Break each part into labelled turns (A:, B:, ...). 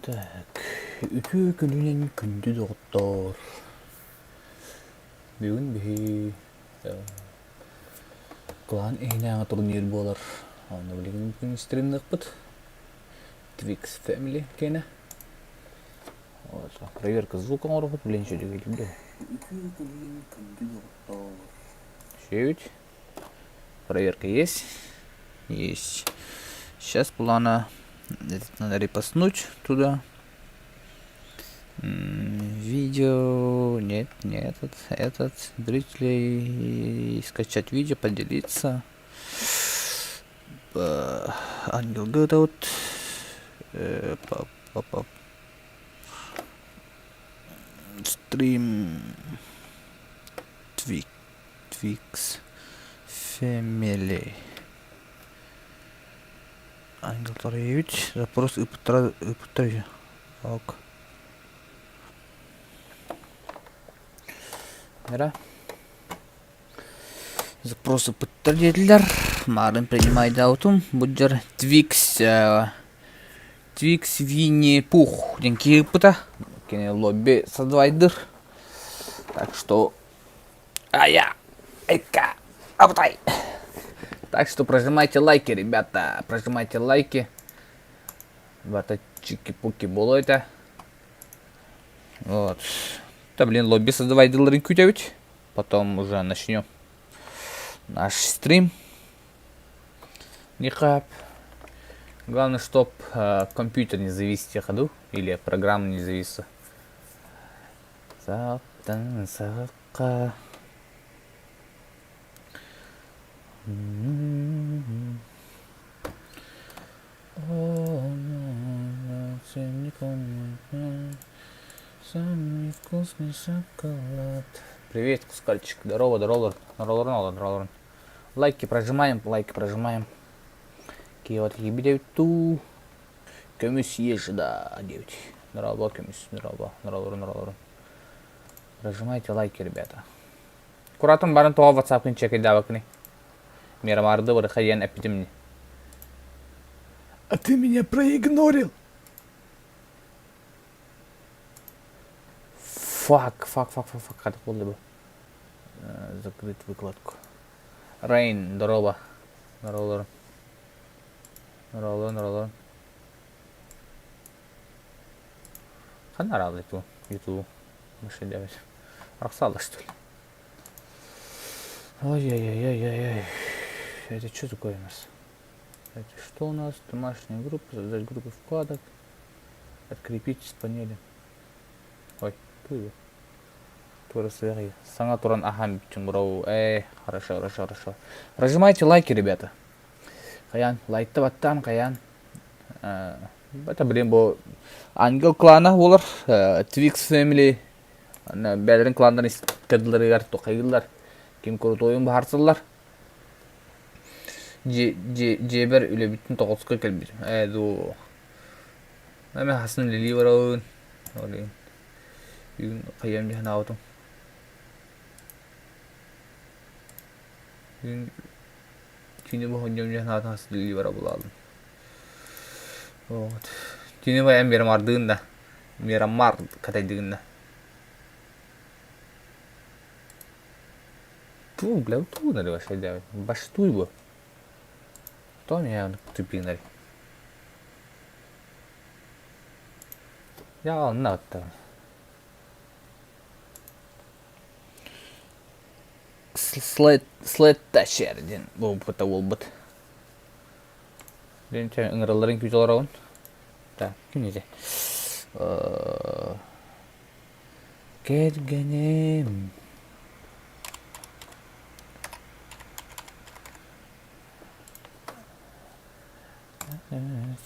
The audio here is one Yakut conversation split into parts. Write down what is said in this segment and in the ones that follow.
A: Так, үтүө күнүнэн күндү доҕоттоор! Бүгүн биһи кылаан иһинээҕи турнир буолар. Онно билигин бүгүн стримныахпыт. Twix Family киэнэ. Вот, проверка звука оҥоробут, блин, үчүгэй Үтүө күнүнэн күндү доҕоттоор! Үчүгэйбит. Проверка есть? Есть. Сейчас плана этот надо репостнуть туда. Видео, нет, не этот, этот, зрителей, скачать видео, поделиться. Ангел Гытаут, стрим Твик. Twix Family Ангел Царевич запрос ыыппыттара ыыппыттар үһү ок Эрэ запрос ыыппыттар диэтилэр марын принимайдаабытым бу дьэр Twix Twix Винни Пух диэн киһи ыыппыта кини лобби создавайдыр так что Ая, эка, абытай. Так что прожимайте лайки, ребята, прожимайте лайки. Бата чики-пуки буолуо этэ. Вот. Да, блин, лобби создавайдыларын күүтэбит. Потом уже начнем наш стрим. Никап. Главное, чтоб э, компьютер не завис ходу или программа не зависла. Саҕаттан саҕахха Самый вкусный шоколад. Привет, кускальчик. Здорово, здорово. Здорово, здорово, здорово. Лайки прожимаем, лайки прожимаем. Киот ебидевту. Көмүс ежда диэбит. Здорово, көмүс, здорово, здорово, здорово. Прожимайте лайки, ребята. Куратым баран тоҕо ватсапкын чекайдаабаккыный? Мирамарды барыха диэн эппитим ини.
B: А ты меня проигнорил.
A: Фак, фак, фак, фак, фак, хатык буолла бу. Закрыть выкладку. Рейн, здорово. Здорово. Роллон, роллон. Ханна араалый ту? Ютубу. Машина Арахсаалла что ли? Ой-ой-ой-ой-ой. Это что такое у нас? Это что у нас? Домашняя группа, создать группу вкладок. Открепить с панели. Ой, туй Саҥа туран аһаан бүттүм, бро. Э, хорошо, хорошо, хорошо. Прожимайте лайки, ребята. Хайаан, лайкта баттаан хайаан. Это, блин, бу Ангел клана буолар. Twix Family бэйэлэрин кланнарын кырдыларыгар тухайыллар. Ким крутойун баһарсыллар. Дьиэбэр үлэбиттэн тоҕуска кэлбитим. Ээ дуу. Эми хасын үлэлии барабын. Бүгүн хайыам дии санаабытым. Бүгүн Кини бу хонньом дьэ санаатын хас бара булаалым. Вот. Кини баян Мирамардыын да. Мирамар катайдыгын да. Ту, бля, ту наливаешь, Баштуй бу. То меня тупинарь. Я онно Слэт Слэт Тащер диэн буолбута буолбут. Диэн ыҥыралларын күүтэ олоробун. Так, ким ити? Кэргэним.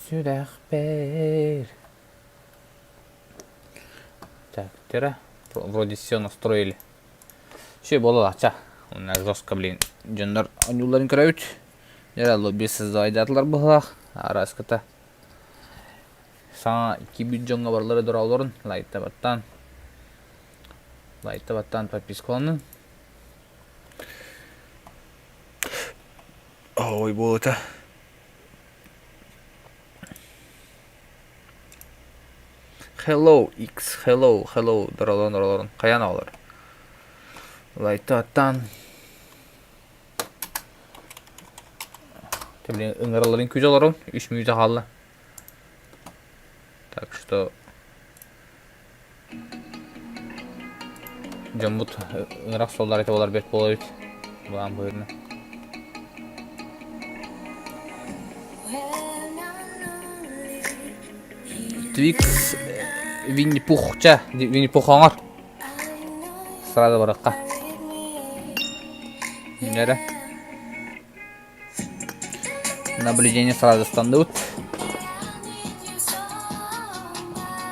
A: Сүрэхпэр. Так, тера. Вроде все настроили. Все буолалаача. Уонна жестко, блин, дьоннор оонньуулларын көрөбүт. Дьэ, лобби создавайдаатылар быһыылаах. Араската. Саҥа киирбит дьоҥҥо барылары дороолорун лайктабаттаан лайктабаттаан подпискаланын. Ой, буолута. Hello X, hello, hello, доролон, доролон. Хайан оҕолор? Лайтаттан. Блин, ыҥыраларын күүс олорун. Үс мүнүүтэ хаалла. Так что дьоммут ыҥырах суоллар этэ болар бэрт буолар эбит. Былаан быһыытынан. Твикс Винни-Пухча, Винни-Пух оҥор. Сразу барахха. Нэрэ. Наблюдение сразу станут.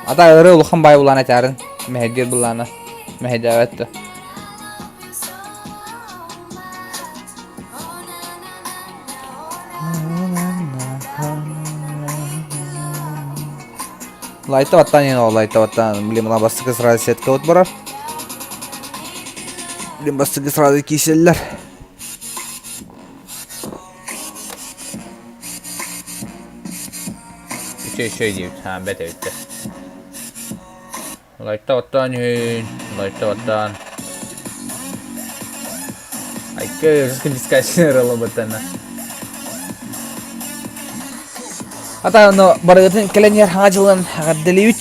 A: Ата ыры улахан бай булан этәрин. Мэһэйдиир буллаана. Мэһэйдээбэт да. Лайта баттаан иһин ол лайта баттаан блин мына бастакы сразу сетка вот барар. Блин бастакы сразу киселлер. Үчүгэй үчүгэй диэбит. Аа бэт эбиттэр. Лайта оттоон үһүн, лайта оттоон. Айка дискачын ырылыбытана. Ата ону барыгытын кэлэн иһэр хаҥа дьылын эҕэрдэлиибит.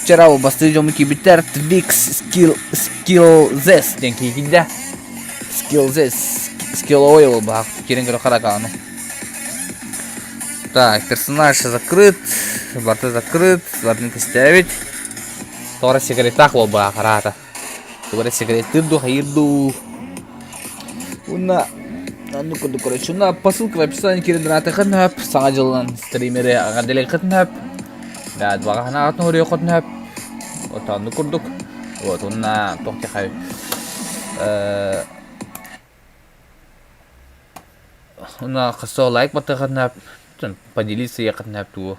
A: Чара бастыы дьоммут киирбиттэр Twix Skill Skill Zest диэн киһи киирдэ. Skill Zest Skill Oil баах киирэн көрө харакааны. Так, персонаж закрыт, барыта закрыт, барытын кистээбит. Тоҕо сигаретаах буолбаҕа хараата. Тугу эрэ сигареттыыр дуу, хайыыр дуу. Уонна оннук курдук короче. Уонна посылка в описании киирэн донатыаххытын сөп. Саҥа дьылынан стримери эҕэрдэлиэххитин сөп. Да, баҕа санааҕытын уруйуоххутун сөп. Вот оннук курдук. Вот уонна туох диэхэй Уонна хасо лайк баттыаххытын сөп, поделиться иэххитин сөп тугу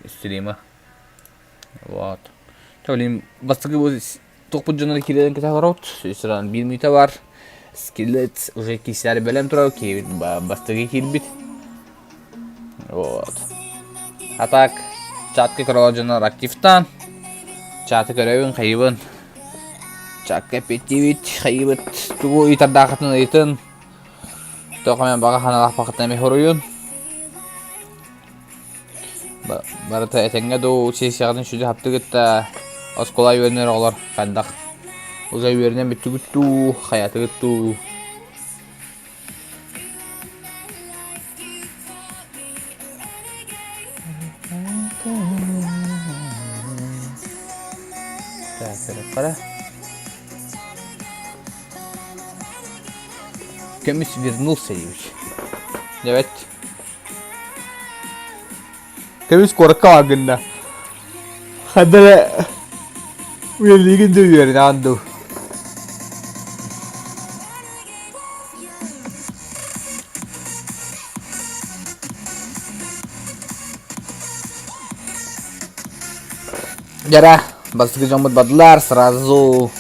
A: стрима. Вот. Блин, бастакы туохпут дьоннор киирэн кэтэх олоробут. Сыран биир мүнүүтэ бар. Скелет уже кисээр бэлэм турар, киирбит бастакы киирбит. Вот. А так, чатка көрө дьоннор активтаан. Чаты көрөбүн, хайыбын. Чакка эппиэттиибит, хайыбыт. Тугу ыйытардаахытын ыйытын. Тоҕо эмэ баҕа санаалаахпахытын эмэ хоруйун. Барыта этэҥҥэ дуу, сессияҕытын сүдү хаптыгыт да, оскуола үөрэнэр оҕолор хайдах уже үөрэнэн бүттүгүт дуу, хайатыгыт дуу? Так, көрүөххэ. Көмүс вернулся диэбит. Дебет. Көмүс куоракка баар гынна. Ханна эрэ үлэлиигин да үөрэнэҕин дуу. Дьара, бастакы дьоммут бардылар, сразу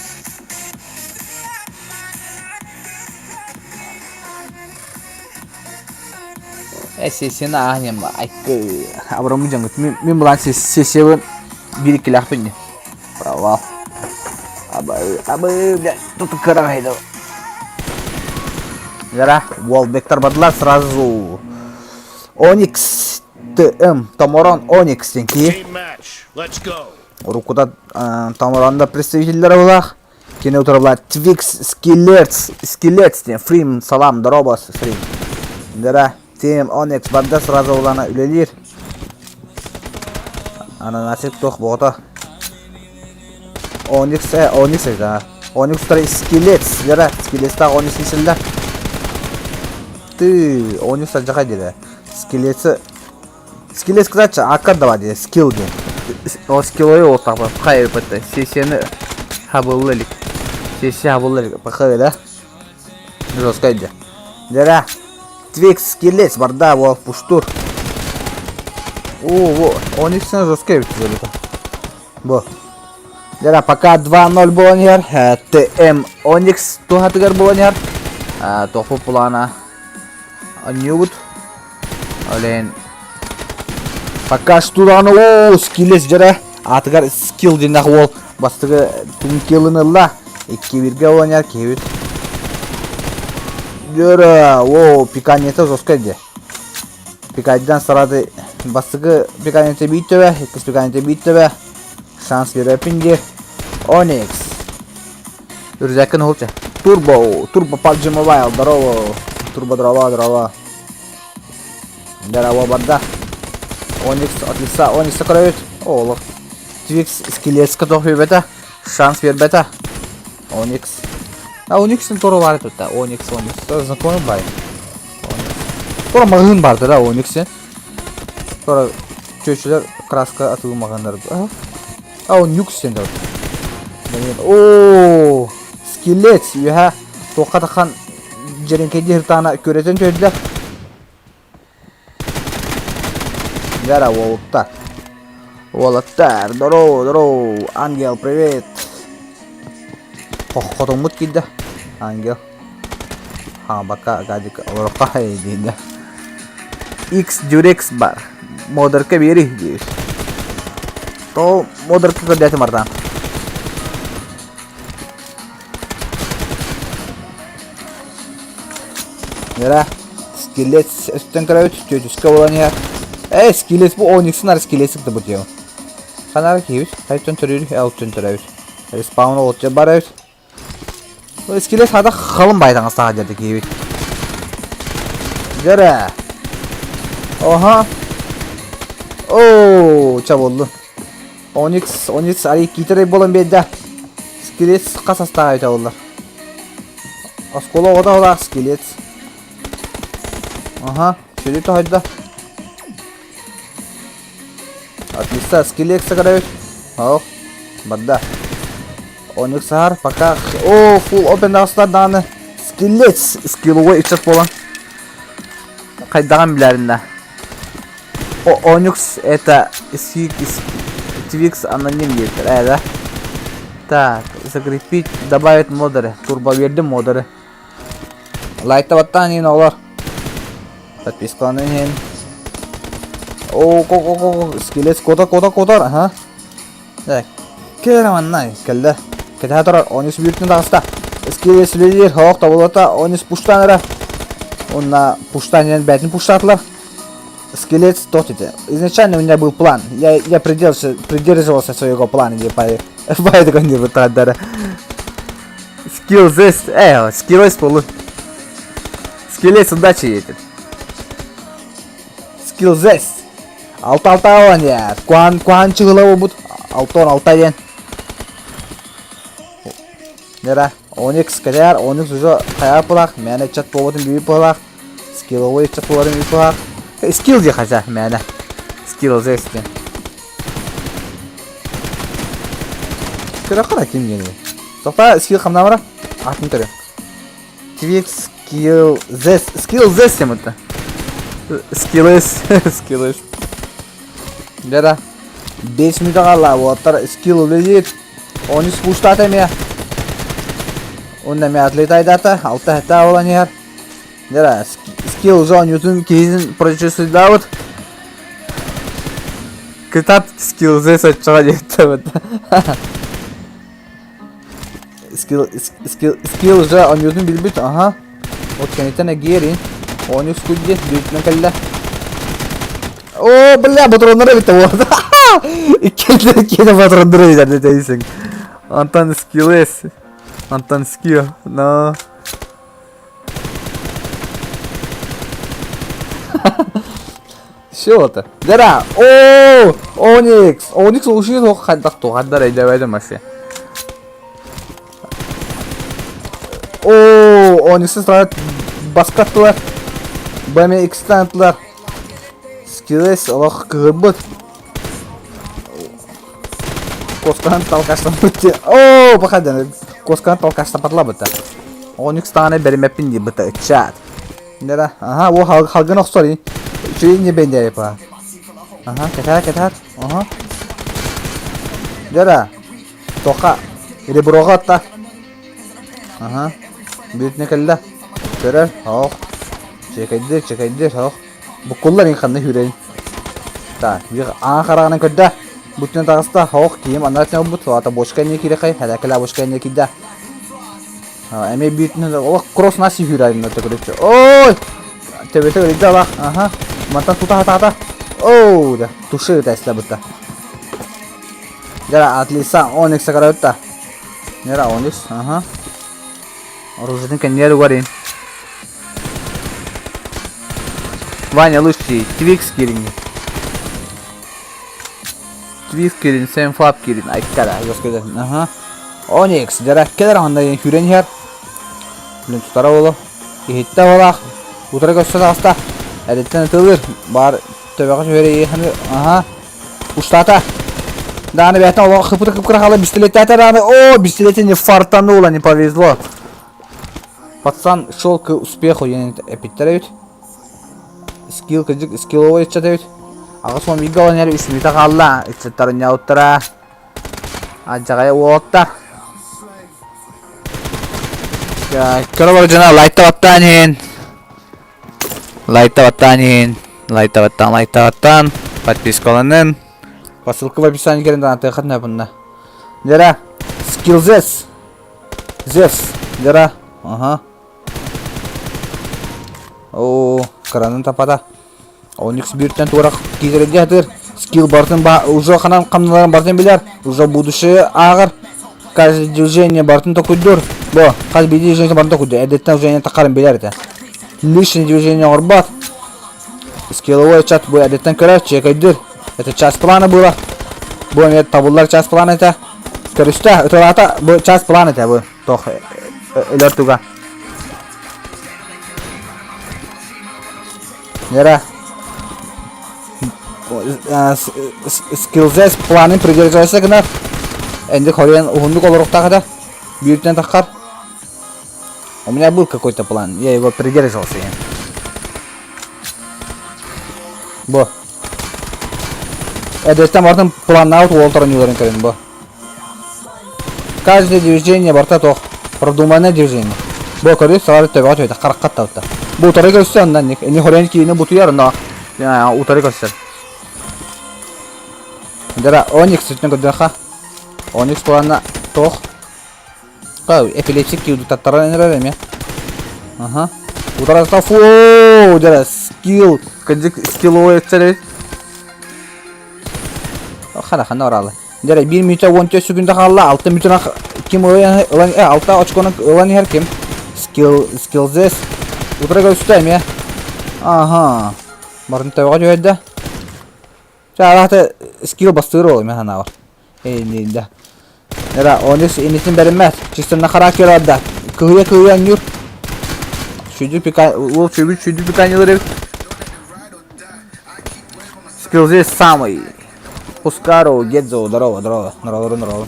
A: Сессияны ааһан айкы абыраммыт дьоҥҥут. Мин былаан сессиябын биир иккилээхпин дии. Провал. Абы, абы, блядь, тут кыраҕайда. Жара, Уолбектар бардылар сразу. Оникс ТМ, Томорон Оникс диэн киһи. Уруккута Томорон да представителлэрэ булаах. Кини утарылаат Twix Skillets, Skillets диэн Фрим, салам, дорообо, Фрим. Дара, Team Onyx барда сразу улана үлэлиир. Ананасик туох боҕото. Onyx, э, Onyx это. Onyx утары Skillets, дара, Skillets'таах Onyx кисэллэр. Ты, Onyx алдьархай диэтэ. Skillets'ы Скиллес кытааччы ааккар да баар дии, скилл диэн. Ол скиллойу уолтахпын хайа эбиппэттэ. Сессияны хабылла илик. Сессия хабылла илик. Пахай да? Жесткай дии. Дьэрэ. Твикс скиллец барда уол пуштур. О, во, он иксен жесткай эбит бөлүтэ. Бу. Дьэрэ, пока 2-0 буолан иһэр. ТМ Оникс туһатыгар буолан иһэр. Тохпут плана. Анньуубут. Олен. Пока что даҕаны оо скиллес дьэрэ аатыгар скилл диэннээх уол бастакы киллын ылла. Икки биргэ оонньоор киһибит. Дьөрө, оо, пиканьета жесткай дии. Пикайдан сарады бастакы пиканьета биир төбө, иккис пиканьета биир төбө. Шанс биэрбэппин диир. Оникс. Үрдээккин уһулча. Турбо, Турбо PUBG Mobile, здорово. Турбо, здорово, здорово. Здорово, барда. Оникс от лица Оникса көрөбүт. Олох. Твикс скелетска тоох биэрбэтэ. Шанс биэрбэтэ. Оникс. А Ониксын торо баар тутта. Оникс, Оникс. Знакомый бай. Торо маҕаһыын баар да Оникс. Торо чүөчүлэр краска атыы маҕаһыыннар. А он нюкс диэн Оо, скелет үөһэ туохха тахан дьэриҥкэйдии сыртаҕына күөрэтэн түһэрдэ. Гара уолуттар. Уолаттар, здорово, здорово, ангел, привет. Хотоммут киирдэ. Ангел. Хаабакка гадик олорохха диинэ. X Durex бар. Модерка биэри диир. То модерка көрдөөтүм артан. Нера скелет өстөн көрөбүт түөтүскэ буолан иһэр. Э скелет бу ониксын ар скелетик да бу дио. Ханара киһибит. Хайтон төрүүр, элтөн төрөбүт. Респаун олотча бар эбит. Скелет хата халын байтаҥа саха дьэрдэ киһибит. Дьэрэ. Оха. Оо, ча болду. Оникс, Оникс арый киитэрэй буолан биэрдэ. Скелет хас астаах эбитэ буоллар. Оскуола оҕото оҕолоох скелет. Аха, сүрү тоһойдо. Отлично, скелет сагарабит. Ох, барда. Оникс сахар, пока... О, фул опен даҕыстар даҕаны. Скелет, скилловой ыччат буолан. Хайдаҕын билэриннэ. Оникс это Твикс аноним диэбиттэр ээ да. Так, закрепить, добавить модеры. Турбо биэрдим модеры. Лайкта баттаан иһин оҕолор. Подпискаланан иһин. О, ко ко ко скелет кота кота котор, аха. Так, кэлэр манна кэллэ. Кэтэһэ турар, Оникс бүйтүн таҕыста. Скелет сүлэлиир, хоох тобулата, Оникс пуштаан эрэ. Уонна пуштаан иһэн бээтин пуштаатылар. Скелет тот ити. Изначально у меня был план. Я придерживался, придерживался своего плана, не по поэтому не вытадара. Скилл здесь, скилл полу. Скелет удачи едет. Скилл здесь. Алта алта он я. Куан куан чыгыла бут. Алтон алта ден. Нера, Оникс кэлэр, Оникс уже хайа пылах, мээнэ чат буолбутун бүү пылах, скилловой чат буоларын бүү пылах. Скилл дии хотя мээнэ. Скилл здесь диэн. Көрөххө да ким диэний. Тоқта скилл хамнамара? Атын көрө. Твик скилл зес. Скилл зес диэн бутта. Скиллес. Скиллес. Да-да. 5 минут хаалла, уолаттар скилл үлэлиир. Ону спустаата эмиэ. Уонна эмиэ отлетайдаата, алта сэттэ буолан иһэр. Дьэ, скилл уже оонньуутун киһитин прочувствуйдаабыт. Кытат скилл здесь оччоҕо диэттэ Скилл, скилл, скилл уже оонньуутун билбит, аха. Вот кэнниттэн эгиэрин. Оонньуу скудди, бүйтүнэн кэллэ. О, бля, патроннары эбит вот. Иккиэннэр иккиэнэ патроннары эбит дейсиң. Антон скиллес. Антон скилл. Но. Все это. Дара! О, Оникс! Оникс улушуйа суох хайдах туохандар өйдөөбөтүм вообще. О, Ониксы сразу баскаттылар. BMX-тан аттылар. Скиллес олох кыһырбыт. Косканан талкаштаммыт. О, пока Косканан талкаштапатла быта. Оникс тааны беримеппин дии быта ыччат. Нера, ага, о халгын охсор. Үчүгэй не бендери па. Ага, кэтээр, кэтээр. Ага. Дера. Тоха. Реброға атта. Ага. Бүйтіне кэллэ. Көрөр. Ох. Чекайдыр, чекайдыр. Ох. Буккуллар ин ханна хүрейин. Так, биир аан хараҕынан көрдө. Бутүнэн таҕыста. Ох, киһим аннара өттүнэн ылбыт. Аата бочка инники киирэхэй. Һэлээкэлээ бочка инники киирдэ. Эмиэ бииртинэн олох кросс нас сүүрэр төкүрүччү. Ой! Төбөтө ырыйда алах. Аха. Мантан тута хатаата. Оу, да. Туши тесла бытта. Дьара отлично Оникс көрөттө. Нера Оникс, аха. Оружиетын кэннигэр угарин. Ваня лучший, Твикс кирини. Твикс кирин, Сэм Фаб кирин, айкара, господи. Аха. Оникс, дьара кэлэр онно хүрэн иһэр. Блин, тутара боло. Иһиттэ болах. Утары көрсө таҕыста. Эриттэн ытылыр. Бар төбөҕө түһэр Аха. Устата. Дааны бэйэтин олох хыпыта кыпкыра хаалан бистилеттээтэ дааны. О, бистилети не фартануло, не повезло. Пацан шел к успеху диэн эпиттэр эбит. Скилл кырдьык скилловой ыччат эбит. 81 ылан эрэ үс мүнүүтэ хаалла. Ыччаттар ынньаабыттара. Алдьархай уолаттар. Көрө бар дьоно лайта баттаан иһин. Лайта баттаан иһин. Лайта баттаан, лайта баттаан. Подпискаланын. По ссылке в описании кэлин даҕаны набынна. Дьара, скиллзес. Зевс. Дьара. Ага. Оо, кыранын тапата. Оникс бииртэн туорах киирэргэ сатыыр. Скилл барытын уже ханан хамналарын барытын билэр. Уже будущее ааҕар. Каждое движение барытын токуйдуур. Бо, хас биирдии движение барытын токуйдуур. Эрдэттэн уже таххарын билэр этэ. Лишний движение оҥорбот. Скилловой чат бу эрдэттэн көрөр, чекайдыыр. Это часть плана было. Бу эмиэ табыллар часть плана этэ. Көрүстэ, ытылаата бу часть плана этэ бу. Тох өлөр туга. Нера. Скиллзес планын придерживайся гынар. Энди хорен уһуннук олоруктаах этэ. Бүүртэн таххар. У меня был какой-то план, я его придерживался. Бо. Эдеттен бартын планнаабыт уолтар ойууларын көрүн бо. Каждое движение барта тох продуманное движение. Бу көрү саҕар төбөҕө түһүтэ харахха талта. Бу утары көрсө оннан ини хорен киини бутуйар но утары көрсөр. Дара Оникс үтүн көрдөхө. Оникс плана тох. Эпилепсик киуду таттаран эрэр эме. Аха. Утарата фу, дара скилл, кырдьык скилловой өттөрөй. Хана хана оралы. Дьэ биир мүнүүтэ 14 секунда хаалла. Алта мүнүүтүн ким ылан ылан алта очкону ылан иһэр ким? Скилл скиллзес. Утара көрүстэ эмиэ. Аха. Барын төбөҕө түһэрдэ. Чэ араата скилл бастыыр ол эмиэ санаабар. Эйниндэ. Эра онис инитин бэриммэт. Чисто на характер отда. Кыһыйа кыһыйа анньуур. Сүдү пика уол сүбүт сүдү пиканьылар эбит. Скилл здесь самый. Хускару, Гедзо, здорово, здорово, здорово, здорово.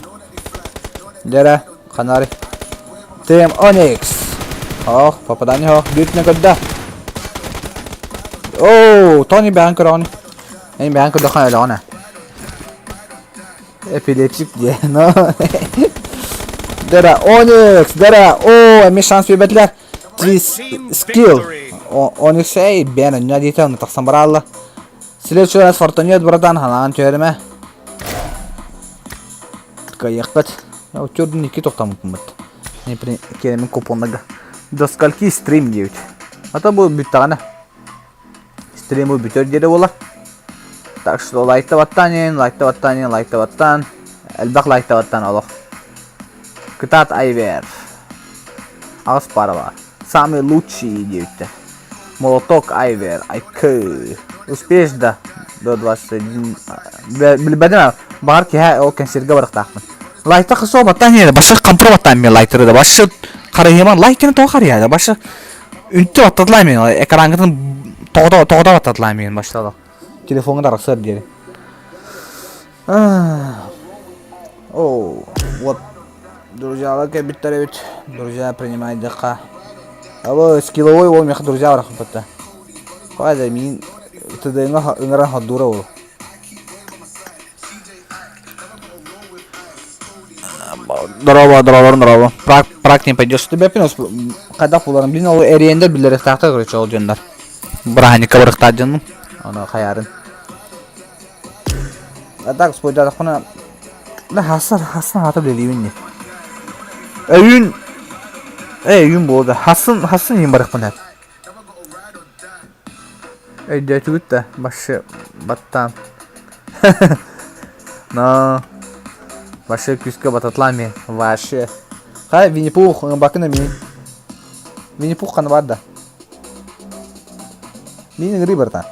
A: Дьэрэ, ханари. Тим Оникс. Ох, попадание ох, бүйтүнэ көрдө. Оо, Тони бэҕэн көрөҕүн. Эн бэҕэн көрдөххө өлөҕүн ээ. Эпилепсик диэ, но. Дьэрэ, Оникс, дьэрэ, оо, эмиэ шанс биэрбэтилэр. Твис скилл. Оникс, эй, бээн онньо диэтэ, онно тахсан бараалла. Следующий раз фортанет, братан, ханаан түһэримэ. Кыайыахпыт. Оччордун икки тохтоммуппут. Киэмин купоннага. До скольки стрим диэбит. А то бу бүттэҕинэ. Стрим бу бүтэр диэри буолар. Так что лайкта баттаан лайкта баттаан лайкта баттаан. Элбэх лайкта баттаан олох. Кытаат Айвер. Аҕыс пара бар. Самый лучший диэбиттэр. Молоток Айвер, Айкы. Успеешь да до 21. Билбэтим баҕар киһи ол кэнсиэргэ барыахтаахпын. Лайта хысо баттаан иһэр, башы хампыр баттаан мен лайтеры да, башы харыйаман лайтины тоҕо харыйа башы үнтү баттатылаа мен экрангытын тоҕото тоҕото баттатылаа мен баштады. Телефоҥҥа арахсар диэри. О, вот друзьялар кэлбиттэр эбит. Друзья принимайдыхха. Алло, скилловой уол миэхэ друзья барахпытта. Хайда миин ТД-ҥа ыҥыран ходуура ол. Здорово, здорово, здорово. Прак, прак не пойдешь. Ты бэпин хайдах буларын билин ол эриэнде билэрехтаахтар короче ол дьоннор. Бырааһынньыкка барыхтаах дьонум. Ону хайаарын. А так спойдаатахпына да хассан хассан аата билэлиибин дии. Өйүүн ээ өйүүн буолуо да хассын хассын иһин барыахпын сөп. Өйдөөтүгүт да вообще баттаан. Но вообще күүскэ бататлаан мин вообще. Хай Винни-Пух бакын эмиин. Винни-Пух ханна бар да? Мин ыҥырыы барта.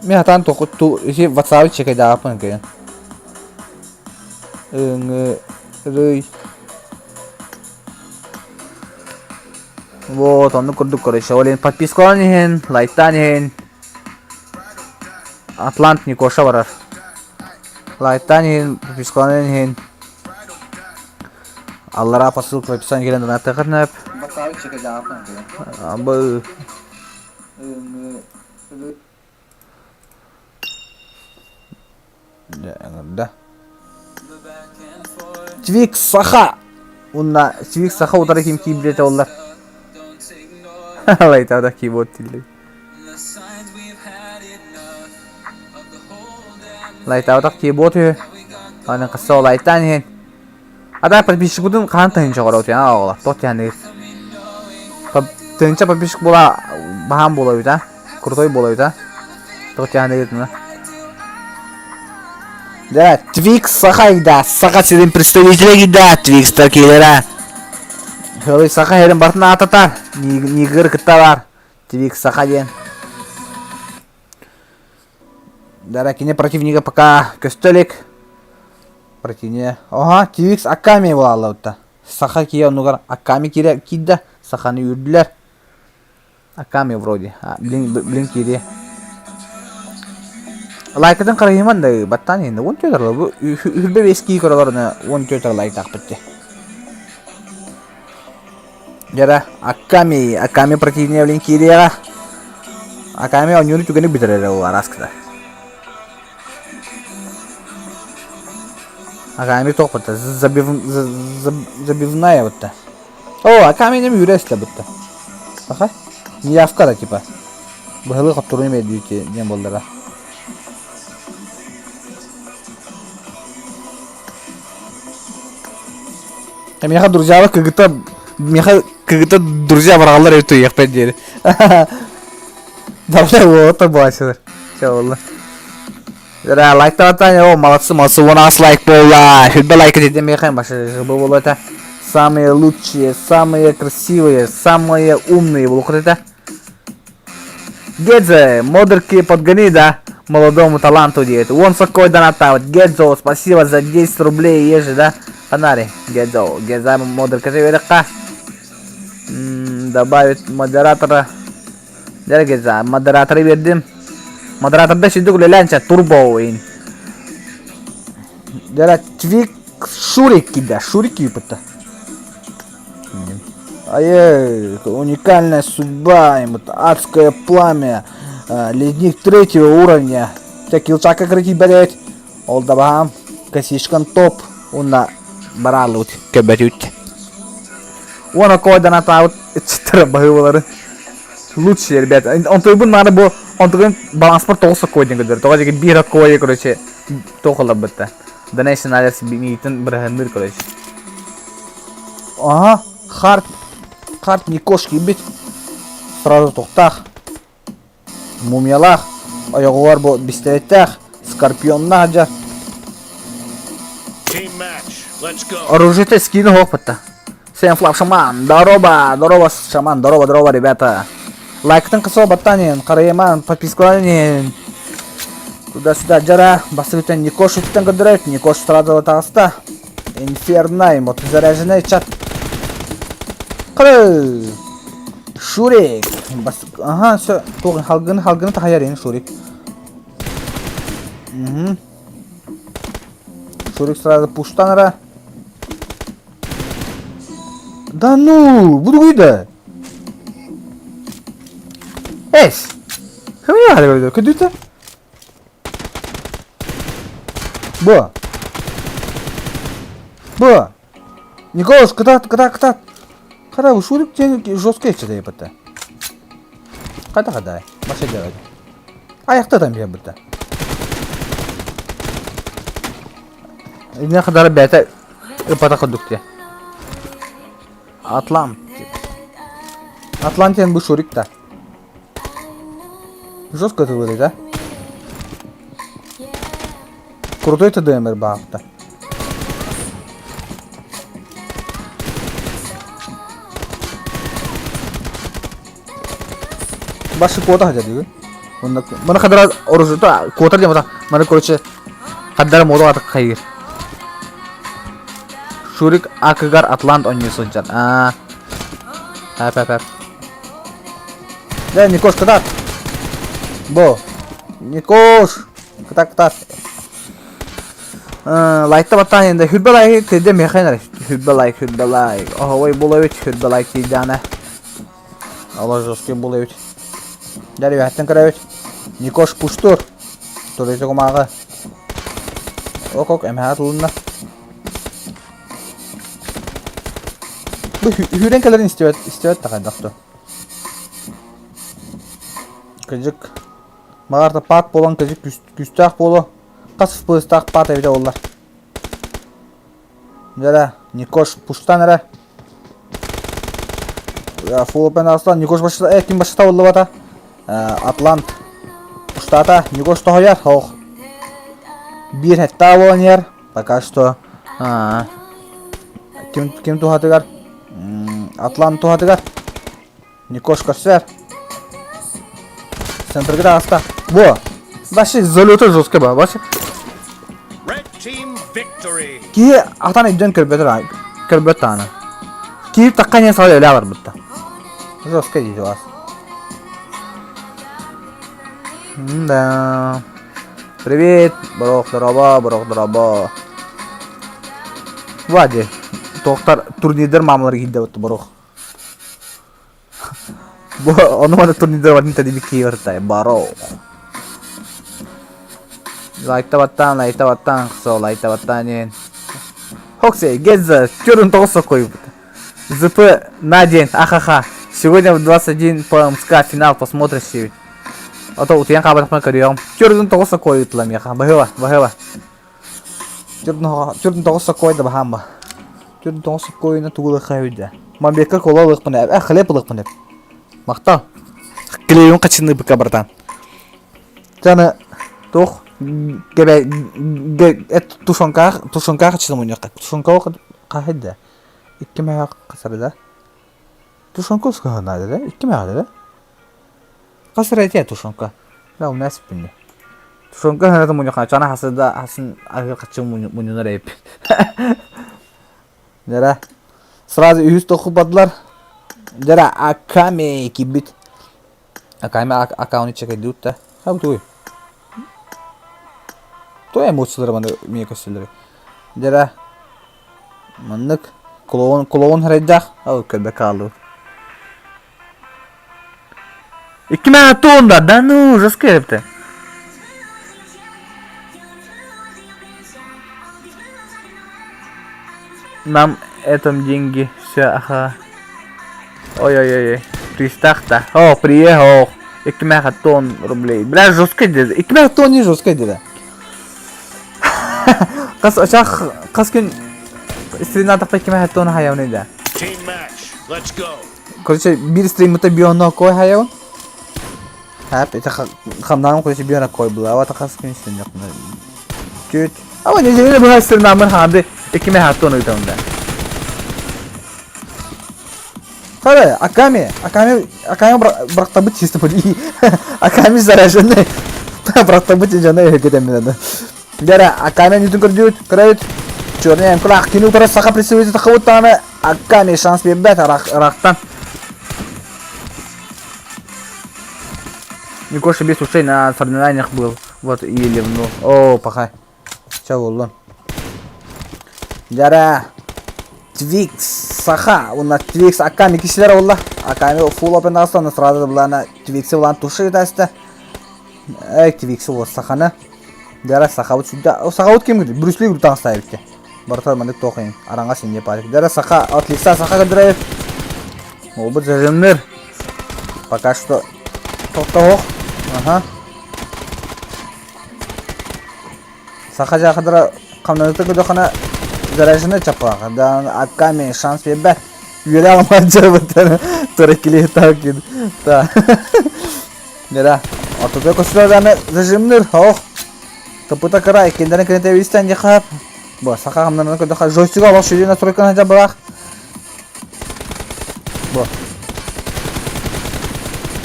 A: Мин хатаан ту ити WhatsApp чекайдаабыппын кэлин. Ыҥырый. Вот, оннук курдук короче. Ол иһин подпискалаан иһин, лайктаан иһин. Атлант Никоша барар. Лайктаан иһин, подпискалаан иһин. Аллараа по ссылке в описании кэлэн донаттыаххытын сөп. Бу Да. Твик Саха! Уонна Твик Саха утары ким киирбитэ оллар. Лайтаада keyboard тиллик. Лайтаабатах keyboard үһү. Аны кысса лайтаан иһин. А подписчикпутун хаһан тыһыынча оҕоробут яа оҕолор туох тиһэниир тыһыынча подписчик буола баһаам буолабыт а крутой буолабыт а туох тиһэниир Да, Твикс Саха да, Саха сирин представителэ да, Твикстар киилэрэ. Хөлүй Саха сирин бартын аататар, Нигер кытта бар, Твикс Саха диэн. Дара кини противнига пока көстө илик. Противнига. Оха, Твикс Аками буолаллабытта. Саха киһи оннугар Аками киирэ киирдэ. Саханы үүрдүлэр. Аками вроде. Блин, блин киириэ. Лайкатын қарайыман да баттаан иһинде 14 бу үһүрбэ бес кии көрөлөрүнэ 14 лайктаахпыт дии. Дьэрэ, Аками, Аками противник блин киириэҕэ. Аками оонньууну түгэни бүтэрэрэ ол араскыта. Аками туох бутта? Забив... Забивная бутта. О, Аками нем үүрэ эстэ бутта. Аха. Неявка да типа. Быһылы хотторуну бердүүти диэн буоллара. Миэхэ друзьялар кыргыттар миэхэ кыргыттар друзья бараҕаллар эбит туйахпар диэри. Давай уолаттар буолааччылар. Чэ буолла. Да, лайктаатан, о, молодцы, молодцы, у нас лайк буолла. Хүлбэ лайк дедим миэхэ башы бу буолла это. Самые лучшие, самые красивые, самые умные буолуоххут этэ. Гедзе, модерки подгони, да, молодому таланту диэт. Уон соккой донаттаабыт. Гедзо, спасибо за 10 рублей ежи, да? Фонари, Гедзо, Гедза модерка жиберекка. Добавить модератора. Дэр Гедза, модераторы бердим. Модераторда сүдүк үлэлээн турбо ойын. Дэрэ Твик Шурик кида, Шурик кийбитта. Ай, уникальная судьба, вот адское пламя, ледник третьего уровня. Килчака крити блять. Ол да баһаам, косишкан топ, уонна барааллыбыт көбөтүт. Уонна койдан атаабыт иччиттэрэ баһыыбалары. Лучшие, ребята. Онтуйбун наада бу онтугун баланспар тоҕус соккой диэн көрдөрөр. Тоҕо диэки биир оккойа, короче, туох ыларбытта. Donation Alerts миигиттэн быраһынныыр, короче. Ага, харт, харт Никош киирбит. Сразу тухтаах, мумиялаах, ойоҕугар бу бистэлэттээх, скорпионнаах дьэ. Оружие скины хоох бытта. Всем флаг шаман, здорово, здорово, шаман, здорово, здорово, ребята. Лайктын кысо баттанин, қарайыман, подпискаланин. Туда-сюда жара, басып өтен Никош үттен көрдөрөт, Никош сразу таҕыста. Инфернай, вот заряженный чат. Кыры! Шурик! Бас... Ага, все, туох халгын, халгыны тахайар Шурик. Угу. Шурик сразу пуштанара. Да ну, буду да. Эс! Кымы Көдүтэ? Бу. Бу. Николас, кытаат, кытаат, кытаат. Кара, Шурик диэн жесткий эччэ бытта. Қайда қадай? Маша делать. Аяқтатам биһэн бытта. Иннэ хадара бэйэтэ ыппатах курдук дии. Атлант. Атлантиан бу Шурик да. Жестко это выглядит, да? Крутой ТДМР баахта. Башы куота хадьар дии. Маны хадара оружута куотар диэн бата. Маны короче хаддара моду атык хайыр. Шурик акыгар Атлант оонньуу сылдьар. Аа. Ап ап ап. Да, Никош, кытаат. Бо. Никош. Кытаат, кытаат. Лайкта баттаан енді хүрбе лайк тиде мехен хүрбе лайк, хүрбе лайк. Ой, бұл эбит, хүрбе лайк тииданы. Олор жесткий бұл эбит. Дәл үһэттэн көрөбүт. Никош пуштур. Туруйса кумааҕы. Ок-ок, эмэһэ тулунна. Бу үһүрэн кэлэрин истибэт, истибэт да хайдах да. Кыдьык. Баҕар паат буолан кыдьык күүстээх буолуо. Хас фпстаах паат эбитэ буоллар. Дьэ Никош пуштан эрэ. Full open Аслан Никош башта э ким башта боллубата? Атлант пуштата Никош тоһойар ох. Биир хетта буолан иһэр. Пока что ким ким туһатыгар Атлант туһатыгар Никош көрсөр. Центрга таҕыста. Во! Вообще залета жестко ба. Вообще. Киһи атан өйдөн көрбөтөр көрбөт тааны. Киһи такка не сала өлө барбытта. Жестко дейді вас. Да. Привет, бирок дорообо, бирок дорообо. Вади, тоқтар турнирдер мамалар киирде бирок. Бу ону маны турнирдар барын тэдибит кииртай баро. Лайкта баттаан, лайкта баттаан, со лайкта баттаан диэн. Хоксе, Геза, төрүн тоҕус соккойбут. ЗП на день, ахаха. Сегодня в 21 по МСК финал посмотришь диэбит. Ото утуйан хаалбатахпына көрүөҕүм. Төрүн тоҕус соккойбут миэхэ. Баһыба, баһыба. 49 соккуой да баһаам ба. 49 соккуойуна тугу ылыахха үһү да. Мамбекка кола ылыахпын э, хлеб ылыахпын эп. Махтал. Клеюн хачынныыбыкка братан. Таны туох кэбэ эт тушенка тушенка хачыны мунньахха. Тушенка хаһы да. Икки мэһэ хасары да. Тушенка ускаһына да. Икки мэһэ да. Хас эрэ этиэ тушенка. Да, у нас спинни. Тушенка ханаты муньуха, чана хасыда хасын аһы хачы муньунар эп. Дара. Сразу үһүс тоху бадлар. Дара акаме кибит. Акаме аккаунт чекайдут да. Хабы туй. Той эмоциялары маны мие көстөлөрү. Дара маннык клоун клоун харайдах. Ал көрбө каалу. Икки мэ туонда, да ну, жестко эбитэ. Нам этом деньги, все, ага. Ой-ой-ой, пристах-то. О, приехал. Икки мэ тон рублей. Бля, жестко деді. Икки мэ тон не жестко деді. Қас очах, қас күн стримнатақта икки мэ тон хайауны да.
C: Team match. Let's go.
A: Короче, биир стриммыта бионно кой хайабын. Хап, это хамнаам короче биона кой была. Ава тахас күн стримнакна. Чуть. Ава не жене бу стримнамын ханды. Иккиме хаттон ыйтамда. Хара, Аками, Аками, Аками брактабыт чисто поди. Аками зараженный. Брактабыт жана өкетем мен. Дера, Аками нүтүн көрдүт, көрөт. Черный мкулах кини утары саха представитель тахыбыттаҕына Аками шанс биэрбэт ыраахтан. Никоша без ушей на соревнованиях был. Вот и ливнул. О, пахай. Ча буоллун. Дьара Твикс Саха уонна Твикс Аками кишилэр буолла. Аками full open таҕыста сразу былаана Твикси былаан туши таста. Эй, Твикси буол Саханы. Дьара Сахабыт сүрдэ. Сахабыт ким Брюс Ли таҥастаабыт эбит Барыта маннык туох иһин араҥас инньэ паачык. Дьара Саха от лица Саха көрдөрөбүт. Уолбут зажимныр. Пока что тохтоох. Ага. Саха дьаахадара.
D: Хамнаныта көрдөххүнэ заряженный чаппаах. Да Акками шанс биэрбэт. Үөрэ алмаан дьарбыттар туреккили таакин. Та. Нера. Ортото көстөр дааны зажимныр. Ох. Топута кыра иккиндерин кенете истен дихап. Бу саха хамнанан көрдөххө джойстига олох сүрүн настройканы жабылах. Бу.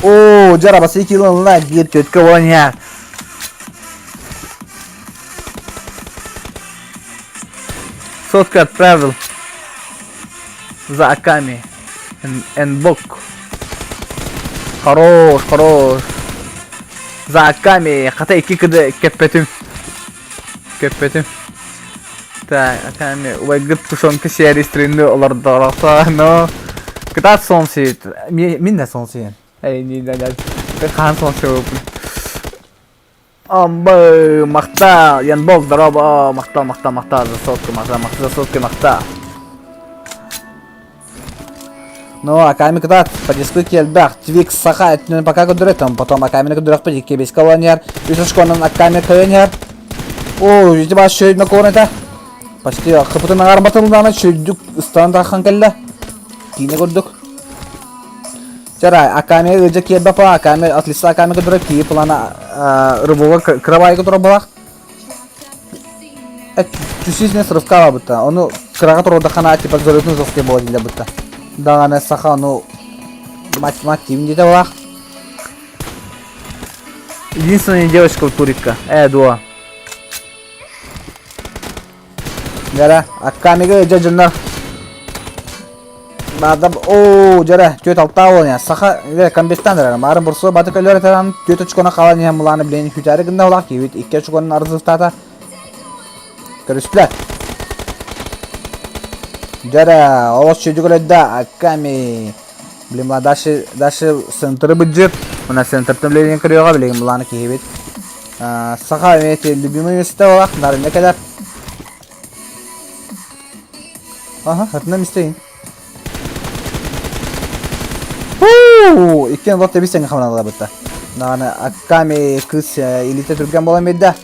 D: Оо, жара басы килонла бир төткө болан Сотка отправил за Аками. Энбок. Хорош, хорош. За Аками. Хата икки кыды кеппетим. Кеппетим. Так, Аками. Убайгыт тушенка серии стринны олордорохто, но... Кытаат сон сиит. Мин да сон сиэн. Эй, не, не, не. Хаан сон сиэппин. Амбы, махта, Янбок, здорово, махта, махта, махта, за сотку, махта, махта, за сотку, махта. Ну, Аками кытаат, подискуйки элбэх, Твикс саха өттүнэн пока көрдөрөтөм, потом Акамины көрдөрөхпүт, икки бес колонияр, үс очконан Аками кыйынер. О, ити бас шөйдүнө куонета. Почти хыпытын аҥарбатылдаана шөйдүк ыстан тахан кэллэ. Киинэ курдук. Чара, Аками ыдьа киэрбэ па, Аками отлица Аками көрдөрө кии плана рыбова кырабайга турар балах. Чувствительность срывка бытта. Ону кыраҕа турурдаххына типа залетный жесткий буола дииллэр бытта. Даҕаны саха ону мать мать тиим диэтэ балах. Единственная девочка в турикка. Э, дуо. Дьэрэ, Аккамига дьэ дьоннор Баада оо дьэрэ түөрт алтаа буолан иһэн саха дьэ комбестан эрэр маарын бурсуа баты көлөр этэрэн түөрт очкону хаалан иһэн мулааны билэн хүтээри гынна улаах киһибит икки очконун арзыстаата көрүстүлэр дьэрэ олус чүдүк өлөйдө Акками блин дальше дальше центры быдьыр мына центртан билигин көрүөҕэ билигин мулааны киһибит Саха эмиэ любимый место буолах нарынна кэлэр. Аха, хатына мистейин. Хуу! Иккен вот тебис сен хаманалар бытта. Нааны Акками кыз илите түрген болан берді.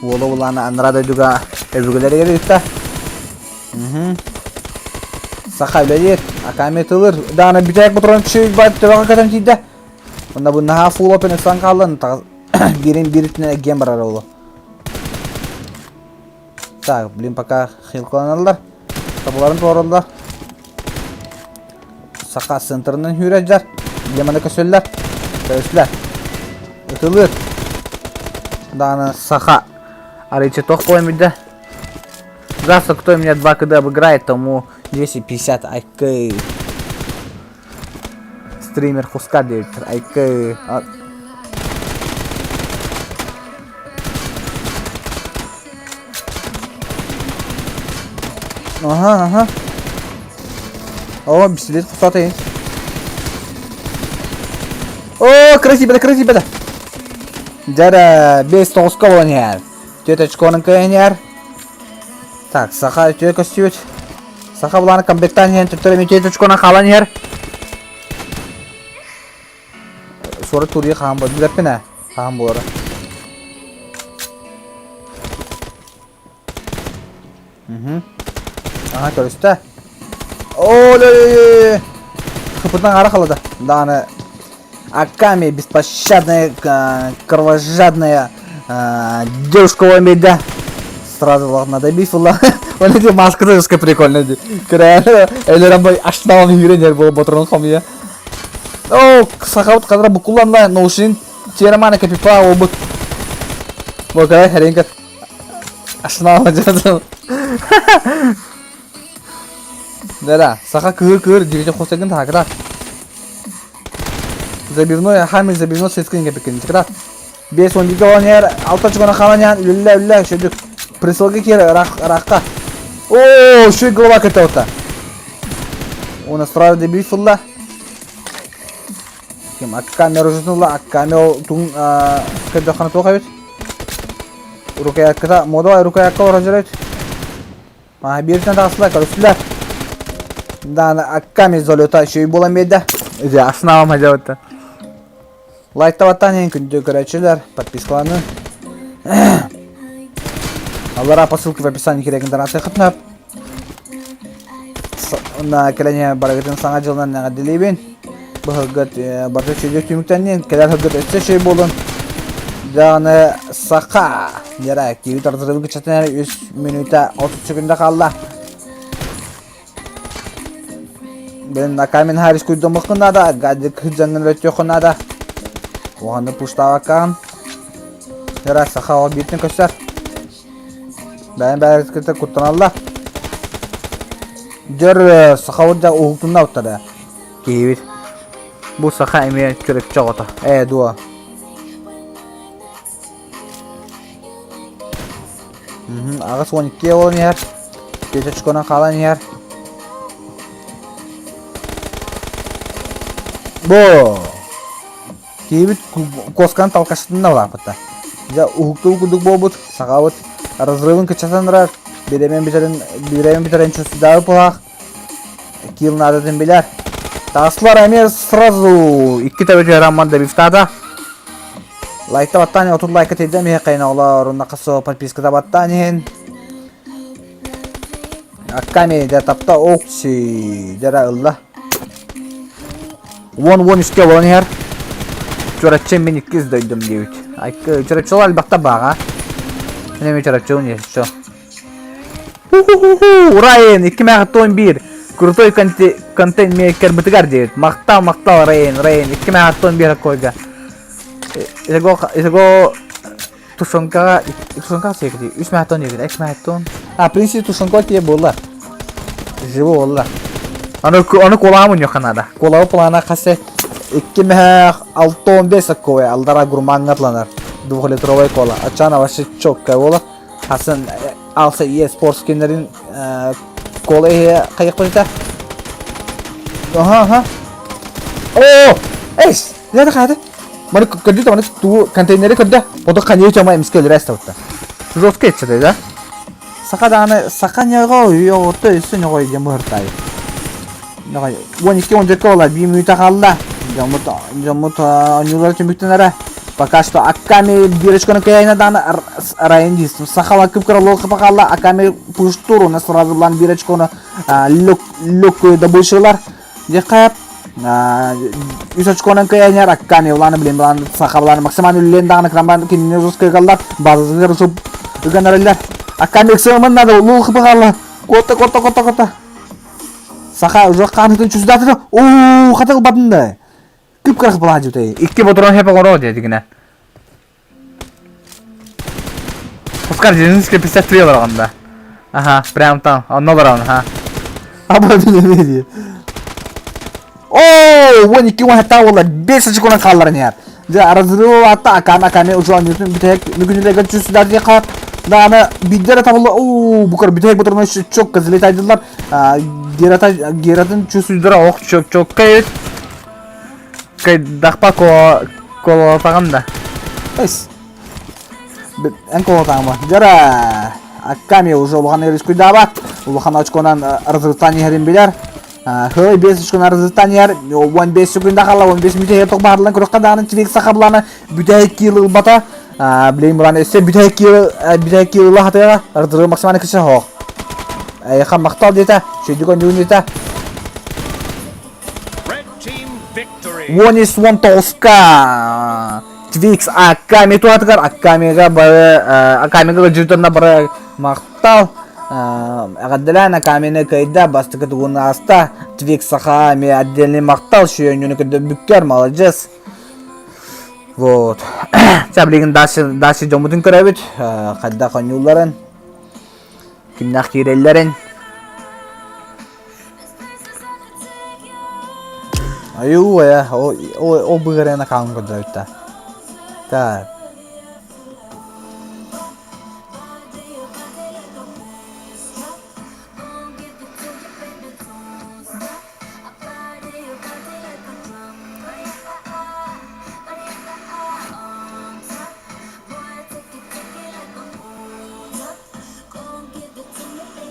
D: Уолу буланы анра дойдуга өбүгелеригер ыытта. Саха үлэлиир, Аками тылыр. Дааны бүтэйик ботуран түшүг бар төбөҕө көтөн тиийдэ. Онно бу наһаа фул опен ыксан хааллан биирин биир өттүнэн эргийэн барар олу. Так, блин, пока хилкаланаллар. Табаларын туораллар. Саха центрынан хүүрэллэр. Демона көсөллөр. Көсөллөр. Ытылыр. Дааны саха арыйчы тох буолан билдэ. Завтра кто меня 2 КД обыграет, тому 250 айкы. Стример хуска диэбиттэр. Айкы. Аха, аха. О, пистолет кусатый. О, красиво, красиво. Дьэ, бес тоҕуска буолан иһэр. Түөрт очконун кыайан иһэр. Так, саха үтүө көстүбүт. Саха булааны комплектаан иһэн төттөрү эмиэ түөрт очконан хаалан иһэр. Суора турия хаһан буолар? Билэппин ээ, хаһан буолара. Мгм. Аха, көрүстэ. Оо, лэ Хыпытан ара халада. Дааны Аками беспощадная, кровожадная девушка Омеда. Сразу надо бифула. Он эти маска тоже прикольно. Кыраа бой ашналын үйренер болуп отырған хомия. О, сахабыт кадра букуланна, ноушин теремана капипа обут. Бокай херенка. Ашналын жазыл. Да-да, саха кыыр-кыыр дьүрүтэ хостегин таакыра. Забивной хаммер забивной сетскин кэпикин тикра. 5 12 оланер, 6 чугана халанян, үллэ үллэ шөдүк. Присылга киэр ырахка. О, шүй голова көтөтө. У нас сразу дебют сулла. Ким аккамер ужаснула, аккамер тун көдөхана туох эбит. Рукоятката, мода рукоятка орожорет. Маһа бииртэн таҕыстылар, көрүстүлэр. Дааны акками залета үчүгэй буолан биэрдэ. Дьэ, аснаабам хадьабыттан. Лайктабаттан иһин күндү көрөөччүлэр, подпискаланыы. Аллараа по ссылке в описании киирэн донатыаххытын Уонна кэлэн барыгытын саҥа дьылынан эҕэрдэлиибин. Быһылгыт барыта үчүгэй түмүктэннин, кэлэр сылгыт өссө үчүгэй буолун. Даҕаны саха Нера киви тардырыбы кыччатан 3 мүнүүтэ 30 секунда хаалла. Блин, на камень харис куйдаммыккын наада, гадик хыдьаҥҥын өрөттүөххүн наада. Уһаны пуштаабаккаҕын. Нера саха ол бииртэн көстөр. Бэйэн бэйэбит кытта куттаналлар. Дьөр сахабыт да уһуктунна уттара. Киһибит. Бу саха эмиэ чөрөччө оҕото. Ээ дуо. 82 буолан иһэр. Түөрт очконан хаалан иһэр. Бу! Киһибит куосканы талкашытынна улааппыта. Дьэ уһуктуу курдук буолбут, саҕабыт разрывын кыччатан ырар, бириэмэн бүтэрин бириэмэн бүтэрин чувствуйдаабыт буолаах, киил наадатын билэр. Таслар эмиэ сразу икки төбө түһэрэн добивтаата. Лайкта баттаан 30 лайка тиийдэ эмиэ хайна олор уонна хасо подписката баттаан иһин. Акками дэ тапта окси дьара ылла. 10-10 үскэ олорон иһэр. Чурапчы мин иккис дойдум диэбит. Айкы Чурапчылар элбэхтэ бааҕа. Мин эмиэ Чурапчыбын еще. Ху-ху-ху-ху! Райан, 211. Крутой контент-мейкер бытыгар диэбит. Махтал, махтал, Райан, Райан, 211 койга. Итого, итого Тушенкаҕа тушенкаҕа сиэкити үс мэхтон диэбит экс мэхтон а в принципе тушенка тиэ буолла живо буолла аны аны куолаҕа мунньуохха наада куолаҕа плана хас икки мэһээх 6-15 такой алдара гурмаҥҥа атланар двухлитровай кола ачаана вообще четкая буола хасан алса е спортскиннерин кола иһэ хайыхпыта ага ага о эс Яда хайда? Маны көрдү да маны туу контейнери көрдө. Оду ханьыы чама эмискэ өлөрө эстабытта. Жестко этчede да. Саха дааны саха нього үйө өссө нього диэн быһыртай. Нього 12 14 ола биир мүнүүтэ хаалла. Дьоммут дьоммут оонньуулара түмүктэнэрэ. Пока что Акками бирочканы кыайына дааны Райан дис. Сахала кып-кыра лол хапа хаалла. Акками пуштур, у нас сразу булан бирочканы легкую добычалар. Диэххэ үс очконан кыайан Акками улааны билин булан саха булааны максимально үллэн даҕаны кырамбан кинини узус кыгаллар базасыгар усуп ыган эрэллэр Акками ыксыамын надо улуу хыпыгалла кота кота кота кота саха уже хаанытын чусдаатыта уу хатыл бадынды кып-кырах былаажытай
A: Икки ботурон хеп оҕоро диэтигинэ. Оскар Зеленский 53 олорон да. Ага, прям там, онно олорон, ага.
D: Аба Оо, 12 уон буолла, 5 очконан хаалларан иһэр. Дьэ, разрыв атта Акана Аками уже оонньуутун бүтэһик мүгүнүлэргэ түсүлэр диye хаат. Дааны биирдэ эрэ табылла, оо, букар бүтэһик ботурунан чөккө залетайдылар. Герата Гератын
A: Чувствуйдара ох чөк чөккө эбит. Кайдахпа колотаҕын да.
D: Эс. Эн колотаҕын Дьара Акками уже улахан рискуйдаабат. Улахан очконан разрывтан иһэрин билэр. Хой 5 очконан разрывтан иһэр. 15 секунда хаалла, 15 мүнүүтэ иһэр тоқ баарлан көрөххө даҕаны Твик саха буланы бүтэһик киил ылбата. Билин булан өссө бүтэһик киил бүтэһик киил ыла хатыаҕа. Разрыв максимально кыча хоох. Эйха махтал диэтэ. Шүйдүк оонньуун диэтэ. 10 19-ка Твикс Аками туһатыгар Акамига бары Акамига ыдьыытынна бары махтал эҕэрдэлээн Акамины кыайда бастакы тугун ааста Твикс саха эмиэ отдельный махтал шүйөнньүнү көрдөрбүккэр маладьыас вот Ча билигин дальше дальше дьоммутун көрөбүт хайдах оонньуулларын кимнээх киирэллэрин Айуу э, ол ол быгарена хаалан көрдөрөбүт Так.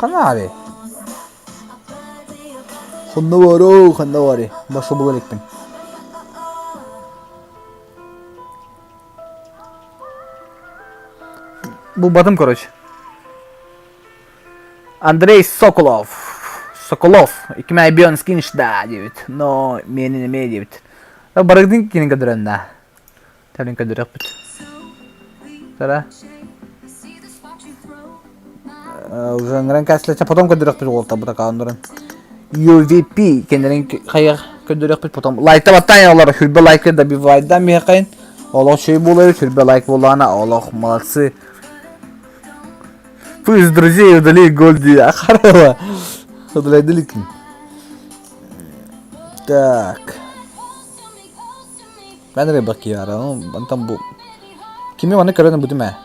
D: Ханна Ханна бароо, ханна барый? Башка була элекпин.
A: Булбатым, короче.
D: Андрей Соколов. Соколов. Икки Бион скинш да диэбит. Но миэнин эмиэ диэбит. Барыгдын кини көрдөрөн Тэлин көрдөрөхпүт. Тара. Уже ыҥыран кээслэчэ потом көрдөрөхпүт уолтабыт аккауннарын. UVP кеннерин хайах көрдөрөхпүт потом лайкта баттаан олор хүрбэ лайкы добивайдан миэхин олох шөй буолар хүрбэ лайк буоллаҕына олох молодцы Пусть друзей удали Гольди Ахарова. Удаляйдыликин. Так. Мен эрэ бакыйаара, онтон бу кими маны көрөн бутум ээ.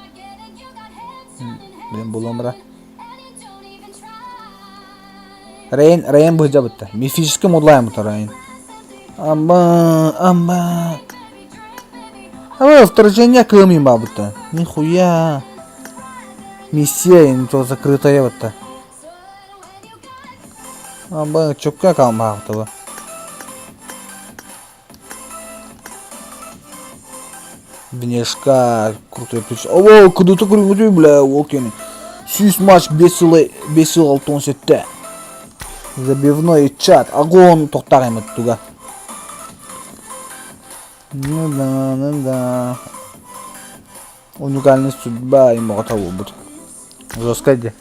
D: Билэн булуом бара. Рейн, Рейн быһдьа бутта. Мифический модлайм бутта Рейн. Амба, амба. А вторжение кыамын ба бутта. Нихуя. Миссия не то закрытая бутта. Амба, чөпкө калмаахтыба. Внешка крутой ключ. О, круто крутой, бля, Уолкин. Сүүс матч 5,6 67. Забивной чат. Огонь тоқтар туга. Ну да, ну да. Уникальный судьба имоҕото буолбут. Жестко дии.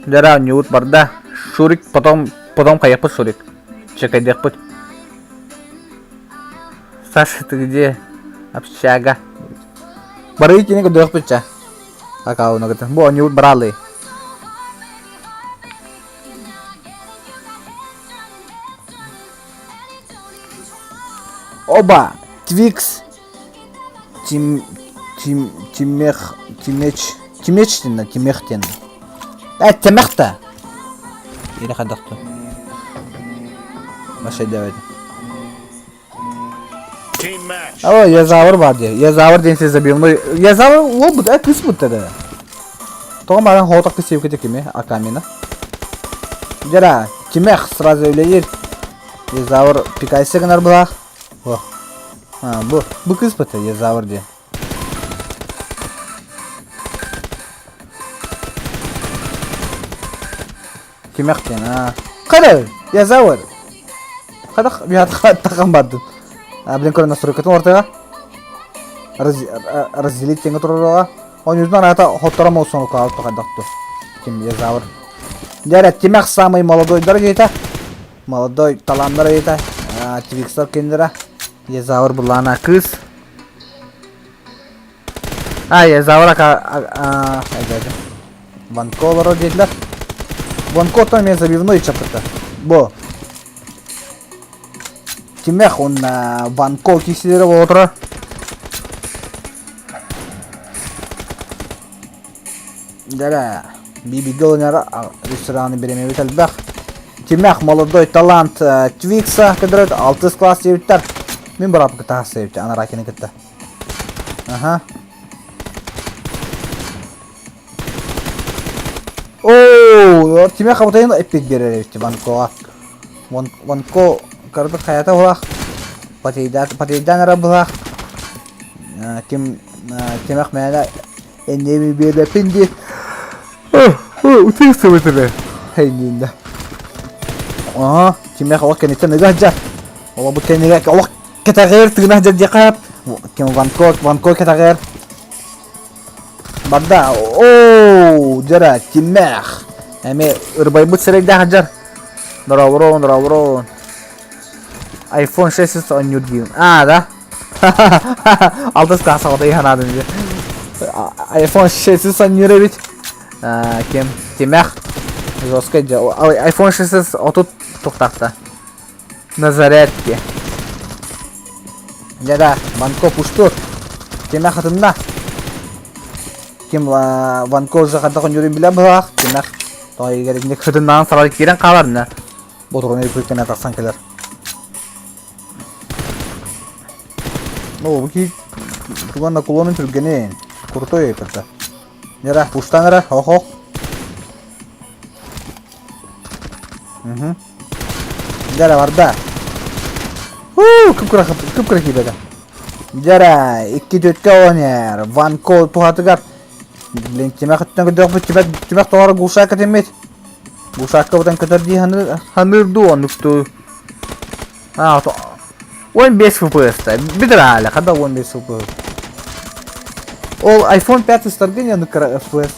D: Дьэ оонньуубут барда. Шурик потом потом хайыахпыт Шурик. Чекайдыахпыт. Саша, ты где? Общага. Барыы кини көрдүөхпүт ча. Акаунагыт. Бу оонньуубут бараалыы. Оба! Твикс! Тим... Тим... Тимех... Тимеч... Тимеч диэн Тимех диэн. Э, Тимех да! Или хайдах Вообще давайте. О, Язавр бар дии. Язавр диэн сир забивной. Язавр уолбут, э, кыс бут да. Тоҕо баран хоотох кисиэбикэ кими Акамина. Дьара, Тимех сразу үлэлиир. Язавр пикайся гынар былаах. О. А, бу, бу кыс быта Язавр диэн. Тимэх диэн, аа. Қара, Язавр. Қадақ, тақам бардым. А, блин, көрө настройкатын ортаға. Разделить теңге турарга. Он юзунан ата хоттором олсон каал тухайдакту. Ким Язавр. Дәрә, Тимэх самый молодой дорогита. Молодой таланнар эйта. Твикстар кендера. Язавр булана кыз. А, Язавр ака... Ванко олорор диэтилэр. Ванко оттон эмиэ забивной чаппыта. Бу. Тимэх уонна Ванко киирсиилэрэ буола турар. Дьэ, бииргэ ылынар рестораны бириэмэбит элбэх. Тимэх молодой талант Твикса кыдырыт алтыс класс диэбиттэр. Мин быраапка таһас диэбит анараа кини кытта. Аха. Оо, Тимэх абытайын эппит биэрэр эбит Ванкоҕа. Ванко кырдык хайата булах. Патейдаан эрэ булах. Ким Тимэх мээнэ энньэми биэрбэппин дии. Утуйа сыбытыбы. Эйнииннэ. Аа, Тимэх олох кэнниттэн ыга сылдьар. Олох бу кэннигэр олох кэтэҕэр тыына сылдьар диэххэ Ким Ванко Ванко кэтэҕэр Барда. Оо, дьара, Тимэх. Эми ырбайбыт сирэйдээх сылдьар. Дорообороон, дорообороон. iPhone 6s оонньуур диибин. Аа, да? Алтыс класс оҕото ыйханаадым дии. iPhone 6s оонньуур эбит. Ким? Тимэх. Жесткий дьэ. iPhone 6s 30 тухтахта. На зарядке. Дьэ да, Ванко пустур. Тимэх атынна. Ким Ванко уже хайдах оонньуурун билэ быһаах. Тимэх тоҕо игэр хытыннаан сарай киирэн хаалар Ботуруна үкүккэнэ тахсан кэлэр. Ну, бу киһи туган наклонун түргэнин. Крутой это. Нера, пуштан эрэ, охо. Угу. Дьэ барда. Уу, кып-кыра кып-кыра киирбэтэ. Дьэрэ, икки түөткэ оонньоор. Ван Кол туһатыгар. Блин, тимэх өттүнэн көрдөхпүт, тимэх, тимэх тоҕо глушака тиммит. Глушака бутан көтөр дии ханыыр, ханыыр дуу, оннук дуу. А, то... 15 FPS-та. Битир аля, когда 15 FPS? Ол iPhone 5 ыстарга не оннук кыра FPS.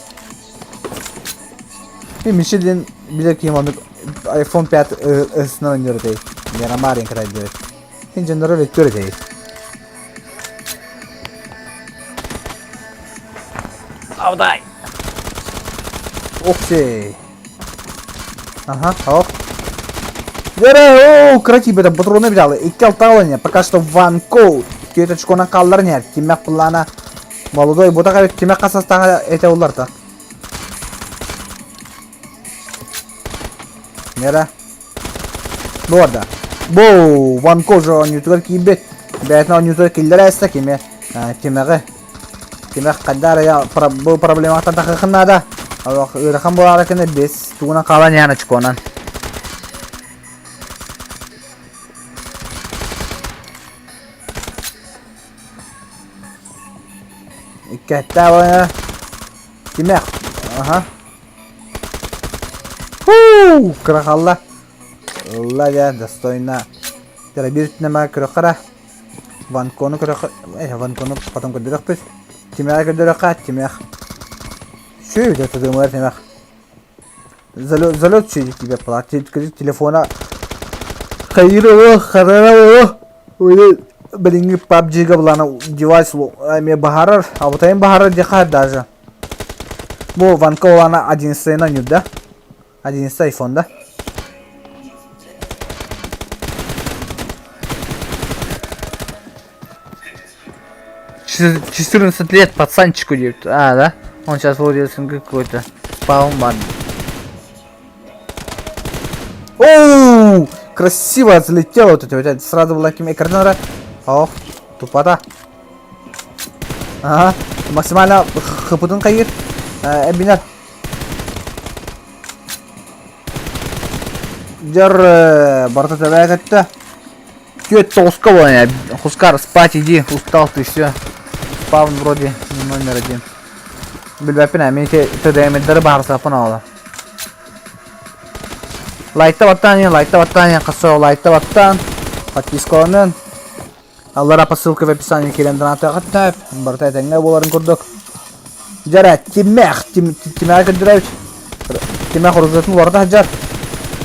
D: И Мишелин билер киһим оннук iPhone 5 ысынан оонньуур этэй. Мирамарин кыра диэбит. Син дьонноро өттүөр этэй.
A: Аудай!
D: Ох ты! Ага, оп. Дьэрэ, оо, кыра тиийбэтэ, патроны взял. Икки алтаалыня, пока что Ван Коу. Түөрт очконан хааллар иһэр. Тимэх плана. Молодой, бутах эбит, тимэх хасастаҕа этэ уларта. Нера. Буорда. Бу, Ван Коу же оонньуутугар киирбит. Бэйэтин оонньуутугар киллэрэ эстэ кими? Тимэҕи. Тимэх хайдах эрэ бу проблематтан тахыахын наада. Олох ыарахан буолаары кэннэ бес тугунан хаалан иһэн очконан. Иккэттээ буолан Тимэх. Аха. Хуу! Кыра халла. Ылла дьэ, достойно. Тера биир өттүнэн көрөххө Ванкону көрөххө, э, Ванкону потом көрдөрөхпүт. Тимэҕи көрдөрөххө, Тимэх. Сүү, это думаю, Тимэх. Залет, залет сидит тебе платит, телефона хайыр харара билиҥҥи PUBG-га былаана девайс эмиэ баһарар, абытайын баһарар диэхэ даже. Бу Ванка улаана 11 нюр да? 11 айфон да?
A: 14 лет пацанчику диэбит. А, да? Он сейчас вроде СНГ какой-то. Спаун
D: Оу! Красиво залетело вот это вот. Сразу была ким экрана. Ох, тупота. Ага. Максимально хпытын хайыр. Эбинер. Дьэр барыта тэбээ көттө.
A: Түөрт тоҕуска буолан Хускар, спать иди, устал ты, все. Спаун вроде не номер один. Билбэппин ээ, мин ити ТДМ-дары баһарсаппын оҕолор. Лайкта баттаан иһин, лайкта баттаан иһин, хасса лайкта баттаан, подпискаланын. Аллара по ссылке в описании киирэн донатыаххыт барыта этэҥҥэ буоларын курдук. Дьэрэ, Тимэх, Тимэҕи көрдөрөбүт. Тимэх оружиетын уларыта сылдьар.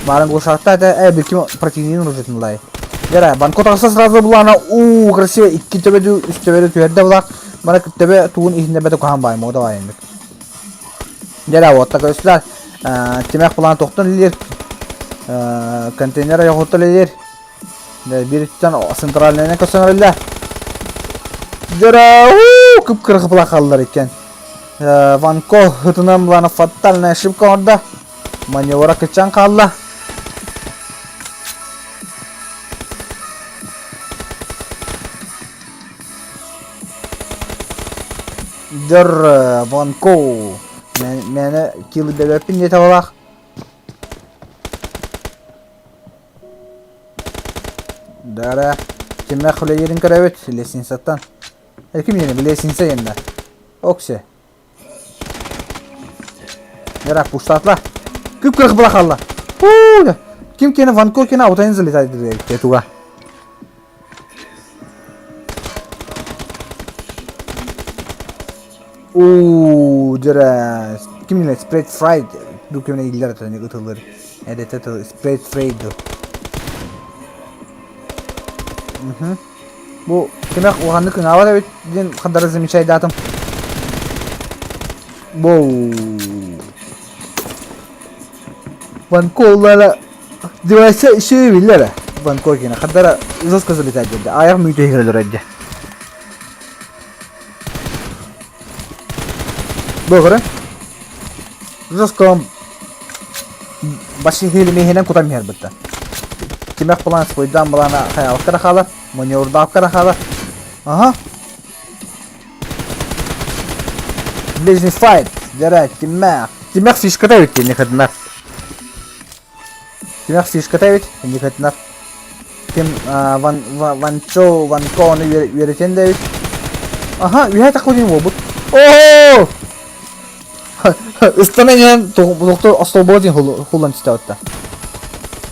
A: Баарын глушакта этэ, э, билким противнигин оружиетын ылай. Дьэрэ, банко тахса сразу булана, уу, красиво, икки төбөдү, үс төбөдү түһэрдэ булак. Мана төбө тугун иһинде бөтө куһаан баай, мода баайыннык. Дьэрэ, вот так өслөр. Тимэх булан тохтон илир. Контейнер айохуттан илир. Биир өттүттэн центральныйынан көрсөн эрэллэр. Дьөрөө, кып-кыра кыпылахаллар иккен. Ванко ытынан булана фатальная ошибка оҥордо. Маневра кыччаан хаалла. Дьөр Ванко мээнэ килл бэбэппин диэтэ буолаах. Дара, кимнээх үлэлиирин көрөбүт, лестницаттан. Э, ким диэни, лестница диэн да. Оксе. Дара, пуштатла. Күп-күөх була хаалла. Уу, ким киэнэ Ванко киэнэ аутайын залетает диэбит туга. Уу, дьэрэ, ким диэн спред фрайд ду кимне иллэр этэ ытылыр. Эдэтэ тыл спред фрейд ду. Бу кимэх улаханнык кыҥаабат эбит диэн хардары замечайдаатым. Боу. Ванколлара девайса еще биллэр. Ванко кина хардара жестко залетать деді. Аяқ мүйтө хирелер Бу Жестко баши хилимиһинэн кутан иһэр бытта. Тимэх план свойдаан балана хайаабакка хаалар, маневрдаабакка хаалар. Ага. Ближний файт. Дьэрэ, Тимэх. Тимэх фишката эбит не хадынар.
D: Тимэх фишката эбит, индикатинар. Ким Ван Ванчо Ванко ону үөрэтэн да эбит. Аха, үһэ такой буолбут. Оо! Ыстана иһэн тохтор остолбуга диэн хуллан түстэ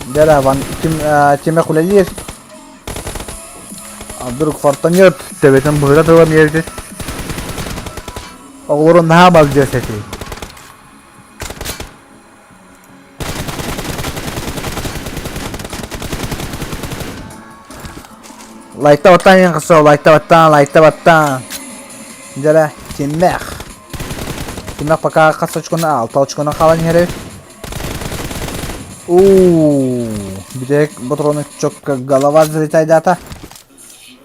D: Дьэ Ван ким Тимэх үлэлиир. Вдруг фортанет төбөтүн быһыта тылан биэрбит. Оҕолорун наһаа балдьыас этий. Лайкта баттаан иһин хасса, лайкта баттаан, лайкта баттаан. Дьэрэ, Тиммэх. Тиммэх пока хас очкону, алта очкону хаалан иһэр эбит. Уу, бүтэһик ботрону чокка голова залетайдаата.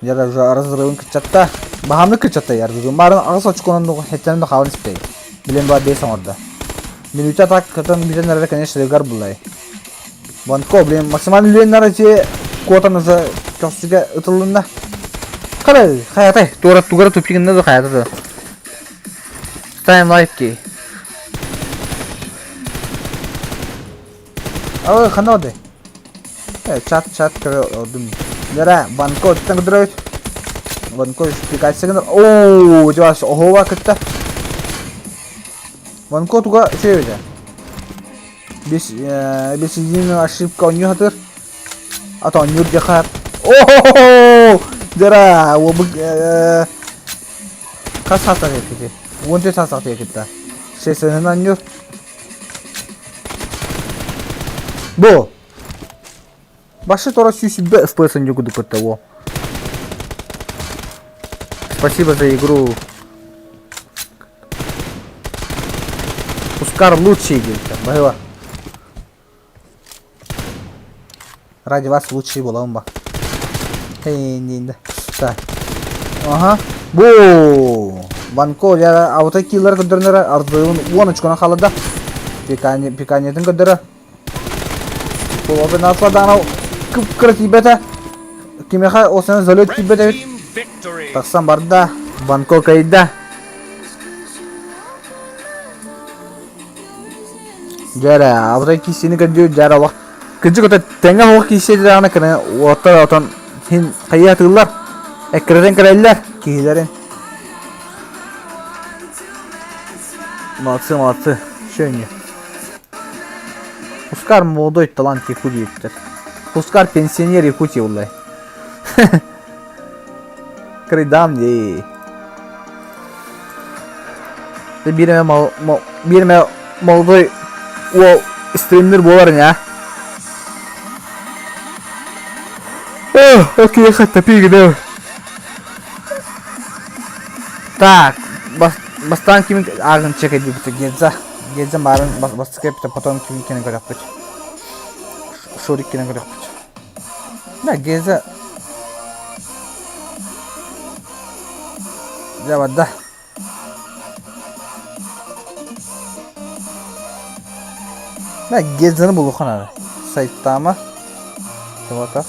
D: Дьэрэ уже разрывын кыччатта. Баһаамнык кыччатта разрывын. Баарын аҕыс очконан хеттенен да хаалан испэй. Билэн баар бэс оҥордо. Мүнүүтэ атакатын бүтэн эрэрэ, конечно, ыгар буллай. Ванко, блин, максимально үлүөн ити куотан уже көхсүгэ ытыллынна. Хара, хайатай, туора тугара тупигинна да хайата да. Ставим лайки. Ой, хана оды. Чат, чат көрө ордум. Нера, Ванко оттан көдөрөйт. Ванко пикатсыгын. Оо, дьас, оһоба кытта. Ванко туга үчүгэй Без, без единого ошибка оонньуу сатыыр. А то оонньуур диэхэ. О-хо-хо! Дьара, уобук хас саастаах эппити? 14 саастаах диэкитта. Сессияны оонньуур. Бу! Башы тора сүүсүбэ FPS оонньуу курдук кытта во. Спасибо за игру. Ускар лучший диэбиттэр. Баһыыба. Ради вас лучший буолабын ба. Хей, Так. Ага. Бу! Банко я аута киллер көрдөрөнөр ардыын 10 очкона халада. Пикани пиканетин көрдөрө. Половина атладана кып-кыра тиийбэтэ. Кимиэхэ осынан залет тиийбэт эбит. Тахсан барда. Банко кыайда. Дьэрэ, абытай киисини көрдүүр дьэр олох. Кырдьык ото тэҥэ оһох киисиэдэҕинэ кини уоттар отон хин хайыы атыыллар. Эккирэтэн кэлэллэр киһилэрин. Молодцы, молодцы. Все не. Ускар молодой талант Якутии диэбиттэр. Ускар пенсионер Якутии уллай. Кырыйдаам дии. Биир эмэ биир эмэ молодой уол стримнер буолар ини а? Окей, хаттапи гынэ. Так, бастаан ким ааҕын чекэйдибит Гедза. Гедза баарын бастакы потом ким кини көрөхпүт. Шурик кини көрөхпүт. Да, Геза. Дьэ барда. Да, Гезаны булуохха наада. Сайтама. Чего-то.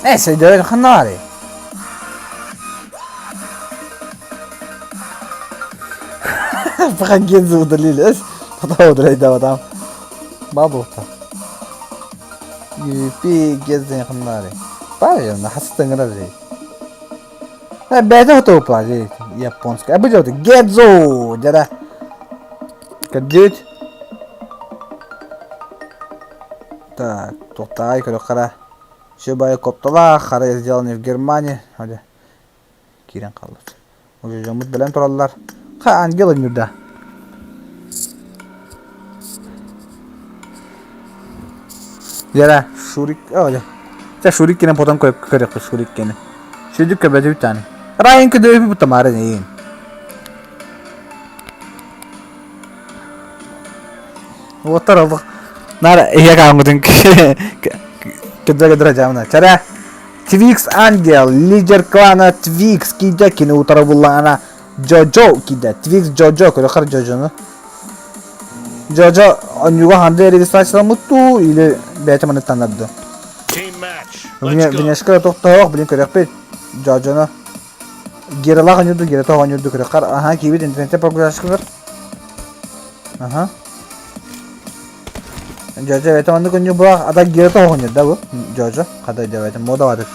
D: Ээ, сөйдөөн ханнаары. Пока Гензу удалили. Потом удалить, да, там. Бабута. Юпи Гензу ханнаары. Правильно, хастыңра же. Бэйэтэ хотуоппа японская. Бу дьэ Гедзо дьэ Көрдүүт. Так, туохтааҕай көрүөххэ Все баайы копталаах, хара сделаны в Германии. Оде киирэн хаалбыт. Уже дьоммут бэлэм тураллар. Ха, ангел ыҥырда. Дьэ, Шурик, о, дьэ. Чэ, Шурик кэлэн потом көрүөхпүт Шурик кэлэн. Сүдүк көбөтүбүт даҕаны. Райан көдөбүт тамара эйин. Уоттар олох наар иһэ хааммытын көдө-көдө дьаамына. Чара Твикс Ангел, лидер клана Твикс киирдэ кини утары буллаҕына Джоджо киирдэ. Твикс Джоджо көрөхөр Джоджону. Дьо-дьо онньуга ханды регистрацияламмыт дуу или бэйэтэ маннык таннарды? Внешка тохтоох, блин, көрөхпүт. Дьо-дьоно. Гералаах онньуурду, гератоох онньуурду көрөххөр. Аха, киибит интернетте прогресскалар. Аха. Дьо-дьо бэйэтэ маннык онньуу буолаах, ата гератоох онньуурда бу. Дьо-дьо, хата дьэ бэйэтэ модалаатык.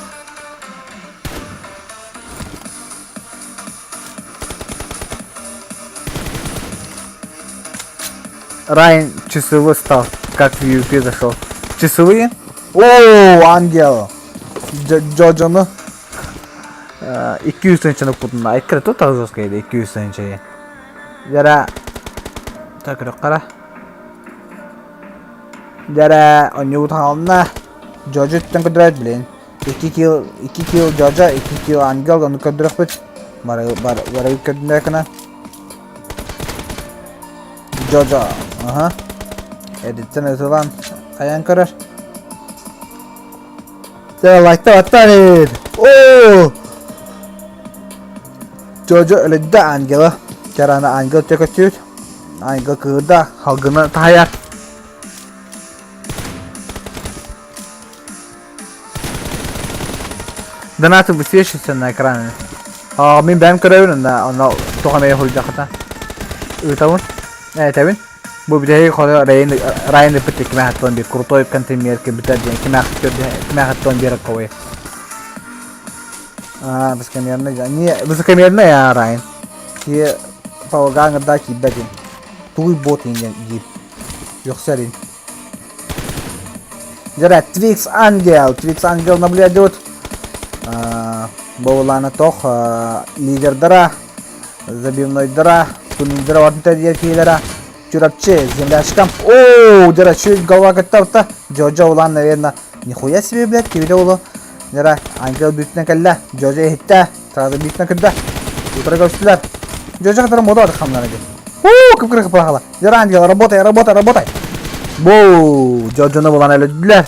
D: Райан часовой стал, как в UP зашел. Часовые? О, ангел! Джоджону 200 тыһыынчаны укпутунна. Икки тут жесткая 200 тыһыынча. Дьара так көрөххара. Дьара онньугут хаална. Джоджо үттэн көрдөрөт блин. 2 килл, 2 килл Джоджо, 2 килл Ангел, ону көрдөрөхпүт. Бары бары бары көрдүнэкына. Джоджо, аха. Эдиттен ытылан хайан көрөр. Сэ лайта баттан Оо! Джоджо өлөддө Ангела. Чарана Ангел төкөтүүт. Ангел кыырда, халгына тахайар. Донаты высвечиваются на экране. А, мин бэйэм көрөбүн онно онно туох эмэ хоруйдаххына ыытабын. Этэбин. Бу бүтэһик хоро Райан Райан ыппыт кимээх аттон биир крутой контейнер кирбитэ диэн кимээх кимээх аттон биэр кой. А, высокомерный. Не, высокомерный а Райан. Ки полагаан да киирбэт Тугуй бот диир. Үөхсэрин. Дьэ, Твикс Ангел. Твикс Ангел наблюдает. Бовулана тох лидердара, забивнойдара, турнирдара вартын диэн Чурапчы, землячкам. О, дьэ, чуть голова кытта Джоджо улан, наверное, нихуя себе, блядь, кибите улу. Дьэ, Ангел бүтүнэ кэллэ. Джоджо иһиттэ. Сразу бүтүнэ кырда. Утары көрүстүлэр. Джоджо кытары мода хамнар эти. Уу, кып-кыры кыпахала. Дьэ, Ангел, работай, работай, работай. Боу, Джоджону булан өлөдүлэр.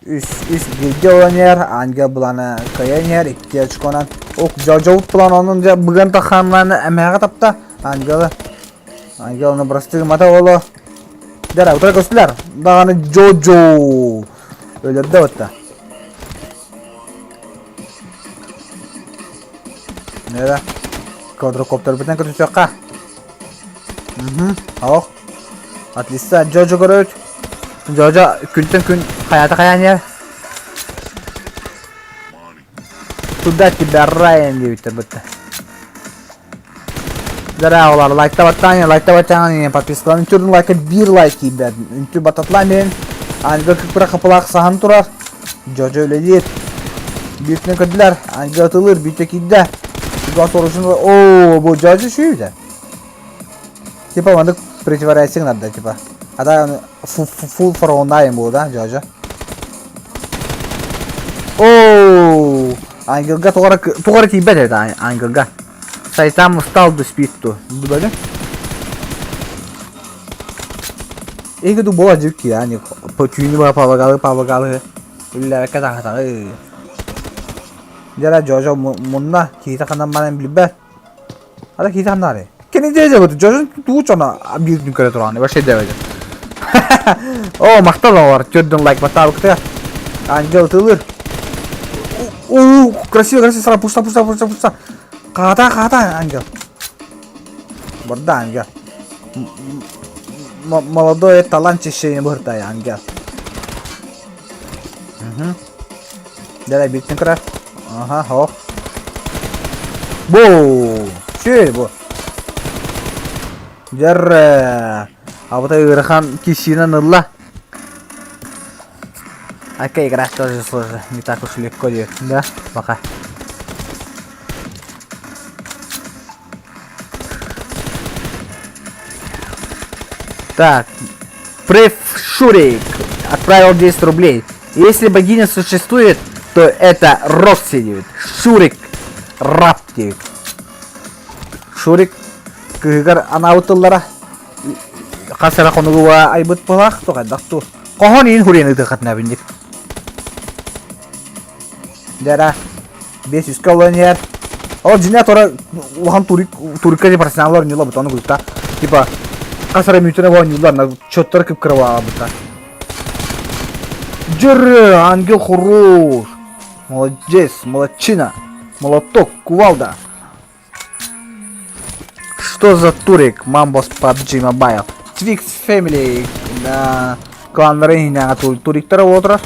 D: Үс, үс бииргэ олорон иһэр, Ангел буланы кыайан иһэр, икки очконан. Ок, Джоджоут булан онун дьэ быган таххааннааны эмэҕэ тапта. Ангелы. Ангел оны бырастыы гыммата оло. Дьэ, утары көстүлэр. Даҕаны Джоджо өлөрдө батта. Нера. Квадрокоптербытын көтүтүөххэ. Угу. Ох. Отлично. Джоджо көрөбүт. Джоджо күнтэн күн хайата хайаан Туда тебя Райан диэбиттэр бытта. Здорово, лайкта баттаан, лайкта баттаан, подпискалан түрін лайка биир лайк киирбэт. Үнтү бататлаан мен Ангел кыпыра капылаах саһан турар. Джоджо үлэлиир. Бииртэн көрдүлэр. Ангел атылыр, бииртэ киирдэ. Чугас оружун... Оо, бу Джоджо сүүрдэ. Типа маннык притворяйся надо, типа. А да, фул фараонайым был, да, Джоджо? Оу, Ангелга тугара тиийбэт это Ангелга. Сайтам устал до спитту. Бу Эги ду бола дьүк yani түүнү бара павагалы павагалы үллээбэккэ таһатаҕы. Дьэ Джожо мунна киһитэ ханан баран билбэт. Ата киһитэ ханнаары. Кини дьэ бу Джожо туу чона биир күн көрө туран вообще дебеде. О, махтал оҕор, төрдүн лайк баттаабыкты. Ангел тылыр. Уу, красиво, красиво, сара пуста, пуста, пуста, пуста. Хаата, хаата, Ангел. Барда Ангел. Молодой талантище быртай Ангел. Угу. Давай биттин кыра. Ага, хо. Бу! Шүй бу. Дьэр, абыта ыарахан кисиинэн ылла. Окей, играть тоже сложно. Не так уж легко диет. Да, пока. Так, Преф Шурик отправил 10 рублей. Если богиня существует, то это Рокси диэбит. Шурик раб диэбит. Шурик кыһыгар анаабыт тыллара хас эрэ хонугуга айбыт буолаах тугайдах ту. Хоһон иин хуриен ытыахатына бинник. Дара. 500 олорон иһэр. Ол дьиҥэ тура улахан турик турикка дии профессионаллар оонньуулар бут ону кытта. Типа хас эрэ мүнүүтүнэ оонньууллар, счеттара кып-кыра буолбуттар. Дьөрү, ангел хорош. Молодец, молодчина. Молоток, кувалда. Что за турик, Мамбос PUBG Mobile? Twix Family да, кланнары иһинээҕи туриктара буолтурар.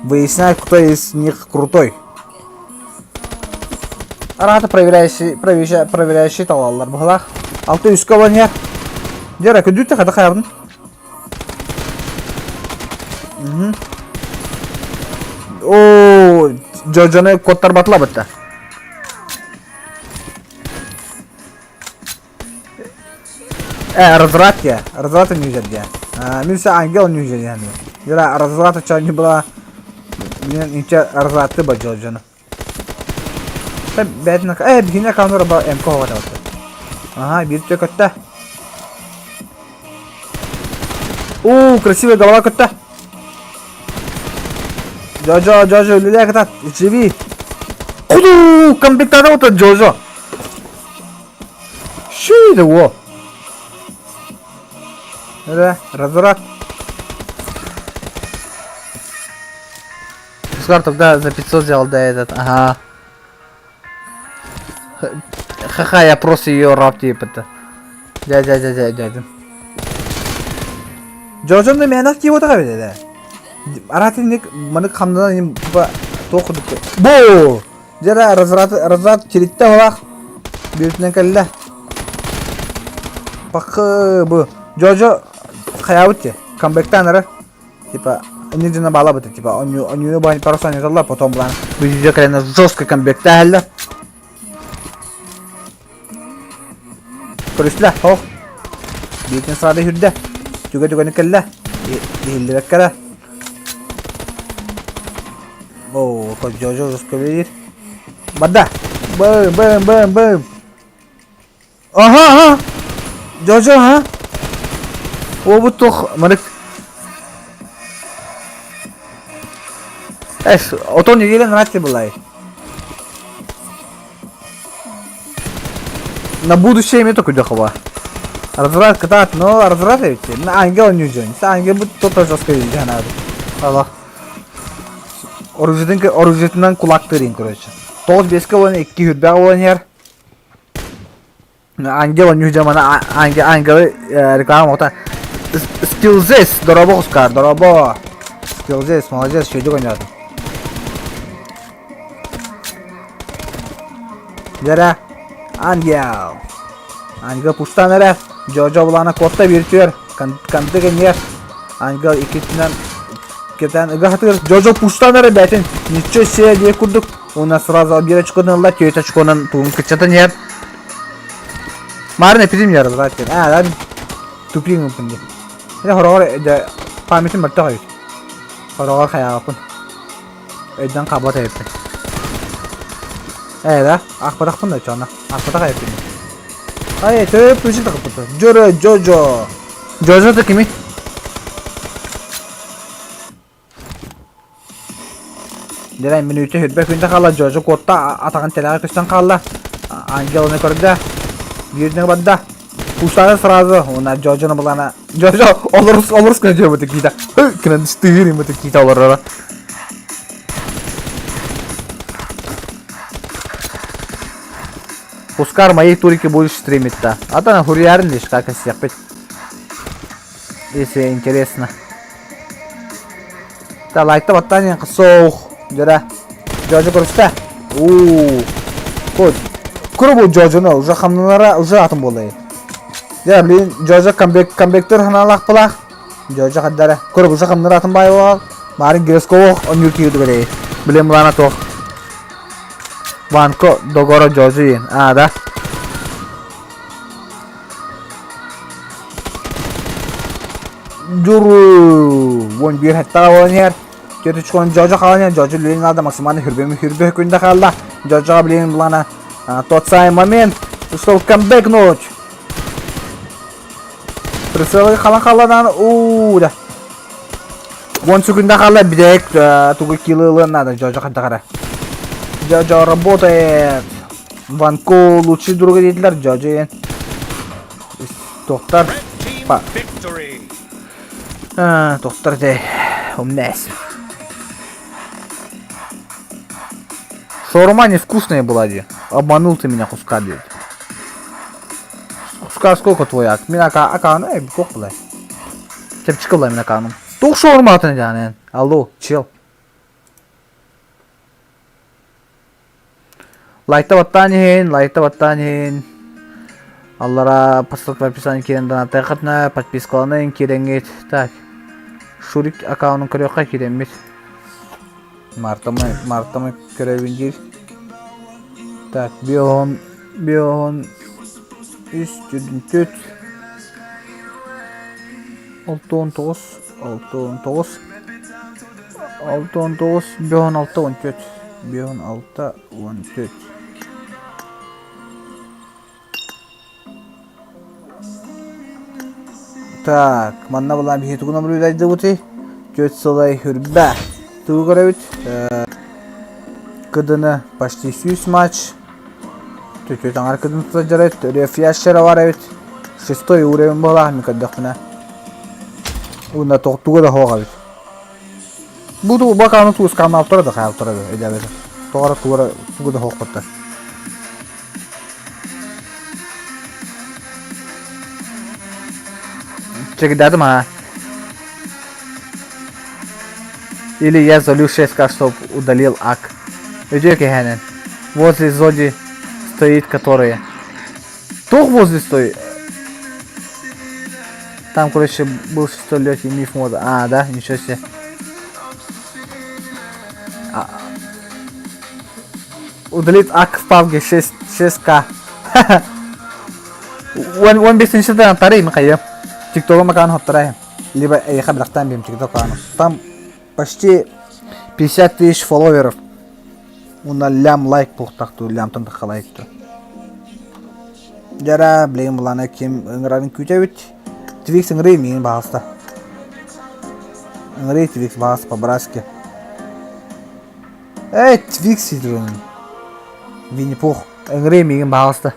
D: Выясняй, кто из них крутой. Араата проверяющий, проверяющий, проверяющий талаллар быһылаах. Алты үскэ олон иһэр. Дьэ, күндүттэ хата хайабын. Оо, дьону куоттарбатыла бытта. Э, разврат я. Разврата не взять я. Мин ангел не взять я. Дела разврата ча не была. Блин, ничего развраты ба дьону. Бээтин э биһиэнэ аккаунтугар ба МК оҕо таҕыста. Аһаа, биир түө көттө. Уу, красивая голова көттө. Жожо, Жожо, үлэлээ кытат, живи. Куду, комбиктата вот Жожо. Ши, да во. Да, разворот. Скоро тогда за 500 взял, да, этот, ага. Ха-ха, я просто ее раб типа-то. Дядя, дядя, дядя. Жожонду мээнэх киһи эбит этэ. Арат инник манык хамнанан им типа туох курдук. Бу! Дьэ разврат разврат тириттэ олах. Бүйтүнэн кэллэ. Пакы бу. Жожо хайаабыт те. Камбэктаан эрэ. Типа, они дьоно баалабыт, типа, онньууну пару сонньуталлар, потом булан бүдүүдэ кэлэн жестко комбектээһэллэр. Көрүстүлэ, ох. Биитин саада үрдэ. Түгэ-түгэни кэллэ. Иһиллибэккэ эрэ. Оо, жожо жестко үлэлиир. Барда. Бым, бым, бым, бым. Аха, аха. Жожо, аха. Уобут туох маннык Эс, отон неделя нравится была. На будущее мне только дохова. Разврат кытаат, но разврат ведь. На ангел не жөн. Ангел будет то-то жестко надо. Аллах. Оружетын, оружетынан кулактырын, короче. Тоғыз беске болан, икки хүрбэҕэ болан иһэр. Ангел ньүдьамана ангелы реклама ота Скилзес дорообо Оскар дорообо Скилзес молодец үчүгэйдик ойноотум Дьэрэ Ангел Ангел пустан эрэ Жожо булаана куотта биир түөр Канты кэннигэр Ангел иккитинэн кэтэн ыга хатыгар Жожо пустан эрэ бээтин ничего себе диэх курдук Уонна сразу биир очкону ылла, түөрт очконан тугун кыччатан иһэр. Марын эпидем ярылар диэн. Аа, да тупик гымпын диэн. Ити хороҕор дьэ памятым мөлтөх эбит. Хороҕор хайаабаппын. Өйдөн хаалбат эбиппин. Ээ да, аахпатахпын да чоно. Аахпатах эбиппин. Ай, төп үчүн тахыппыт. Жоро, Жожо. Жожо да кими? Дьэ, мүнүүтэ сүрбэ күндэ хаалла, Дьоодьо куотта, атаҕын тэлэҕэ көстөн хаалла. Ангеланы көрдө, биирдиҥи барда. Кустаары сразу, уонна Дьоодьону булана. Дьоодьо олорус олорус гына дьиэбит киитэ. Гынан стыыр иммит киитэ олороро. Пускар моей турики будешь стримить-то. А то на хурьярин лишь как всех Если интересно. Та лайкта баттаан соох дьөрө. Дьоодьо көрүстэ. Уу. Код. Куру Дьоодьону уже хамнанара уже атын буолла. Дьэ, блин, Дьоодьо камбек камбектер ханаалаах былаах. Дьоодьо хардара. Куру уже хамнара атын баай буолар. Марын Гресковох онньуур киирдүгэрэй. Блин, мылаана туох. Ванко Догоро Дьоодьо диэн. А, да. Дьуруу! 11 хаттаҕа буолан иһэр. Түөрт очкону Дьоодьо хаалан иһэр. Дьоодьо билигин наада максимально хүрбэми хүрбэ күндэ хаалла. Дьоодьоҕо билигин былаана тот самый момент, что камбэкнуть. Прицелы халан хаалла уу да. 10 секунда хаалла бүтэһик тугу килы ылыан наада Дьоодьо хантахара. Джоджо работает. Ванко лучший друг диэтилэр Джоджо диэн. Тоқтар.
C: Red team victory.
D: Тоқтар дэ. Умнес. Шаурма невкусная была, де. Обманул ты меня, куска, дед. Куска сколько твой ак? Мин ака аканы эй кох была. Чепчик была мин аканым. Тух шаурма атын дянен. Алло, чел. Лайкта баттаан иһин, лайкта баттаан иһин. Аллара ссылка в описании киирэн донаттайхатына подпискаланын киирэҥҥит. Так. Шурик аккаунун көрүөххэ киирэммит. Мартамы, мартамы көрөбүн диир. Так, биоһон, биоһон үс түдүн түт. 6 19, 6 19, 6 19, биоһон 6 14, биоһон 6 14. Так, манна булан биһи тугунан наблюдайдыбытый? Түөрт сылай хүрбэ. Тугу көрөбүт? Кыдыны почти сүүс матч. Түтү таҥар кыдын сылдьар эбит. Өрүө фляшера бар эбит. Шестой уровень буолаах мен көрдөхпүнэ. Уна тоқтуга да хоох эбит. Бу ту баканы туускаан алтара да хаалтара да өйдөөбөтүм. Тоҕо тугу тугу да хоохпуттар. Чегдадым а. Или я залю 6К, чтоб удалил ак. Өдөө кэһээнэн. Возле Зоди стоит которые. Тух возле стоит. Там, короче, был шестой легкий миф мода. А, да? Ничего себе. А... Удалит ак в пабге 6, 6К. Уон уон бесинчи тарый михаил. Тиктога макан хоттарай. Либо эйха билахтан бим тикток Там почти 50 тысяч фолловеров. Уна лям лайк пухтахту, лямтан тахха лайкту. Дьара, билигин былаана ким ыҥырарын күүтэбит. Твикс ыҥырыы миигин баҕаста. Ыҥырыы Твикс баҕас по-братски. Эй, Твикс диэн. Винни-Пух. Ыҥырыы миигин баҕаста.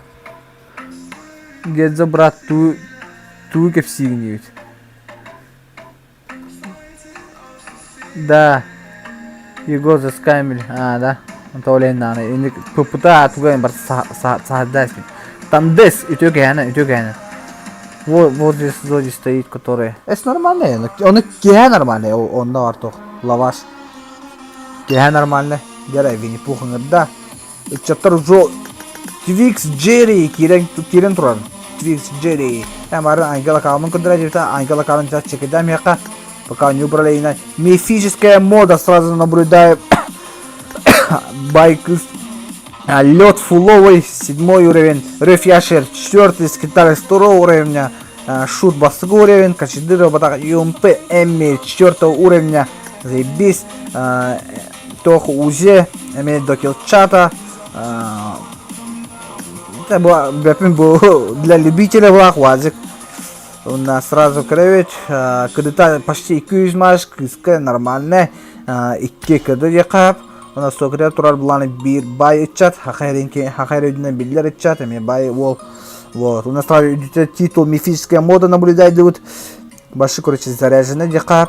D: Гедзо брат туу туу кэпсиигин диэбит. Да, его заскамили. А, да. Онто Инник ППТ тугай бар саһардаспит. Там дес үтүө кэһээнэ, үтүө кэһээнэ. Вот, вот здесь сзади стоит, который... Это нормально, он киһэ нормальный, онно бар туох лаваш. Киһэ нормальный. Дьэ Винни-Пух ыҥырда. Ыччаттар уже Твикс Джерри киирэн киирэн турар. Твикс Джерри. Бары Ангела Калман көрдөрө Ангела Калман чекеда меха. Пока не убрали на мифическая мода сразу наблюдаю. Байк лед фуловый, седьмой уровень, Реф Яшер, четвертый, Скиталец второго уровня, Шут бастакы уровень, Качедырова Батак ЮМП Эмми четвертого уровня, заебись, Тох Узе, Эми до килчата, это была, для любителей была УАЗик. У нас сразу кровь, кыдыта почти 200 маш, кыска нормальная, икки кыды диэхэ У нас сокря турар буланы биир бай ыччат, хахайр өйдүнэн биллэр ыччат, эмиэ бай уол. Вот. У нас титул мифическая мода наблюдает дыбыт. Башы, короче, заряжены диэхэ.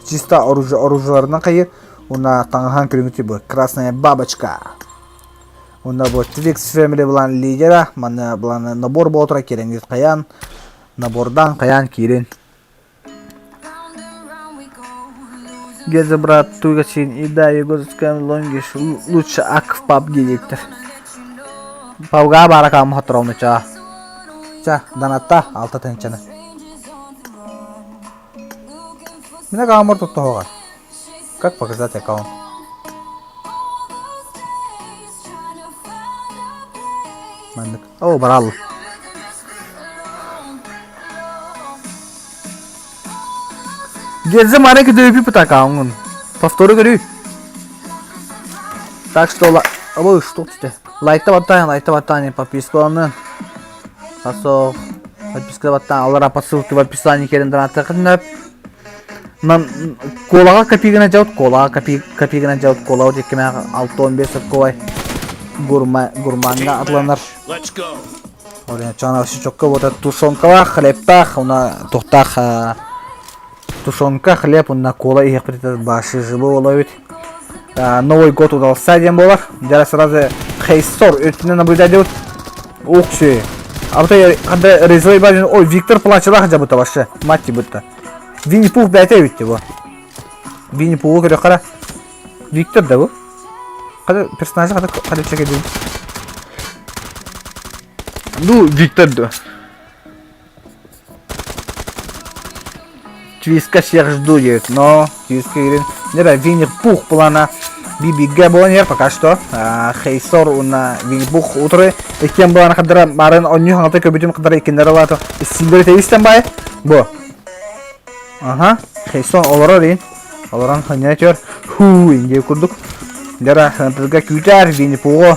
D: Чисто оружие, оружиеларынан хайыр. Уна таҥаһан көрүҥүтү бу. Красная бабочка. Уна бу Twix Family булан лидера. Манна булан набор болотура кирэнгит хайан. Набордан хайан киирин. Геза брат тугачин и да Егорская лонгиш лучше ак в PUBG диэбиттэр. PUBG баара каамы хотороуну чаа. Ча, данатта алта тыһынчаны. Мин аккаунтмар туттуһуоҕа. Как показать аккаунт? Маннык. О, бараалла. Геззе маны көтөйүпү аккаунтун. Повторы көрүй. Так что, ой, что ты? Лайкта баттаан, лайкта баттаан, подпискаланын. Асо, подписка баттаан, алара по ссылке в описании керен донаттахын Нам колаға копигана жаут, колаға копигана жаут, кола деккеме 6-15 колай. Гурмаҥҥа атыланар. Чокко вот тушенкалаах, хлебтаах, уна тухтаах тушенка, хлеб, уна кола иһиэхпит башы живы олобит. Новый год удался диэн буолар. Дьара сразу Хейсор өттүнэн наблюдать делают. Ух ты. А вот я когда Резой бажен, ой, Виктор плачелах жабыта вообще, мать будто. Винни-Пух бәйте өтті бу. Винни-Пуху көрө қара. Виктор да бу. Қада персонажы қада қада чеке дейін. Ну, Виктор да. Твиска всех жду, говорит, но Твиска говорит, не Винни-Пух плана Бибиге буолан пока что. Хейсор уна Винни-Пух утры. Иккен буолан хадара марын онню хаңата көбүтүм хадара иккеннер алааты. Силдери тейистен бай. Бу. Ага. Хейсон олорор ин. Олорон ханья төр. Ху, инде курдук. Дара хантырга күтәр Винни-Пугу.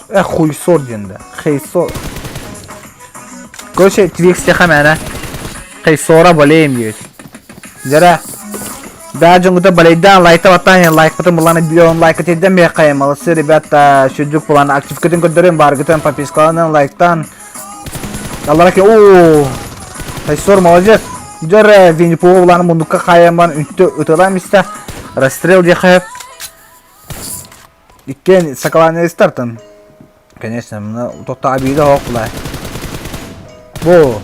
D: Э, хуйсор диэн да. Хейсор. Короче, Твикс теха мээнэ. Хейсора болеем диэбит. Дьэрэ. Да, дьоҥҥута балейдаан лайта баттаан лайкпытын булан миллион лайка тиэрдэн биэххэйм. Молодцы, ребята, сүрдүк булан активкытын көрдөрүн бааргытын подпискаланан лайктаан. Аллара ки оо. Хейсор молодец. Дьэрэ, Винни-Пугу булан мундукка хаайан үнтү ытылаан истэ. Расстрел диэхэ. Иккиэн сакалаанньыстартан, конечно, мына тохто обида суох булай. Бу.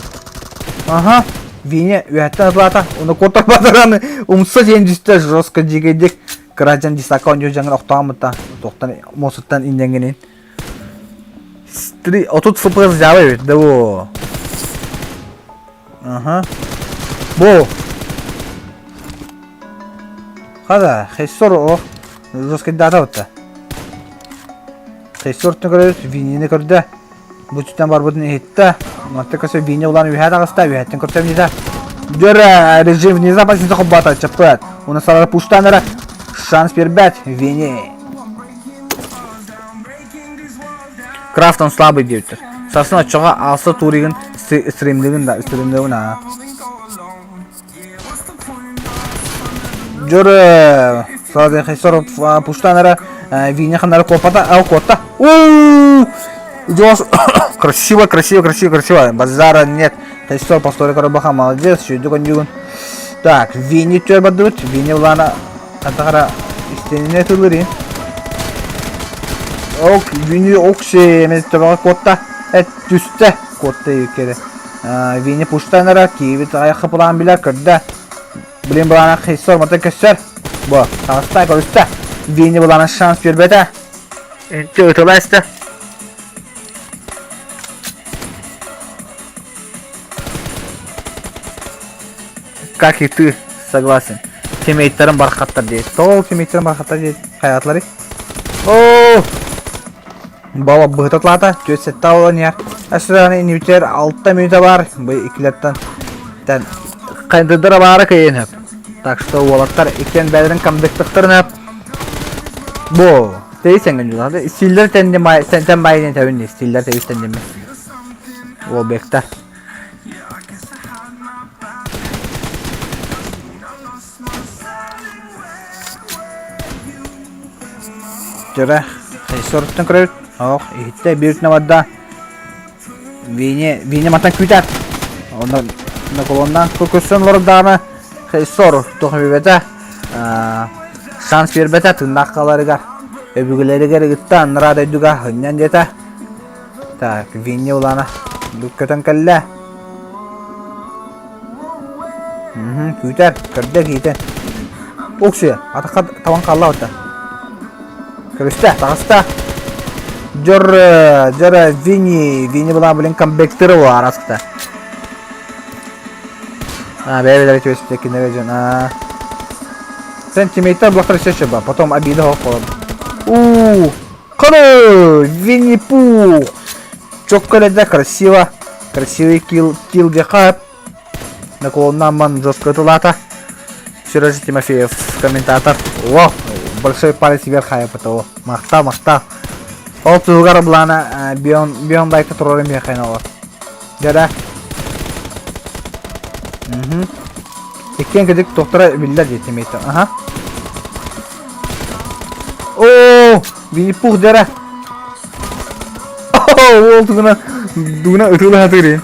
D: Аха. Виня үөһэттэн ытылаата. Уну куттарбатараны умса диэн түстэ жестко дьигэйдик кыраадьан дисака онньуу дьаҥын охтооммута. Тохтан муосуттан инньэҥҥинин. Три, отут фпс дьаабай эбит да бу. Аха. Бу. Хада, Хессор о жесткайдаата бытта. Хессор көрөбүт, Винини көрдө. Бу түтэн барбытын иһиттэ. Манта көсө Вини улаан үһэ таҕыста, үһэттэн көрсөм дии Дөр режим внезапно хоббата чаппат. Уна сарара пуштан эрэ шанс бербэт Вини. Крафтон слабый диэбиттэр. Сарсын оччоҕо алса туригын стримлигин да стримлигин аа. Дьөрө Соров пуштан эрэ Виня ханнары куоппата, ал куотта. У Идешь красиво, красиво, красиво, красиво. Базара нет. Хейсор постой Карабаха молодец, сүйдүк ондюгун. Так, Вини төр бардыбыт. Вини улана хантахара истинине тылырын. Ок, Вини оксе мен төбөҕө куотта. Эт түстэ куотта юкере. Вини пуштанара киевит айахха пылаан билэр көрдө. Блин былаана хейсор мата көссөр. Бу, таҕыста көрүстэ. Вини былаана шанс бербэтэ. Энче ытыла эстэ. Как и ты, согласен. Тиммейттарым бархаттар дейді. Сол тиммейттарым бархаттар дейді. Хайатлары. О! Бала быһытатлаата. Түөт сетта олан яр. Әсірәні инибитер 6 минута бар. Бу икилерттен тен кайдыдыра баара кыйын хөп. Так что уолаттар иккен бәлерин камдыктыктарын хөп. Бу тейсең жүлады. Стиллер тенде май сентен байын тәвин стиллер тейстен деме. Ол бекта. Дьөрэ, сорттан көрөбүт. Ох, иһиттэ биир күнэ барда. Вине, Вине мантан күүтэр. Онно колоннан көрсөн олордаҕына сор туох билбэтэ. Шанс биэрбэтэ тыыннаах хааларыгар. Өбүгэлэригэр ыытта анараа дойдуга ынньан диэтэ. Так, Винни улаана көтөн кэллэ. Күүтэр, көрдө киитэ. Уксуя, атахха табан хаалла ота. Көрүстэ, таҕыста. Дьор, дьор Винни, Винни была, блин, камбэктері ол араскыта. А, бэйэ-бэйэлэрэ түбэспитэ кинилэр дьон. А. Сантиметр блоктар еще ба, потом обида хоп У, Короче, Винни-Пух. Чокко красиво. Красивый килл, килл дехап. Наклоннаман жестко тулата. Сережа Тимофеев, комментатор. О, большой палец вверх хайп того. Махта, махта. Ол тугар булана бион бион дайка турары мехайна олар. Дьэ Мгм. Иккиэн кыдык тохтора биллэр дии тиммейттэр. Аха. Оо, Винни-Пух дьара. Уол тугуна дугуна ытыылаһатыыр.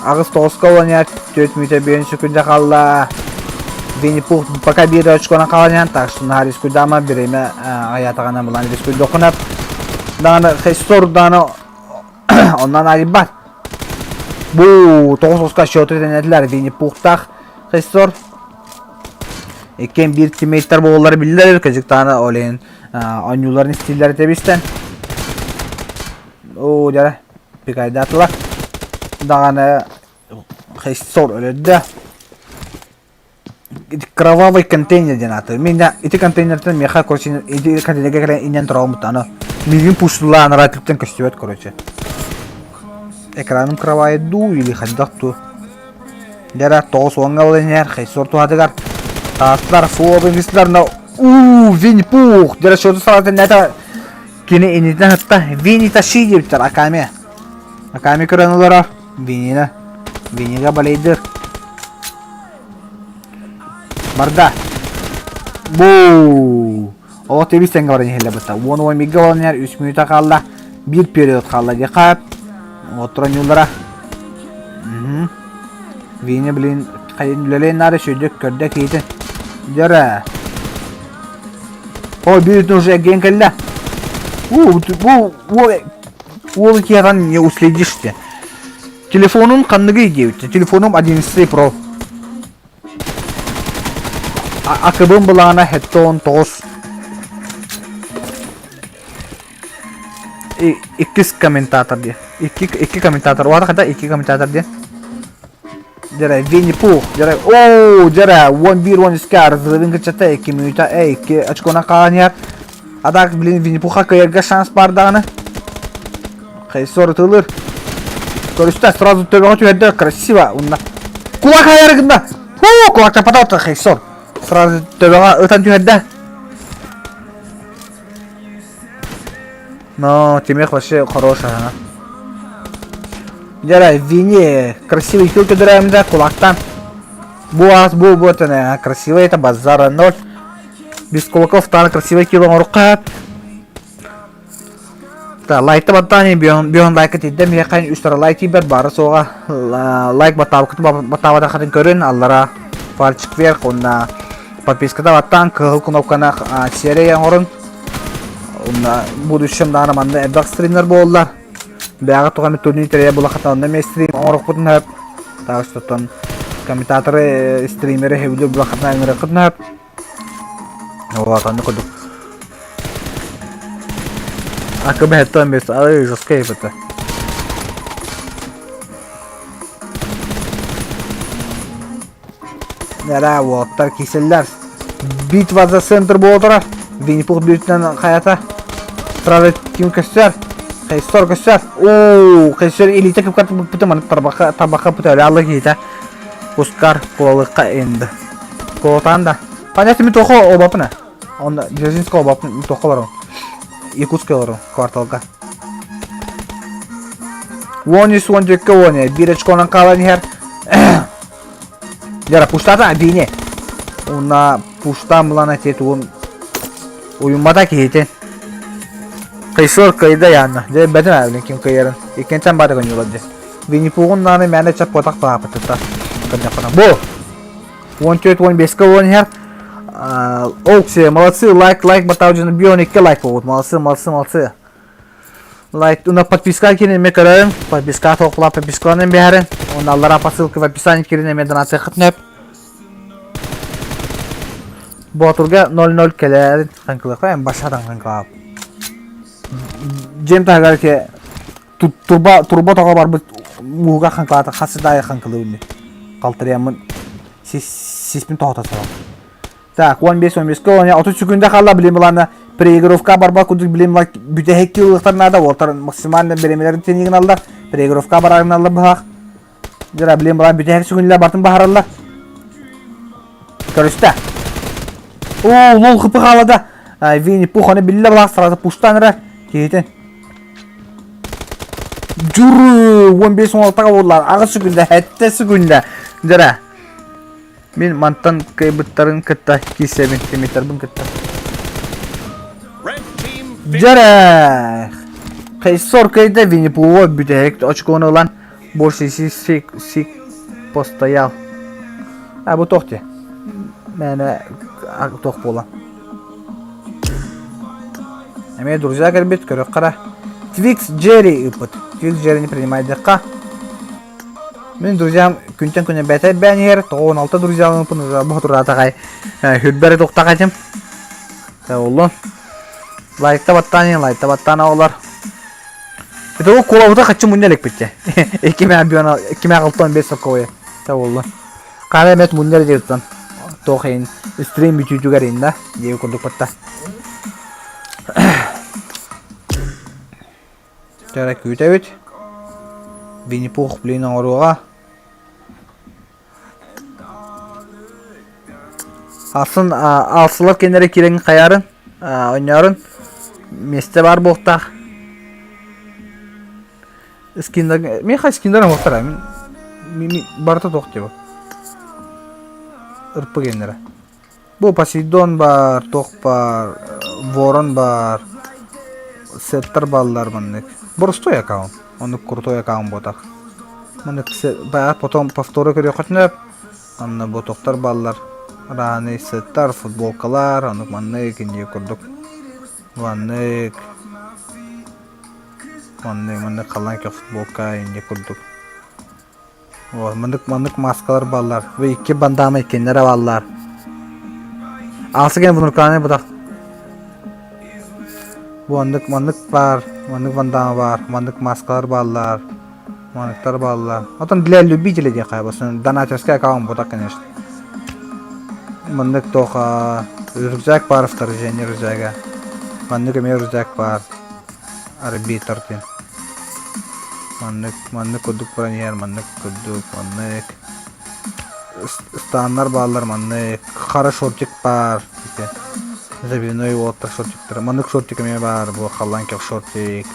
D: Аҕыс тоҕуска олоньар, түөрт мүтэ биэн сүкүндэ хаалла. Винни-Пух пока биир очконан хаалан так что наһаа рискуйдаама бириэмэ аятаҕына булан рискуйдоххуна даҕаны хестор даҕаны оннан арыйбат. Бу тоҕус оска счету тэнэтилэр Винни-Пухтаах хестор. Иккиэн биир тиммейттэр буолаллара биллэр, кыдьыктаана ол иһин оонньууларын истииллэрэ тэбистэн. Оо, дьэ, пикайдаатылар. Даҕаны Хессор өлөрдө. Кровавый контейнер диэн ааты. Мин ити контейнертэн миэхэ, короче, ити контейнерга кэлэн иннэн тураҕым аны миигин пуштулаан араатыттан көстүбэт, короче. Экраным кровавый дуу или хайдах дуу. Дьэ 90 ылан иһэр Хейсор туһатыгар таастар фобингистар но уу Винни-Пух дьэ счету саҕатын это кини инитин хатта Винни тащи диэбиттэр Аками Аками көрөн олорор Виннина Виннига балейдыр барда бу Ол тэбис тэҥҥэ баран иһэллэр бытта. Уон уон бииргэ олорон иһэр үс мүнүүтэ хаалла. Биир период хаалла диэххэ. Оттор ньуулара. Виня, блин, үлэлээн наада сүрдүк көрдө киһитин. Дьара. О, биир уже эргийэн кэллэ. У, бу, уол киһиэхэ не уследишь те. Телефонун ханныгый диэбиттэ. Телефонум 11 Pro. Акыбын былаана 79. Иккис комментатор диye. Икки, икки комментатор. Уата хата икки комментатор диye. Дьэрэ, Винни-Пух. Дьэрэ, оо, дьэрэ, 11-13 разрывын кыччата 2 минута, эй, 2 очкона хаалан А так, блин, Винни-Пуха кыайарга шанс бар даҕаны. Хайсор ытылыр. Көрүстэ, сразу төбөҕө түһэрдэ, красиво. Унна. Кулак хайары гынна. Фу, кулак тапата Хайсор. Сразу төбөҕө ытан түһэрдэ. Но Тимех вообще хороший, ага. Дьэ, Вини красивый килл көдөрөөм да кулактан. Бу ас бу бу это красивый это базара ноль. Без кулаков таар красивый килл оҥорукка. Та лайкта баттаан бион бион лайка тиийдэ миэхэ үс тара лайк тиийбэт баара суоҕа лайк баттаабыккытын баттаабатаххытын көрүн аллара пальчик вверх уонна подписката баттаан кыһыл кнопканы серия оҥорун уонна будущем даҕаны манна элбэх стримнэр буоллар бэйэҕэ туох эмит турнир тэрийэ булахата онно эмиэ стрим оҥорохпутун сөп так что комментаторы стримеры хэбилир булахатына ыҥырыаххытын сөп Вот, онно курдук. АКБ это ай, жесткая это. Нера, уолаттар киселлер. Битва за центр буолтара. Винни-Пух бүйтүнэн хайата. Сразу ким көстөр? Хайстор көстөр. Оо, Хайстор илиитэ кыпкат быппыта маны тарбаха табаха путэлэ алла киһитэ. Пускар куолалыкка энди. Куолатаан да. Понятно, мен тоқо обапына. Онда Дзержинского обапын тоқо барым. Якутская барым кварталга. Уон үс уон түөккэ уон биир очконан хаалан иһэр. Яра пуштата бини. Уна пуштан булан эти тугун уйуммата киһитин. Кайсор кыйда яанна. Дьэ бэтин аабын ким кыйарын. Иккинтэн баата көньюлар дьэ. Винни-Пугун нааны мээнэ чаппатах таапытыта. Кырдьахпына. Бу! 14-15-ке уон иһэр. Окси, молодцы, лайк, лайк батау дьону бион 2 лайк болбут. Молодцы, молодцы, молодцы. Лайк, уна подписка кирин эме көрөйүм. Подписка тоқла подпискаланын бэһэрин. Онна аллара по ссылке в описании кирин эме донация хытнеп. Боотурга 0-0 кэлэрин хаҥкылыахха эм башадан хаҥкылаап. Дьиэм таһыгар ки турба турба тоҕо барбыт мууга хаҥкылаата хас да аайы хаҥкылыыбын халтарыйаммын сиспин тоһута сорох так 15 15 ка 30 секунда хаалла билим былаана переигровка барба курдук билим бүтэһик ылыахтар наада уолтар максимально бириэмэлэрин тэнигин аллар переигровка барарыналлар быһаах дьара билим былаан бүтэһик секундалар бартын баһараллар көрүстэ оо лол хыпы хаалада Винни Пух аны биллэ былаах сразу пуштан эрэр киһитин Дьуру 15-16-га буоллар аҕыс секунда, сэттэ секунда. Дьара. Мин мантан кыайбыттарын кытта киирсэбин, тимиттэрбин кытта. Дьэрэх! Хайсор кыайда Винни-Пуха бүтэһик очкону ылан больше сик сик постоял. А бу туох дии? Мээнэ туох буолан. Эмиэ друзья кэлбит, көрүөххэ эрэ. Твикс Джерри ыыппыт. Твикс Джеррини принимайдыхха. Мин друзьям күнтэн күнэ бэйэтэ элбээн иһэр, 96 друзьяларбын боһутураатаҕай хүрбэри тухтах этим. Оллон. Лайкта баттаан иһин, лайкта баттаан оҕолор. Это ол куолабыта хаччы мунньа элекпитте. 2 65 сокковая. Та боллун. Хара эмэт мунньар диэттэн. Туох иһин стрим бүтүүтүгэр инна диэби курдук батта. Чара күүтэбит. Винни-Пух блин оҥоруоҕа. Алсын алсылар кэннэрэ киирэн хайаарын, оонньоорун миэстэ баар буолуохтаах. Скиннар, миэхэ скиннар оҥоһуктара. Мин барыта туох диэбит. Ырпы геннэрэ. Бу Посейдон баар, туох баар, Ворон баар, сеттар бааллар маннык. Боростуой аккаунт. Оннук крутой аккаунт буотах. Маннык баҕар потом повторы көрүөххүтүнэ онно ботуктар бааллар. Разные сеттар, футболкалар, оннук маннык инники курдук. Маннык маннык маннык халлаан көх футболка инники курдук. Вот, маннык маннык маскалар бааллар. Бу икки бандама иккиэннэрэ бааллар. Аасыген внуканы бутах. Бу маннык маннык баар, маннык бандама баар, маннык маскалар бааллар, манныктар бааллар. Отон для любителей диэххэ, басын донатерский аккаунт бутах, конечно. Маннык тоха рюкзак баар вторжение рюкзага. Маннык эмиэ рюкзак баар. Арбитр диэн. Маннык, маннык курдук баран иһэр, маннык курдук, маннык. Ыстааннар бааллар, маннык. Хара шортик баар. Ити. Забивной уолаттар шортиктара. Маннык шортик эмиэ баар, бу халлаан көх шортик.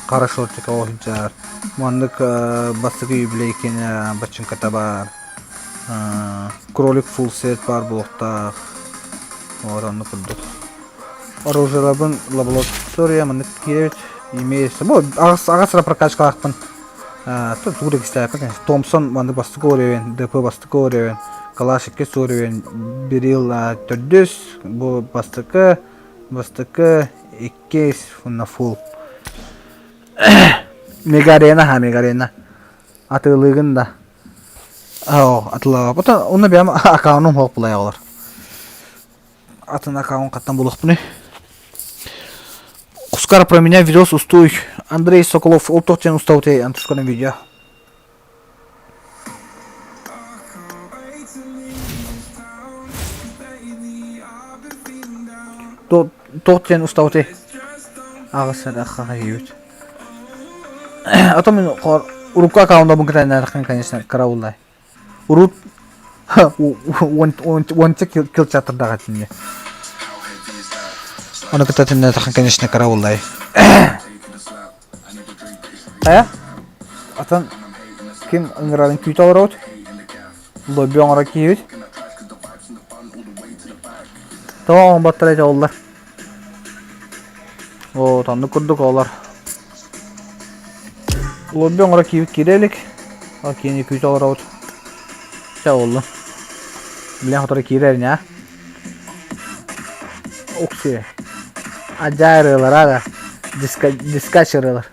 D: Хара шортик ол сылдьар. Маннык бастакы юбилей киэнэ бачыҥката баар. Кролик фулл сет баар буолуохтаах. Олор оннук курдук. Оружиеларбын лаборатория маннык киирэбит. Имеется. Бу аҕыс аҕыс эрэ прокачкалаахпын. Тугу да кистээппин конечно. Томпсон маннык бастакы уровень, ДП бастакы уровень, Калаш иккис уровень, Берил төрдүс, бу бастакы, бастакы, иккис, уонна фулл. Мегарена, ха, Мегарена. Атыылыыгын да. Оо, атылаабаппыт. Онно бэйэм аккаунум суох булай оҕолор. Атын аккаунт хаттан булуохпунуй? Кускар про меня видос устуй. Андрей Соколов ол туох диэн устабытай антусканын видео. Туох диэн устабытай? Аҕыс ахха хайыыбыт. А то мин урукку аккаунтабын кытайнаатаххын, конечно, карауллай. Урут уонча килчатырдаах этинни. Ону кытта тиннэтахын, конечно, карауллай. Э? Атын ким ыҥырарын күүтэ олоробут? Лобби оҥоро киһибит. Тоҕо оҥорботтор этэ оллар. Оо, оннук курдук олор. Лобби оҥоро киирбит киирэ илик. Ол киини күүтэ олоробут. Чэ буоллун. Билэн сотору киирэр ини а. Укси. Адьаа ырыалара да. Диска, дискач ырыалар.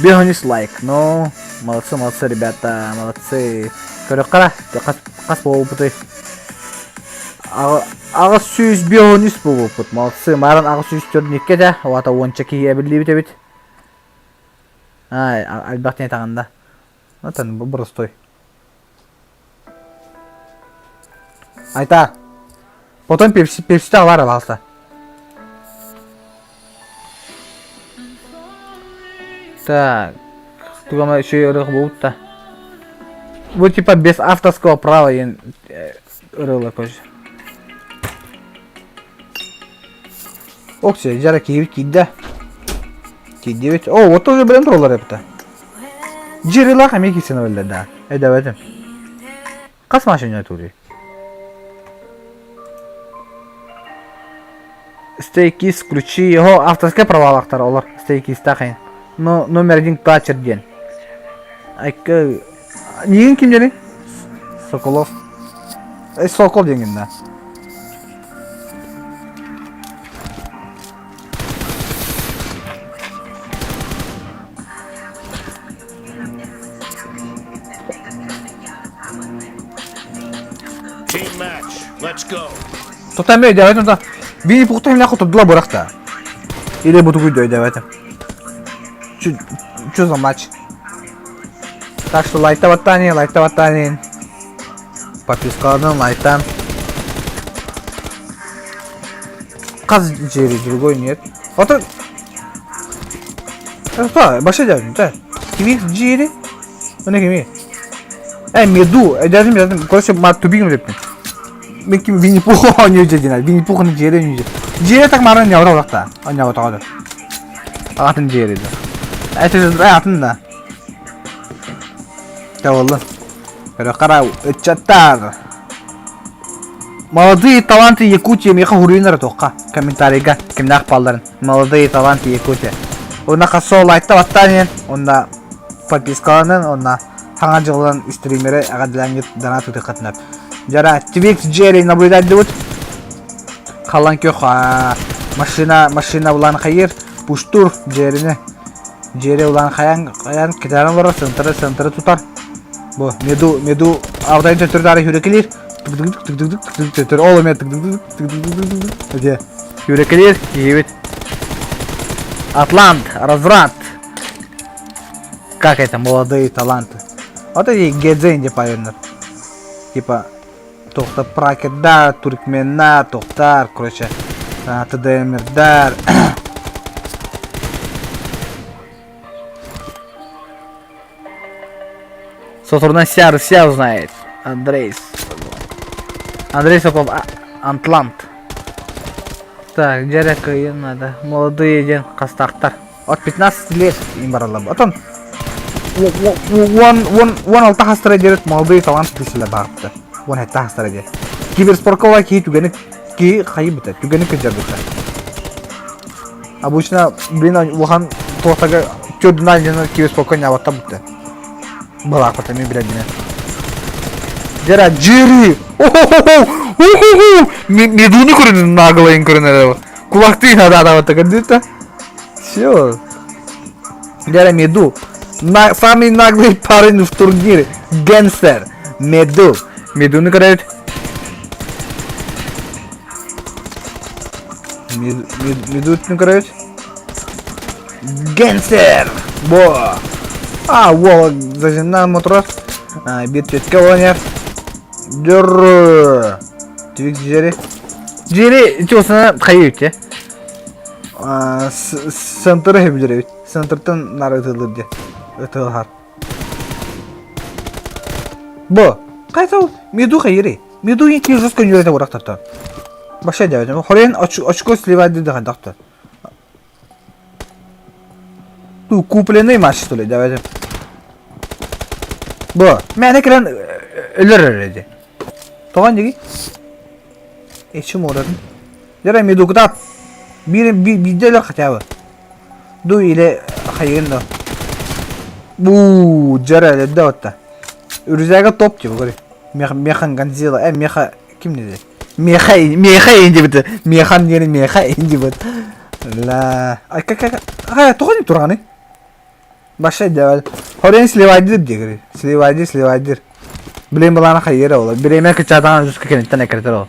D: Бионис лайк. Ну, молодцы, молодцы, ребята, молодцы. Көрөххө хас, хас буолбутуй? 800 бионис буолбуппут. Молодцы. Марын 804 этэ. Уата уонча киһи эбиллибит эбит. Ай, альбах не тағында. Отан бу простой. Айта. Потом пепси, пепси алар алса. Так. Тугама еще ырых буутта. Бу типа без авторского права ен ырыла көз. Окси, жара киһибит киирдэ. Киирдибит. О, вот уже билэн тураллар эбитэ. Дьирилаах эмиэ киирсэн эбэллэр да. Өйдөөбөтүм. Хас машина туруй? Стейкис ключи его авторское правалахтар олор стейкистах Но номер один клатчер диэн. Айка Нигин ким диэний? Соколов. Э, Сокол диэн да.
C: Team match. Let's go.
D: Тота эмиэ өйдөөбөтүм да. Винни Пухта эмиэ хотурдула бырахта. Или бутугуй да өйдөөбөтүм. Чё за матч? Так что лайкта баттаанин, лайкта баттаанин. Подпискаларын лайктан. Хас Джерри, другой нет. Вот Это баша дядим, да? Кими Джерри? Оны кими? Э, меду, дядим, дядим, короче, ма тубигим деппин. Мен ким Винни Пух оонньуу дьэ Винни Пухны Джерри оонньуу Джерри так марын ньоҕото олохта. Ньоҕотоҕо Атын Джерри да. Это атын да. Табыллын. Көрө ыччаттар. Молодые таланты Якутии миэхэ хуруйунар туохха комментарийга кимнээх баалларын. Молодые таланты Якутии. Онна хасо лайкта баттаан онна подпискаланын онна саҥа дьылынан стримеры эҕэрдэлээҥҥит донат ытыаххытына. Дьара Твикс Джерри наблюдать Халан көх машина машина улаан хайыр пуштур Джерини Джерри улаан хайан хайан китаран олорор центры центры тутар бу меду меду алтайын төттөрү хүрекелир төттөрү ол эмиэ тык хүрекелир киһибит Атлант разврат как это молодые таланты вот эти гедзенди пареннар типа Тохта пракердар, туркменнар, тохтар, короче, ТДМердар. Соторунан вся вся узнает. Андрей. Андрей Соколов, Антлант. Так, дьэ кыйын надо. Молодые диэн хастаахтар. От 15 лет им бараллар. Отон 16 хастара диэри молодые талант десэлэ баарбыта. 17 хастара диэ. Киберспорка киһи түгэни киһи хайыбыта, түгэни кыдьарбыта. Обычно, блин, улахан туохтага төрдүнэн дьоно киберспорка ньаабатта бутта. Былаахпата мен билэрбинэн. Дьэ Джерри! О-хо-хо-хо! Медуну көрүнүн наглайын көрүнэр. Кулактыы хадаатабатта көрдүт Все. Дьэ Меду. На, самый наглый парень в турнире. Гэнстер. Меду. Медуну көрөбүт. Медутну көрөбүт. Гэнстер! Бо! А, во, зажимна моторос. Биир түөткэ оонньор. Дөррө. Түбүк Джерри. Джерри ити осына хайыы үтэ. Центры хэбилэр эбит. Центртан наар ытылыр дии. Ытылар. Бу. Хайта ол меду хайыры. Меду ки жестко нүрэтэ урахтарта. Баша дәбәтем. Хорен очко сливать диде хайдахта. Ту купленный матч что ли дәбәтем. Бу. Мәне кирен өлөр эди. Тоған диги. Эчим ууратын. Дьэ медуктап. Биир биирдэ өлөр хотя бы. Ду или хайыгын да. Бу дьэрэ өлөрдө отта. Үрүзээгэ топ типа говори. Меха механ Годзилла. Э меха ким диди? Меха меха индибит. Механ диэни меха индибит. Ла. Ай как как. Ай тоҕо дип турганый? Баша дьэ Хорен сливайдыр диэри. Сливайдыр, сливайдыр. Блин былаана хайыра ол. Бириэмэ кыччаатаҕын жестко кэнниттэн эккирэтэр ол.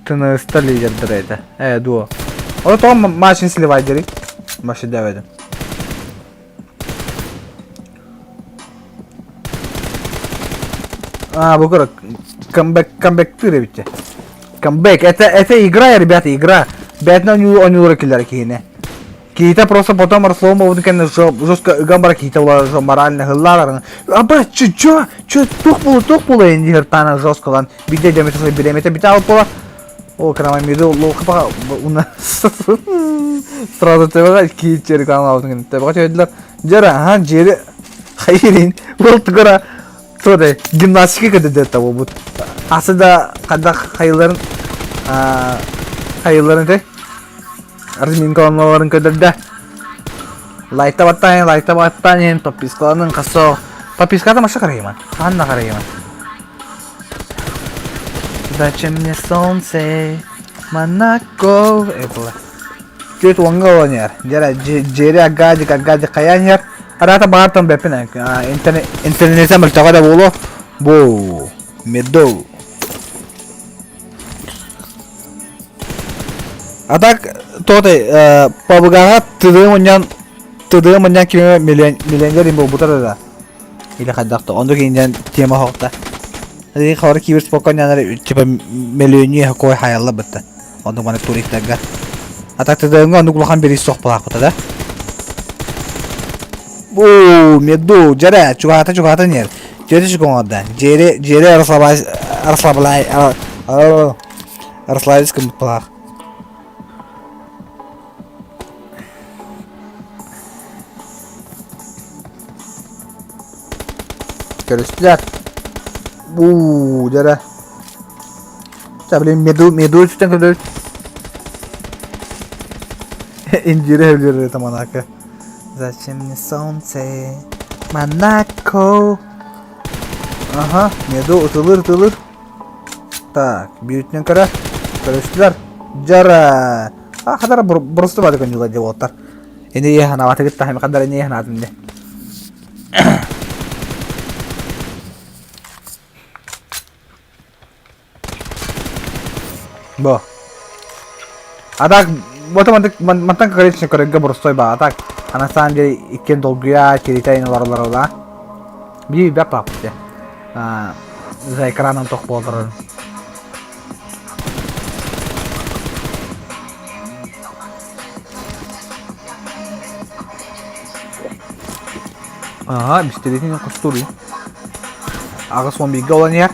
D: Тыныста лидердэр этэ. Ээ дуо. Ол тоҕо матчин сливайдерый? Баша дьэбэтим. А, бу көрө камбэк камбэктыыр эбит дьэ. Камбэк. Это это игра, ребята, игра. Бээтинэ оонньуу оонньуулара киллэрэ киһини. Киһитэ просто потом Арслоумовын кэннэ жестко ыган бара киһитэ була морально ыһыллааларын. Аба, чё, чё, чё, туох буолу, туох буолу эн диир таана жестко ылан биирдэ дэмэтэ бириэмэтэ бүтэ алып буола. О, крама миду лоохпаха уна сразу төбөҕө киһи реклама албытын кэннэ төбөҕө төһөдүлэр. Дьара, аха, дьиэри хайырин, ол тугара туодай гимнастика кэдэдэ буолбут. Асы да хайдах хайыларын хайыларын те разминкаланаларын көрдөрдө. Лайта баттаан, лайта баттаан иһин подпискаланын хасо. Подписката маша карайыман. Ханна карайыман. Зачем мне солнце, Монако? Э, Түөрт уоҥҥа олоньор. Дьэрэ, дьиэри аггаадьык аггаадьык хайаан иһэр. Араата баартан бэппин интернете мөлтөҕө да буолуо. Бу медоу. А так тотой пабыгаҕа тыдыы мунньан тыдыы мунньан кими миллионер им буолбутар да. Или хайдах да оннук иинэн тема хоҕта. Хор киберспорка нянар типа миллионер кой хаялла бытта. Оннук маны туристарга. А так тыдыҥҥа оннук улахан бириис суох буолаахпыта да. Бу меду дьэрэ чугаата чугаата нер. Дьиэри чугуҥарда. Дьиэри дьиэри расслабай расслаблай расслабись кымпылаах. Көрүстүлэр. Бу дьэрэ. Та блин меду меду үстэн көрдөрүт. Индира өлөр это Монако. Зачем мне солнце? Монако. Ага, меду ытылыр ытылыр. Так, бүүтүнэн көрө. Көрүстүлэр. Жара. А хадара просто бады көнүлэ деп оттар. Эне е ханаватыгыт тахым хадара не ханатын де. Бо. А так, вот мантан короче көрөргө боростой ба. А так, а на самом деле иккиэн долгуйа, тиритэ олороллор да. Бии бэп папты. За экраном тох буолларын. Ага, бистэритин костур. 81-ге olan иһэр.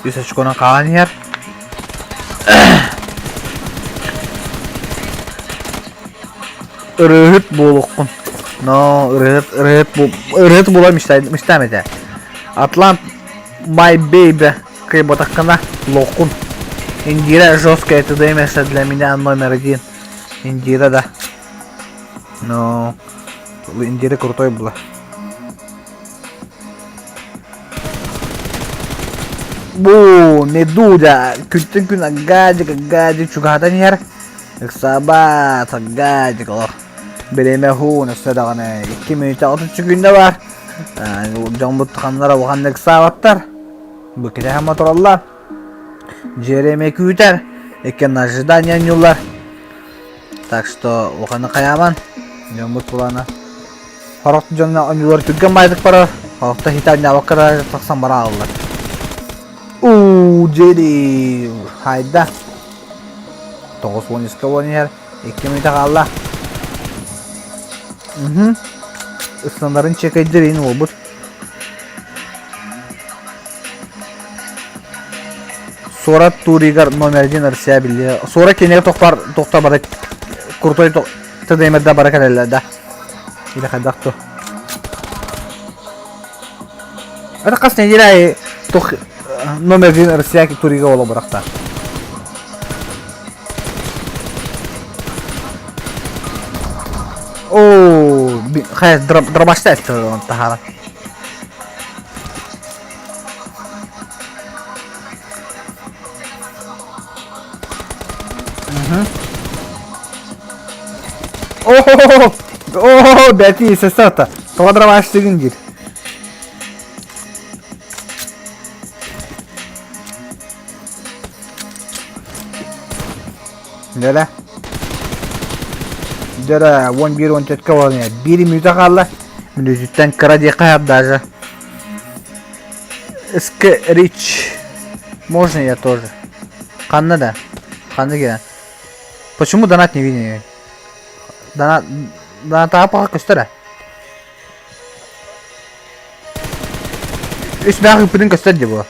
D: Үс очконан хаалан иһэр. Ырыһыт буолуоххун. Но ырыһыт ырыһыт ырыһыт буола мечтаем этэ. Атлант My Baby кыайбатаххына лоххун. Индира жесткая ТДМС для меня номер один. Индира да. Но Индира крутой была. Бу Медуза күнтэн күн аггаадьык аггаадьык чугаһатан иһэр. Ыксаабат аггаадьык олох. Бириэмэ уһуун өссө даҕаны икки мүнүүтэ 30 секүндэ бар. Дьоммут ханнара улаханнык ыксаабаттар. Бу кэтэһэн тураллар. Дьиэрэ эмиэ күүтэр. Иккиэн ожидание ньулар. Так что улаханы хайааман. Дьоммут булана. Сорох дьоҥҥо оонньуулар түргэн баайдык барар, сорохтор хитэ оонньообокко да тахсан бара хаалаллар. Уу, Джерри хайда. 93 буолан иһэр, 2 мүнүүтэ хаалла. Угу. Ыстанарын чекайдыр иин уолбут. Суора туригар номер один Россия биллиэ. Суора кинигэ тохтар тохтор бара крутой ТДМ-да бара кэлэллэр да. Или хайдах то. Это хас неделя аайы тух номер один Россия турига ола бырахта. Оо, хайа дробашта тахара. Оо, оо, бэти сестата. Тоҕо дробаштыгын диир. Дьэрэ. Дьэрэ, 11-14 болан биир мүнүүтэ хаалла. Мүнүүтүттэн кыра диэххэ даже. СК Рич. Можно я тоже? Ханна да? Ханна кэлэн? Почему донат не видно? Донат... Донат пока көстөр ээ. Үс бээх ыппытын көстөр дии бу.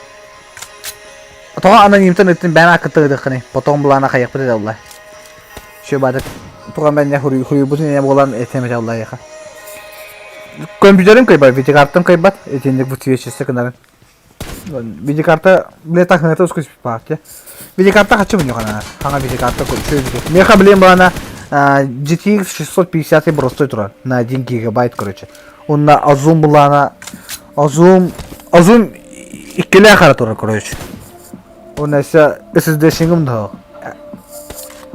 D: Тоҕо анонимтан ыттын бэйэм аккыттан ыытыаххыный? Потом булаана хайыахпыт этэ буолла. Все баатык туган бэннэ хуруйбутун ине буолан этем этэ буолла эйиэхэ. Компьютерым кыйбат, видеокартам кыйбат, итинник высвечиваться гынарын. Видеокарта, бля, так на это ускорить партия. Видеокарта хочу мне хана. Хана видеокарта что Меха, блин, была на GTX 650 простой турар на 1 гигабайт, короче. Он на Azum была на Azum Azum иккилээх хара турар, короче. Он өссө SSD-шингым да.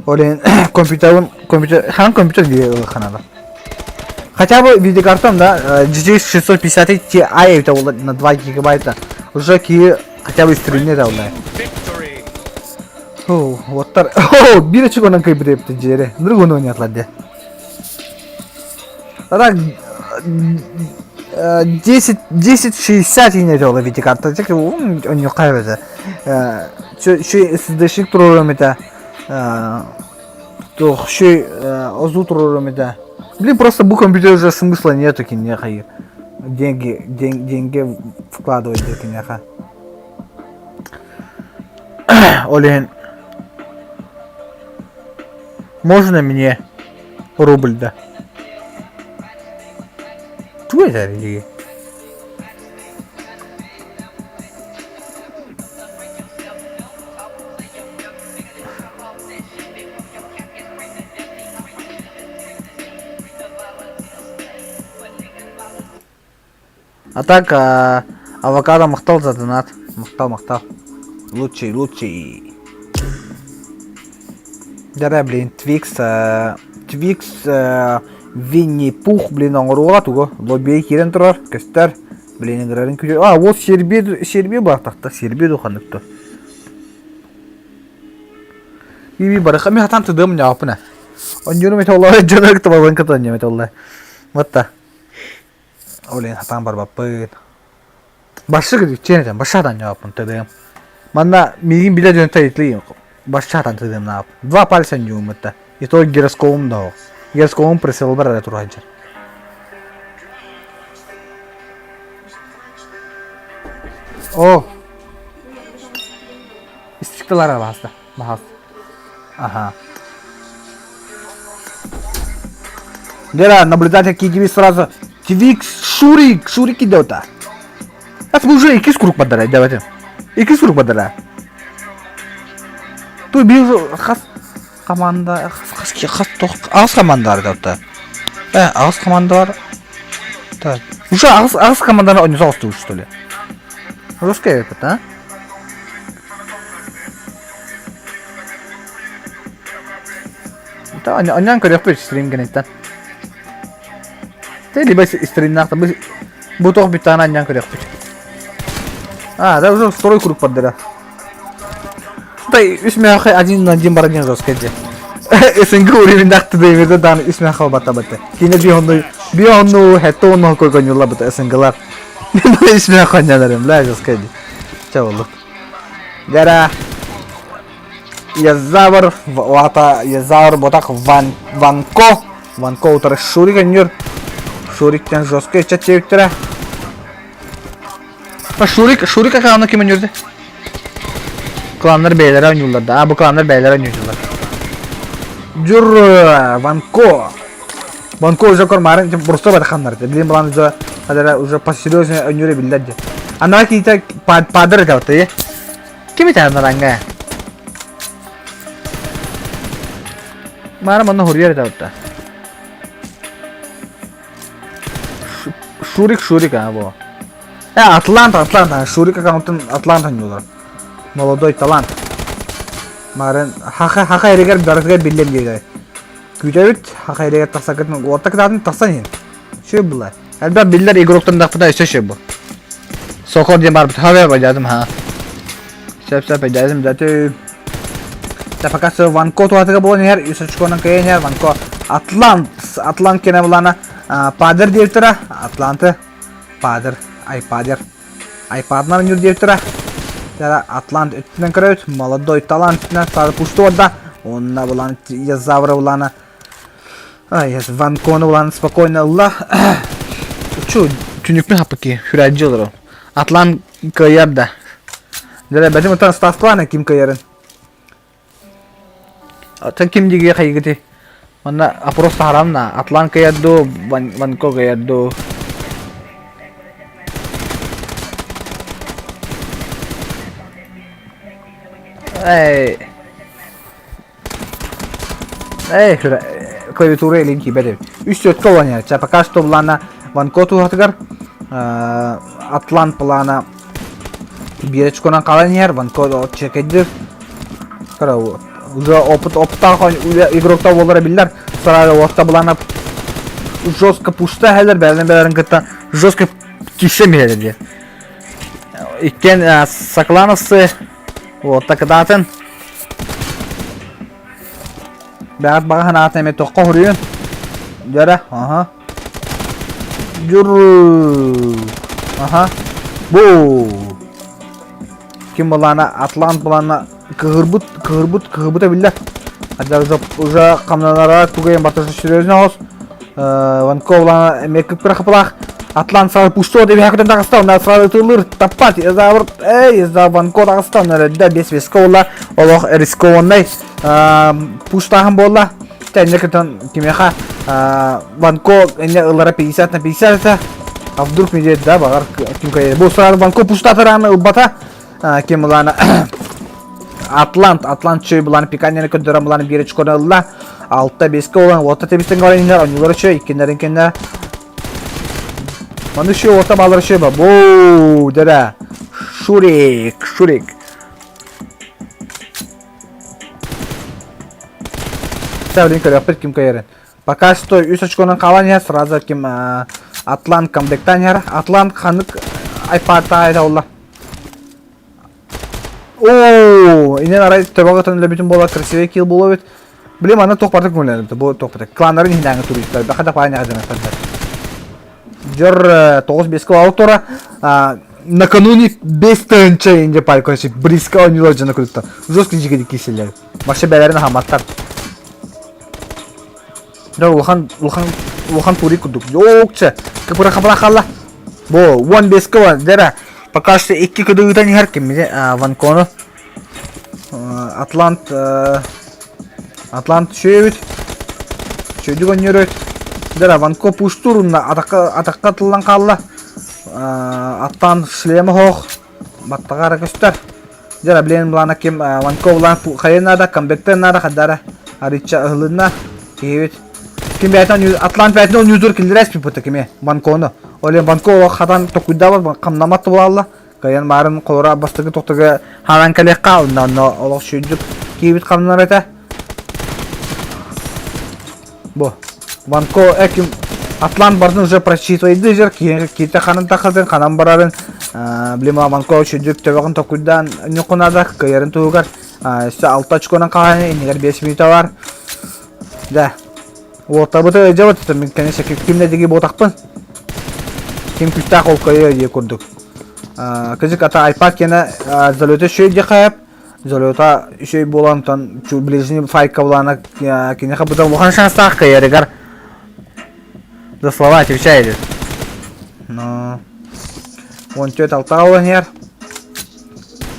D: Олен компьютерын компьютер хан компьютер диye ханада. Хотя бы видеокартам, да, GTX 650 Ti это было на 2 гигабайта. Уже ки хотя бы стрельне да улай. О, вот тар. О, бир очконан кайбырепти жери. Нургуну ойнатлар А так 10 1060 ине видеокарта. Тек он не кайбеде. Şu SSD-шик турурум это. Туох шүй озу турурум это. Блин, просто бу компьютер уже смысла нету кинеха. Деньги, день, деньги вкладывать кинеха. Олен, можно мне рубль, да? Что это или? А так, а, авокадо махтал за донат. Махтал, махтал. Лучший, лучший. Да, блин, Твикс, Твикс, Винни Пух, блин, оҥоруоҕа тугу? Лобби киирэн турар, көстөр. Блин, ыҥырарын күтэр. А, вот Сербия, Сербия баартахта, Сербия духаннык Иби барыха мен хатан тыдым ньаапына. Онньуну металла дьоно кытыбалын кытанньа металла. Матта. Олен хатан барбаппыт. Башы кытыччен этем, башы хатан ньаапын тыдым. Манна миигин билэ дьон тайытлыйын башы хатан тыдым наап. Два пальца ньууммутта. И то гироскобум да Гироскобум прицелбар эрэ турханчар. О! Истикталара баһаста. Баһас. Ага. Гера, наблюдатель KGB сразу. Твикс, Шурик, Шурик идет. А уже икис круг подара, давайте. Икис круг подара. Ту бил хас команда хас хас тох аас команда бар Э, аас команда бар. Так. Уже аас аас команданы ойнаса что ли? Русская это, а? Онньоон көрүөхпүт стрим гэнэттэн. Тэ либо стримнаахта бу бу туох бүттэҕинэ анньан көрүөхпүт. А, да уже второй круг поддара. Да, үс мээхэ один на один баран жестко дии. СНГ уровеньдаахты дэймирде дааны үс мээхэ бата бата. Кине би онну би онну хэтте онну койгонюла бата СНГлар. Үс мээхэ онняларым, бля жестко дии. Чэ боллук. Гара Язавр, вата Язавр ботах Ван Ванко, Ванко утары Шурик өннүр. Шуриктен жестко ичет чебиттера. Шурик, Шурик акаунна ким өннүрдү? Кланнар бэйэлэрэ ойнууллар да. А, бу кланнар бэйэлэрэ ойнууллар. Дюр Ванко. Ванко уже кормарын просто батаханнар. Блин, балан уже уже посерьезнее өннүрэ биллэр дии. Анаа киитэ падыр этэ Ким итааннараҥҥа? Маара манна хуруйар этэ Шурик Шурик а бу. Э, Атлант, Атлант, Шурик аккаунтын Атлант ойнуулар. Молодой талант. Марын хаха хаха эригэр барытыгар биллэн диэгэ. Күүтэбит хаха эригэр тахсакытын уотта кытаатын тахсан иһин. Шө була. Элбэх биллэр игроктан дахпыта өссө шө бу. Сокол диэн барбыт. Хабе бадьадым ха. Сөп сөп бадьадым даты. Та пока все Ванко туатыга буолан иһэр, үс очконан кыайан иһэр Ванко Атлант, Атлант кэнэ булана Падер диэбиттэрэ, Атланты, Падер, Айпадер, Айпаднар үнүр диэбиттэрэ. Тара Атлант өттүнэн көрөбүт, молодой талант өттүнэн сары пусту барда. Онна булан Язавра булана Ай, Ванкону булан спокойно ылла. Чу, түнүкпүн хаппыки, хүрээдьи олору. Атлант кыайар да. Дьэ, бэтим оттон ставкалаана ким кыайарын. Оттон ким диги хайгыты? Манна опрос таһарам на. Атлант кыайар дуу, Ванко кыайар дуу. Эй. Эй, клавиатура илин тиийбэт эбит. Үс төрткө олонер. Ча пока что плана Ванко туһатыгар Атлант плана биир очконан хаалан иһэр. Ванко чекайдыр. Уже опыт опыттаах игроктар буолара биллэр. Сарайда уотта былаана жестко пушта иһэлэр, бэйэлэрин бэйэлэрин кытта жестко киирсэн биэрэлэр диye. Иккиэн Соклановцы уотта кытаатын. Бэҕэт баҕа санаатын эмиэ тоххо хоруйун. Дьара, аха. Дьур. Аха. Бу. Ким былаана Атлант былаана кыһырбыт, кыһырбыт, кыһырбыта биллэр. Хаддар уже, уже хамнанара тугайын бартасы серьезно оҕус. Ванко былаана эмиэ кыпкыра хапылаах. Атлант сразу пусто деп хакытан таҕыста, онна сразу тылыр, таппат, из-за эй, из-за Ванко таҕыста, онна өрөддө, бес беске буолла, олох рискованнай пуштааһын буолла. Тэнне кытан кимиэхэ Ванко инне ылара 50 на 50 это. А вдруг не да, баҕар ким кайы. Бу сразу Ванко пуштатараны ылбата. Ким ылана Атлант, Атлант чөй булан пиканьяны көрдөрөн булан биир очкону ылла. Алта беске olan ота тебистен говорен инер ойнулары чөй иккиннерин кенне. Маны чөй ота балары чөй ба. Бу дера. Шурик, Шурик. Сәвлин көрөкпүт ким кыайарын. Пока что үс очконан хаалан иһэр, сразу ким Атлант камбэктаан иһэр. Атлант ханнык айпааттаах айда олла. Оо, инен арай төбөҕө өлөбүтүн буола красивый килл буолуо эбит. Блин, манна туох барыта көҥүллэнэбит. Бу туох барыта. Кланнарын иһинээҥи туристар. Баха да паня дьарыктанар. Дьор 9-5 алып тура. Накануне без ТНЧ инде пай, короче, близко ойнулар жана күлүктен. Жестко жигedi киселер. Башы бәләрин хаматтар. Да улахан улахан улахан тури курдук. Йоокча. Кыпыра хапыра халла. Бу 15 ка дера. Пока что 2 күдү ыытан иһэр киммиде Ванкону. Атлант Атлант үчүгэйбит. Үчүгэйдик оонньуур эбит. Дара Ванко пуштуур уонна атахха атахха тыллан хаалла. Аттаан шлема оһох баттаҕа эрэ көстөр. Дьэ блин былаана ким Ванко былаан хайа наада, камбэктэн наада хадара арычча ыһылынна киһибит. Ким бэйэтин Атлант бэйэтин оонньуутур киллэрэ испиппыта кими Ванкону. Ол Ванко хатан токуйдаабат хамнамат буолалла. Кыайан баарын холоро бастакы тохтуга хаалан кэлиэххэ, онно онно олох сүүрдүк киирбит хамнар этэ. Бу Ванко эким Атлант бардын уже прочитывайды жер киите ханын тахатын ханан барарын блин Ванко сүүрдүк төбөҕүн токуйдаан ньукунада кыайарын туһугар өссө алта очконан хаалан иннигэр 5 минута бар. Да. Уоттабыты дьабыт конечно ким да диги буотахпын. Ким күстээх ол кыайыа дии курдук. Кызык ата iPad кена залета үчүгэй диэхэ залета үчүгэй буолан тон ближний файка булана киниэхэ быдан улахан шанстаах кыайарыгар за слова отвечает. Но он тет алтаға olan иһэр.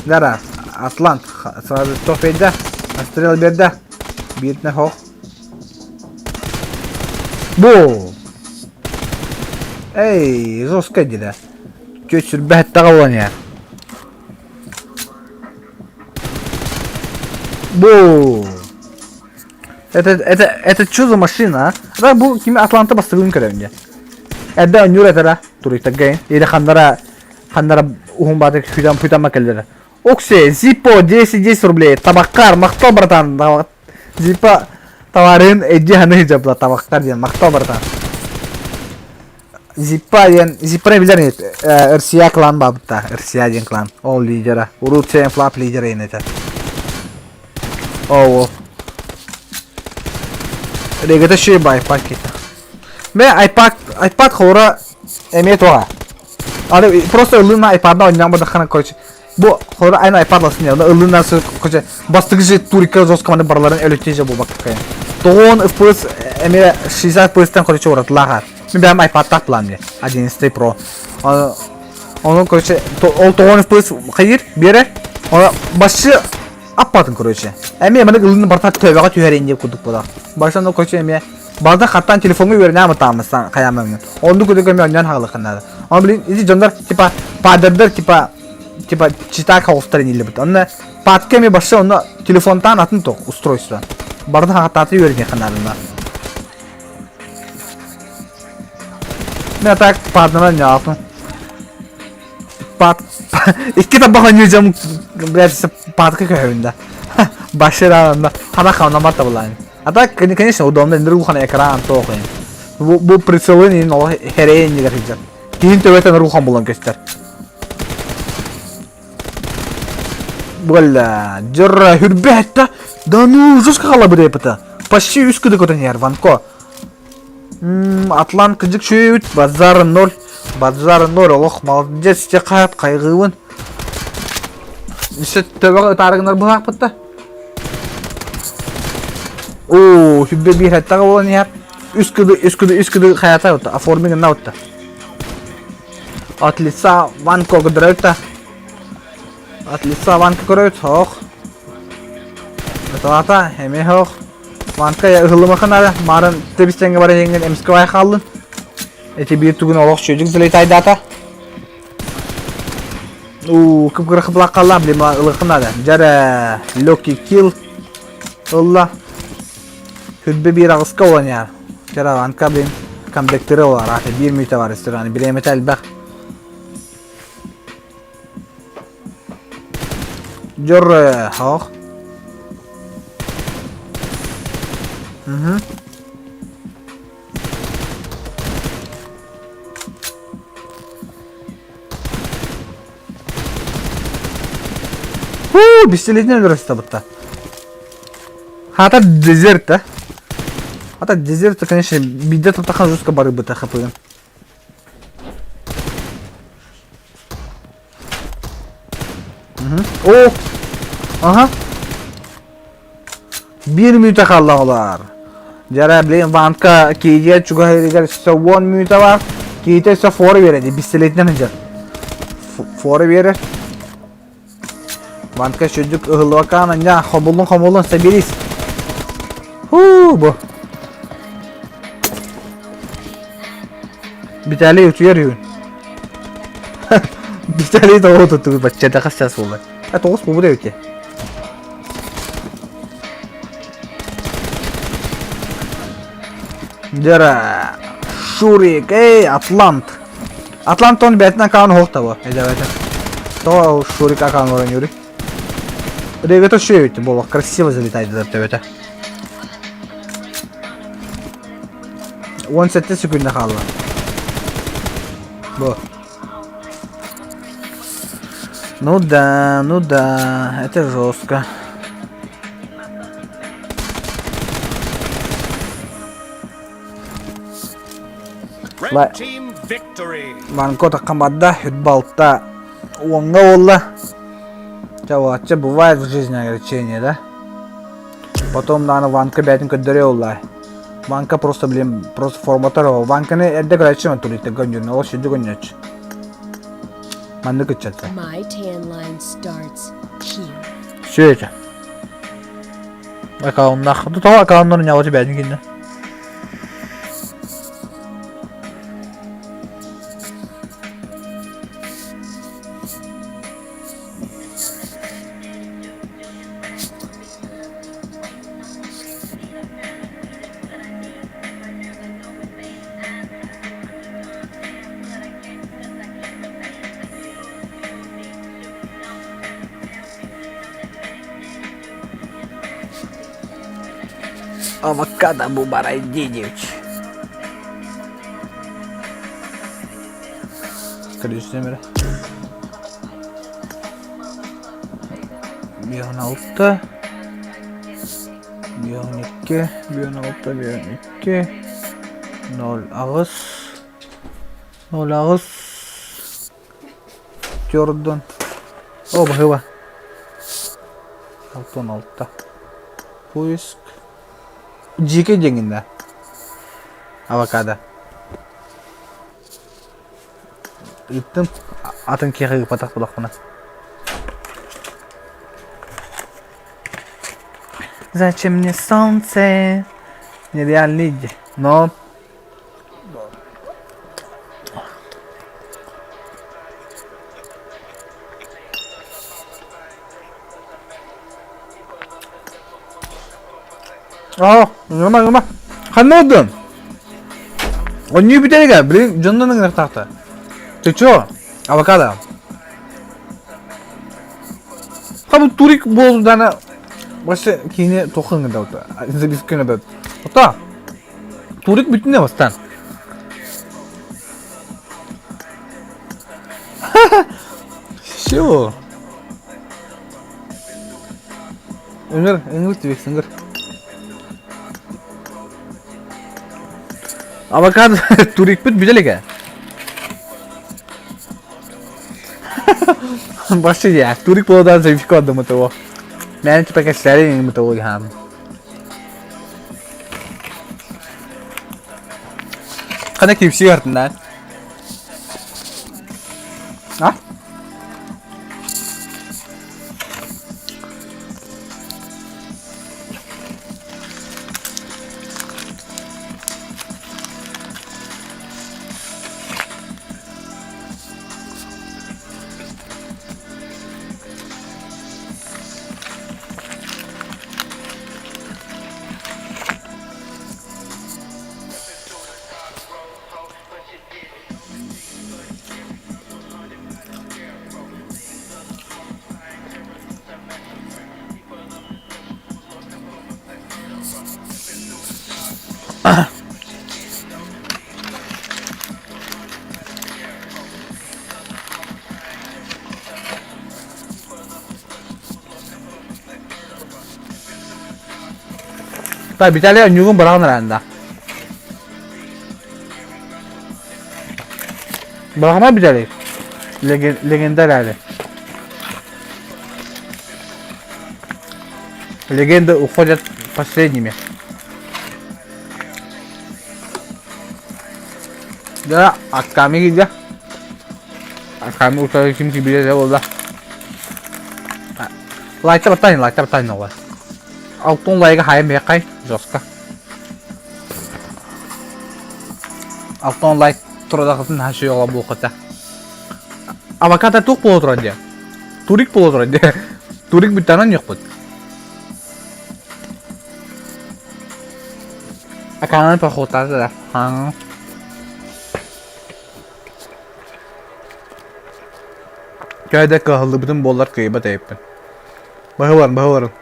D: Дара, Атлант сразу топ берді. Стрел берді. Бииртне хох. Бу! Эй, жестко деді. Чуть сүрбэһэттэҕэ буолан иһэр. Бу! Это, это, это что за машина, а? Да, бу кими Атланта бастыгын көрөм дьэ. Эрдэ онньуур этэрэ, туруйтарга или ханнара ханнара уһун баатык хүтэн хүтэн макеллere. Оксе, Зиппо 10-10 рублей. Табаккар, махтал братан. Зиппо товарын эдди ханы жабла табаккар диэн махтал братан. Зиппа диэн Зиппаны билэр ини РСЯ клан баабытта РСЯ диэн клан ол лидера урут флап лидера ини этэ оо Регата ши iPad кита Мэ iPad iPad хора эмиэ туга Аны просто ылына iPadна ойнаан бардаххана короче бу хора айн iPad ласын я ылына короче бастыгы же турика жестко маны барларын өлөттө же буолбакка Тоҕон FPS эмиэ 60 FPS-тэн короче уратылааҕар Мин бэйэм iPad-таах план мне 11 Pro Ону короче ол тоҕон FPS хайыр биэрэр Оны башы аппатын короче эмиэ маннык ылыны барта төбөҕө түһэрин диэн курдук буолар башы короче эмиэ Балда хаттаан телефоҥҥа үөрэнэ амытааммыстан хайаамаҥҥын. Оннук курдук эмиэ онньоон хаалыаххын наада. Ону блин, ити дьоннор типа падердар типа Типа читак холстар инилибит. Онно патка эми башса онно телефонтан атын тох устройство. Барды хагатааты үөрүнүөххэ наадана. Мен так паднана ньаатын. Пат икки табаха ньүдьэм блядь патка көһөбүн да. Башыраанна хана ханамар табылаан. А так, конечно, удобно, ныр улахан экран тоох Бу, бу прицелын ин ол херейин дигер сылдьар. Киһин төбөтөн рухан булан көстөр. Бля, дьорра хүрбэт да ну жестко халабыр эпита. Почти үс кыды көтөн яр Ванко. Атлант кыдык шүйүт, базар ноль, базар ноль, олох молодец, те кайат кайгыбын. Үсө төбөҕө ытаарыгынар быһаахпыт да. Оо, сүбэ биир хаттаҕа буолан иһэр. Үс кыды, үс кыды, үс кыды хаята отта, оформление на отта. От лица Ванко көрөйт От лица Ванка көрөйт, ох. Ыталата, эме ох. Ванка ыһыллымахан ара, марын тебистенге бар эңген эмске бай хааллын. Эти биир тугун олох чөдүк залетайдата. Уу, кып-кыра кыплак қалла, блин, ылықын ада. Жара, легкий килл. Ылла. Хүрбе биир аҕыска олан яар. Жара, анка, блин, камбэктері олар. Аты биир мүйтэ бар рестораны. Биремете элбэх. Жор, хоох. Угу. Хуу, бистилетинен өлөрөстө Хата дезерт, да? Хата дезерт, конечно, биде тутахан жестко барыбыта хапыгын. О! Ага. Биир мүнүүтэ хаалла оҕолор. Дьара, блин, Ванка киһигэ чугаһыырыгар өссө уон мүнүүтэ баар. Киһитэ өссө фора биэрэр дии, бистэлиэтинэн сылдьар. Фора биэрэр. Ванка сүрдүк ыһыллыбаккаан анньа хомуллун хомуллун соберись. Хуу, бу. Виталий утуйар үһүн. Виталий тоҕо утуттугут бачча хас час буолла? А тоҕус буолбут эбит Дьара Шурик, эй, Атлант. Атлант он бэйэтин аккаунт суох да бу, эдээбэтэ. Тоҕо Шурик аккаунт оонньууруй? Регата үчүгэй буолуох, красиво залетает төбөтө. 17 секунда хаалла. Бу. Ну да, ну да, это жестко.
C: Red team victory.
D: Ванко таххан барда, балта уоҥҥа буолла. Чэ, бывает в жизни огорчение, да? Потом, наверное, Ванка бэйэтин көрдөрүө буолла. Ванка просто, блин, просто форматор ол. Ванканы эрдэ көрөөччү туристарга көнньүрүн, ол сүдү көнньүөччү. Маннык ыччатта.
E: My tan line starts here.
D: Все это. Аккауннах. Тоҕо аккауннарын ньаҕычы бэйэтин кинне. Авокадо бу барай диэбит. Көрүстүм эрэ. 1.6 1.2 1.6 1.2 0.8 0.8 Jordan. О, баһыыба. 6.6 Поиск. Дьиикэй диэҥҥин да? Авокадо. Ыыттым. Атын киэхэ ыыппатах буоллахпына. Зачем мне солнце? Нереальный иди. Но Аа, ыҥырма, ыҥырма. Ханна олордун? Онньуу бүтэригэ, билигин дьоннон ыҥырыахтаахтар. Ты чё? Авокадо. Хабы турик буолдана вообще киини туох ыҥырда записка ыҥырда. Ота турик бүтүнэ бастаан. Все. Ыҥыр, ыҥыр Твикс, ыҥыр. Авокадо турикпит бүтэ илик ээ. Вообще я турик буолан заявка отдам того. Мен типа кэстэри им того хаам. Хана кипси артынан. А? Так, Виталий онньугун быраҕан эрэ Быраҕыма Виталий. Легенда эрээри. Легенды уходят последними. Да, Акками киирдэ. Акками утары ким киирбитэ буолла. Лайта баттайын, лайта баттайын оҕо. Алтын лайга хайа миэхэй, жестко. Алтын лайк турадахытын хашы ола буохата. Авокадо туох буола турар диэ? Турик буола турар диэ. Турик бүттэҕинэ ньөхпүт. Акаанан походтаата да. Кээдэ кыһаллыбытым буоллар кыайбат эбиппин. Баһыларын, баһыларын.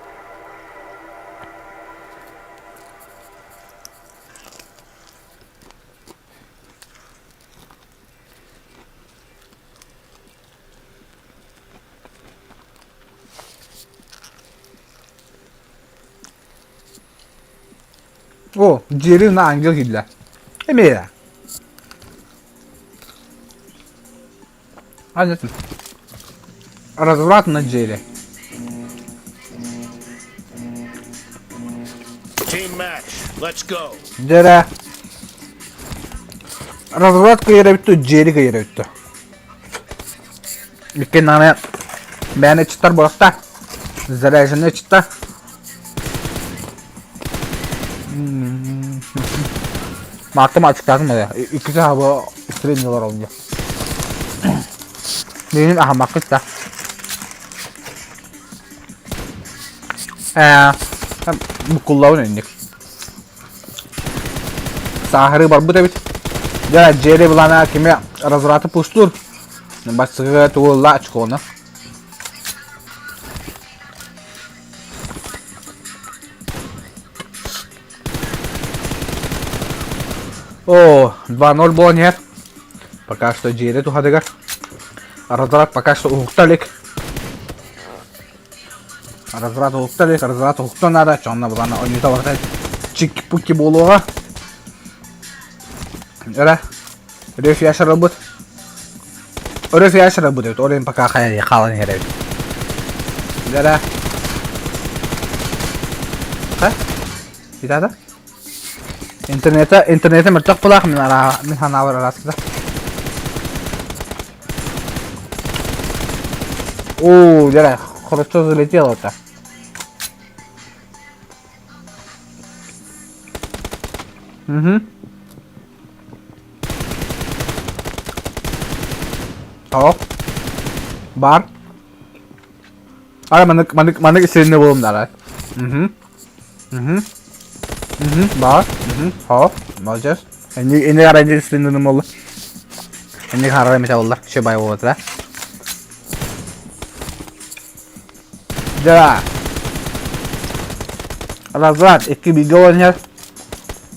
D: О, дьиэри на ангел киирдэ. Эмиэ. Анятын. Разврат на Джерри.
C: Team match. Let's go.
D: Дьэрэ. Разврат кыйара бүттү, Джерри кыйара бүттү. Икки наны бэйэни чыттар буолахта. Заряженный чытта. Мааттым ачыктаатым эрэ. Иккиси хаба среднелар олду. Миинин аһаммаккыт да. Ээ, буккуллабын инник. Сааһырыы барбыт эбит. Дьэ, дьиэри былаана кими развраты пустуур. Бастакыга тугулла очкону. О, 2-0 буолан иһэр. Пока что дьиэри туһатыгар. Разврат пока что уһукта илик. Разврат уһукта илик, разврат уһукта наада. Чонно булана ойнута барыта чики-пуки буолуоҕа. Эрэ, Реф яшарылбыт. Реф яшарылбыт эбит. Ол пока хаалан иһэр эбит. Эрэ. Ха? Итата? Интернета, интернета мөлтөх булаах мин ара мин ханаабар араскыта. Оо, дьэ, хорошо залетело это. Угу. Тоох. Бар. Ара маннык маннык маннык сиринэ буолум дара. Угу. Угу. Баар. Хоп. Молодец. Эни эни арай сынным болла. Эни харара мете болла. Все бай болот да. Да. Разрад икки бигэ оонньор.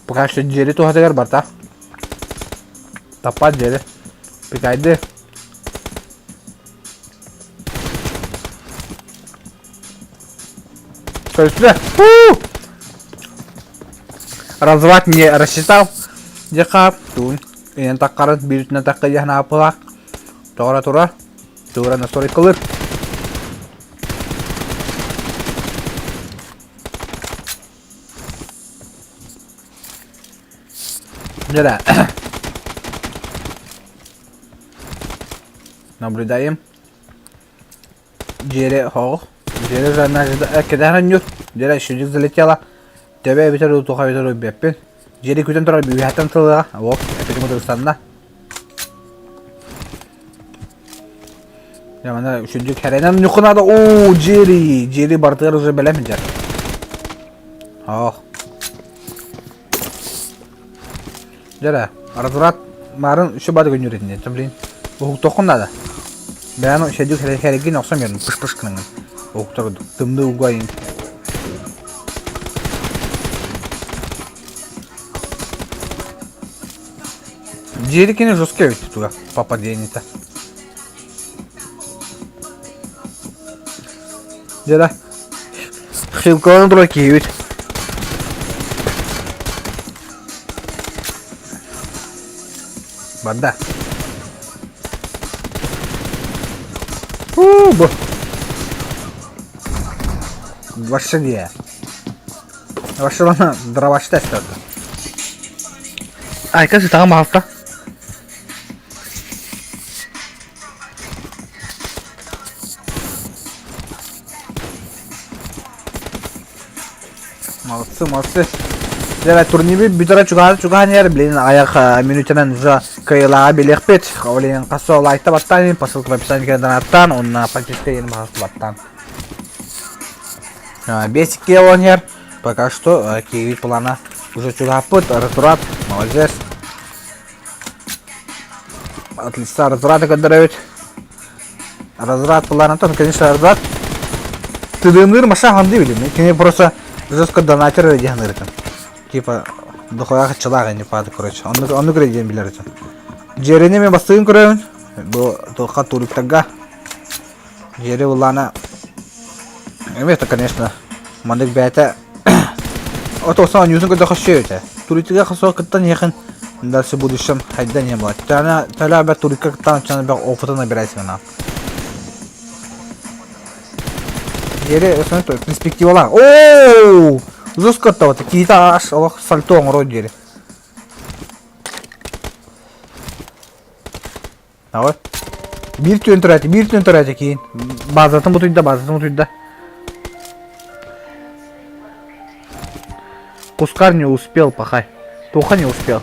D: Пока что дьиэри туһатыгар барта. Таппат дьиэри. Пикайды. Көрүстүлэр. Разват не рассчитал. Дьэ туун. Инэн таккарын бииртинэн такка дьаһан ааппылаах. Тоҕо тура. Тура настройкалыр. Дьэ Наблюдаем. Дьиэри хоҕ. Дьиэри кэтэһэн онньуур. Дьиэрэ шүдүк залетела. Төбө эбитэр утуха эбитэр уйбэппин. Дьиэри күтэн турар бүүһэттэн тылыга. Оп, эпитим утарыстанна. Дьэ, мана шүдүк хэрэнэн ньукунада. Оо, дьиэри, дьиэри бартыгар уже бэлэм дьэр. Ох. Дьэ разврат маарын үчү бады көннүр итинне. Блин, уһуктуоххун наада. Бэйэни шэдик хэрэгин охсон бердим, пыш-пыш гыныҥын. Уһуктар курдук. Тымныы угайын. Дьиэрикини жестко эбит туга попадение-то. Дьэ Хилкалан турар киһибит. Барда. Уу, бу. Вообще не. Вообще ана дровашта эстеді. Айка сытаҕа маалта. Молодцы, молодцы. Дьэ, турниры бүтэрэ чугаһаан чугаһаан иһэр, блин, аҕыйах мүнүүтэнэн уже кыайыылааҕы билиэхпит. Ол иһин хас лайкта баттаан, по ссылке в описании донаттаан, уонна подписка иһин баттаан. Бесикке он иһэр. Пока что киирии плана уже чугаһаппыт. Ратурат, молодец. Отлично, разврата көрдөрөбүт. Разврат планатын, конечно, разврат. Тыдыынныыр маша ханды билим. Кини просто жестко донатер эрэ диэн ырытын. Типа дохуя хаччалаах ини паады короче. Оннук оннук эрэ диэн билэр этим. Дьиэрини мен бастыгын көрөбүн. Бу туохха туриктарга. Дьиэри буллаана Эмиэ это, конечно, маннык бэйэтэ Ото оонньуутун көрдөххө үчүгэй этэ. Туристыга суох кыттан иһэхин дальше будущем хайдан иһэ буолар. Тана төлөөбөт турикка кыттан чана бэх опыта набирайсың на. Диэри өсөнө перспективалаах. Оо! Жестко оттабыта. Киһитэ аш олох сальто оҥоро диэри. Давай. Биир түөн төрөөтө, биир түөн төрөөтө киин. Базатын бутуйда, базатын бутуйда. Кускар не успел, пахай. Тоха не успел.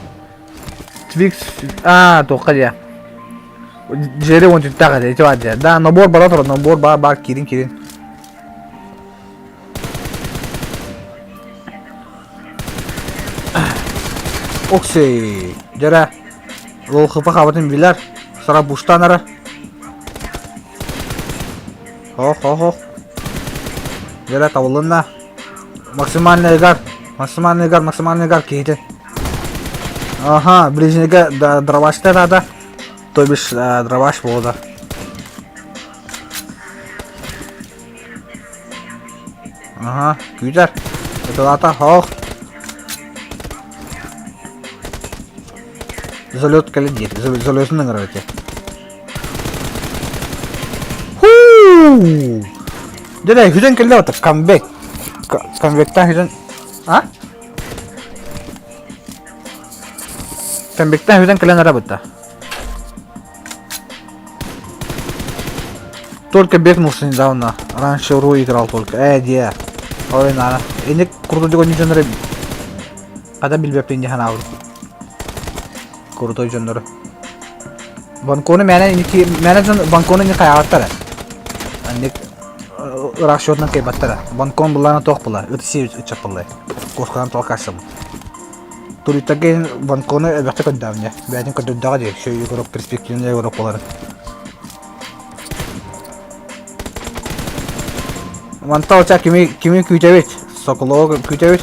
D: Твикс... А, тоха дия. Джерри он түттаҕа ити бар дия. Да, набор бара турар, набор бар, бар, киирин, киирин. Оксей, дьэрэ. Лолхыпа хабытын билэр. Сара буштан ара. Хох, хох, хох. Дьэрэ табылынна. Максимальный ыгар. Максимальный ыгар, максимальный ыгар киһити. Ага, ближнеге дровашта надо. То бишь дроваш буолда. Ага, күүтэр. Ытылата, хоох. Залет кэлин диир. Залетын ыҥырар этэ. Хуу! Дьэ, хүдэн кэллэ бата, камбэк. Камбэктаан хүдэн... А? Камбэктаан хүдэн кэлэн ара бытта. Только бегнулся недавно. Раньше Ру играл только. Э, де. Ой, на. Эник крутой дьоннору Ада билбэппин дии санаабытым. Крутой дьоннору. Банкону мээнэ инники мээнэ дьон банкону инник хайаабаттар. Анник. Ыраах счетунан кыайбаттара. Банкон былаана туох була? Ыт сиэбит ыччаппыллай. Куосканан толкассабыт. Туриттарга Банкону элбэхтик көрдөҕүм дьэ. Бэйэтин көрдөрдөҕө дии, шөй игрок перспективный игрок буоларын. Мантан оча кими кими күүтэбит? Соколову күүтэбит.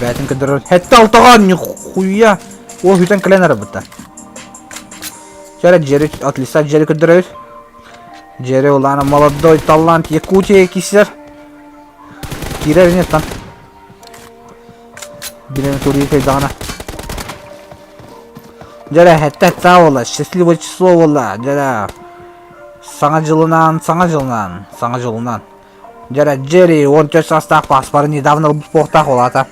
D: Бэйэтин көрдөрөр. Хэтте алтаҕа нихуя! Ол хүтэн кэлэн арабыта. Чара Джерри отлично Джерри көрдөрөбүт. Джерри улаана молодой талант Якутия кисер. Киирэр нет там. Билен турии кайдаҕына. Дьэрэ хэттэ буолла, счастливое число буолла, дьэрэ. Саҥа дьылынан, саҥа дьылынан, саҥа дьылынан. Дьэрэ Джерри 14 саастаах паспорын недавно ылбыт буолуохтаах улаата.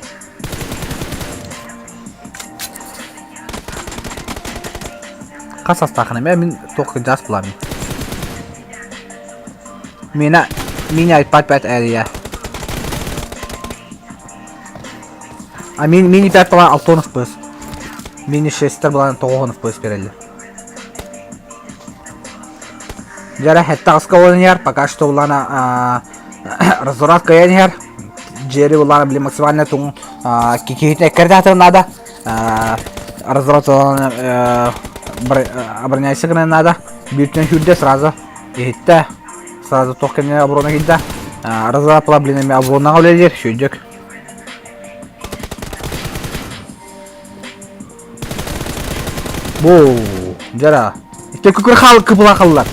D: Хас саастаахын эмэ мин туох кырдьаҕас буолааммын. Мина мини iPad 5 эрийэ. А мини мини 5 была 6 FPS. Мини 6 была 9 FPS береллер. Дьара хэтте аска олан пока что улана разворот кыйан иһэр. Джерри улана били максимально туң кикиһитин эккэрдэ надо. Разворот обороняйся гына надо. Бүтүн хүрдэ сразу. Иһиттэ. Сразу туох кэмҥэ оборона киирдэ. Разворот блин эми оборонаҕа үлэлиир сүйдүк. Бу, дьара. Икки күкүр хаал кыпыла халлар.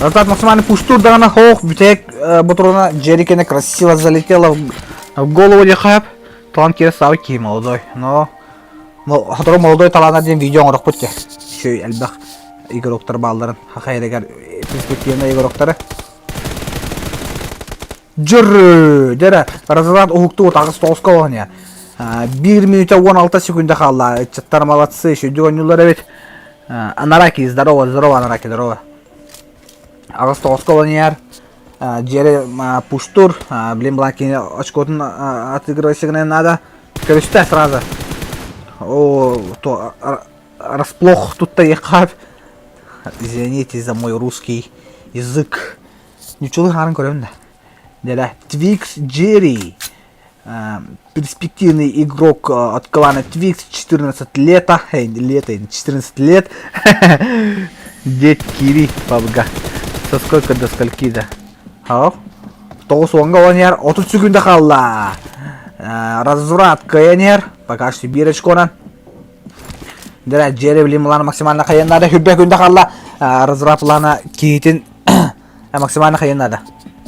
D: Разат максимально пуштур даҕаны хоох бүтэк ботуруна Джерикене красиво залетела в голову дехап. Тоон кире саабы киһи молодой. Но сотору молодой талаана диэн видео оҥорохпут те. Үчүгэй элбэх игроктар баалларын хахайрыгар перспективный игроктары. Дьөррө! Дьэрэ, Разрад уһуктубут аҕыс тоҕуска оһоня. Биир мүнүүтэ 16 секунда хаалла. Ыччаттар молодцы, сүдүк оонньуулар эбит. Анараки, здорово, здорово, Анараки, здорово. Аҕыс тоҕуска олоньяр. Дьиэри пуштур, блин, бланкини очкотун отыгрывайся гынан надо. Көрүстэ сразу. О, то расплох тут ехав. Извините за мой русский язык. Ничего хаарын көрөм да. Дела. Твикс Джерри. Перспективный игрок от клана Твикс, 14 лета. Эй, лето, 14 лет. Дед Кири, пабга. Со сколько до скольки да? Хау? Тоҕус уонга олан 30 секунда хаалла. Разврат кыайан Пока что биир очконан. Дара Джерри блин максимально хайан надо. Хүрбэ күндэ хаалла. Разврат плана киһитин максимально хайан надо.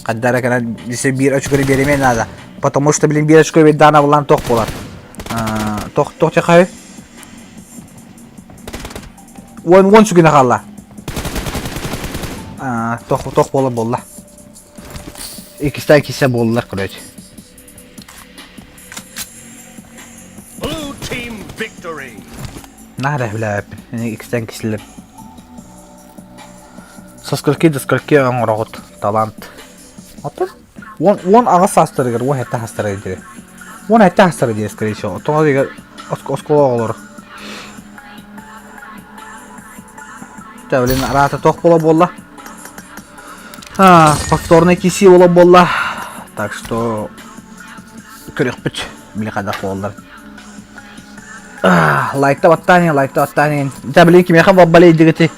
D: Хаддара кэлэн десе биир очкону биэримиэн надо. Потому что блин биир очко биэрдэҕинэ булан тох буолар. Тох тох тихай. Уон уон сүгүнэ хаалла. Тох тох буола буолла. Иккистээн кисе буоллар короче.
C: Blue team victory.
D: Наһаа билээппин. Иккистээн кисилэр. Со скольки до скольки оҥороҕут талант? Оттон уон уон аҕыс саастарыгар уон сэттэ саастарыгар диэри. Уон сэттэ саастарыгар диэри скорее всего. Оттон ол оскуола оҕолоро. Чэ, блин, араата туох буола буолла? А, повторный киси буола буолла. Так что көрүөхпүт били хайдах буоллар. Лайкта баттаан лайкта баттаан Дьэ, блин, кимиэхэ балейдигити?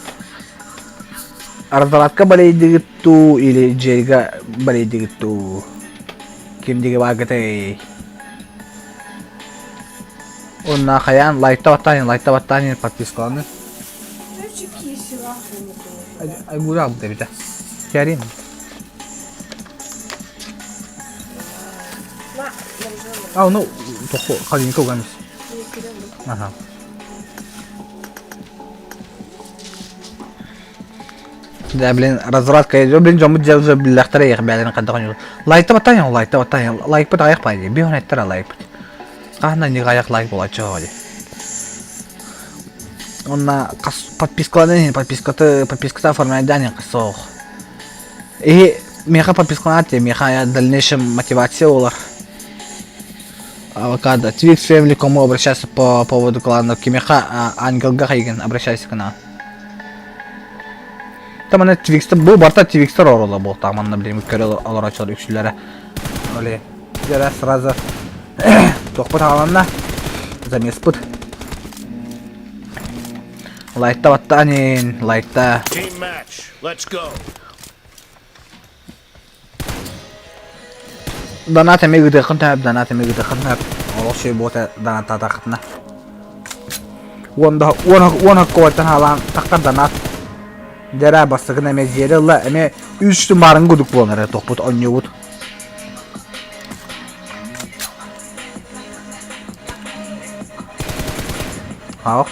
D: Разработка балейдигит туу или Джейга балейдигит туу? Ким диги бааргытай? Онна хайаан лайкта баттаан лайкта баттаан подпискаланы. Айгура алды эбитэ. Кәрин. А, ну, тохо, холодильникка угамис. Ага. Да, блин, развратка идет, блин, дьоммут дьэ уже биллэхтэрэ иэх бээлэрин хайдах оонньуур. Лайкта баттаан лайкта баттаан лайкпыт аҕыйах баай дии, биир эттэр лайкпыт. Хаһан да аҕыйах лайк буолааччы дии. Онна подпискаланан иһин подпискаты подписката оформляйдаан иһин суох. И миэхэ подпискаланаат дии, миэхэ дальнейшем мотивация буолар. Авокадо. Twix Family кому обращаться по поводу клана кимиэхэ Ангелга хайгын обращайся к нам.
A: Та маны Твикстер бу барта Твикстер орола буолта манна билим көрө олорочулар үксүлэрэ. Оле. Дьэрэ сразу тохпут хааланна. Замеспыт. Лайкта баттаанин, лайкта.
C: Team match. Let's go.
A: Донат эмиэ ыытыаххын сөп, донат эмиэ ыытыаххын сөп. Олох үчүгэй буолта донаттаатаххытына. Уон да уон уон оккуоттан хаалаан тахтар донат. Дьэрэ бастакын эмиэ дьиэри ылла, эмиэ үс тумаарын кудук буолан эрэ тохпут онньуубут. Аах.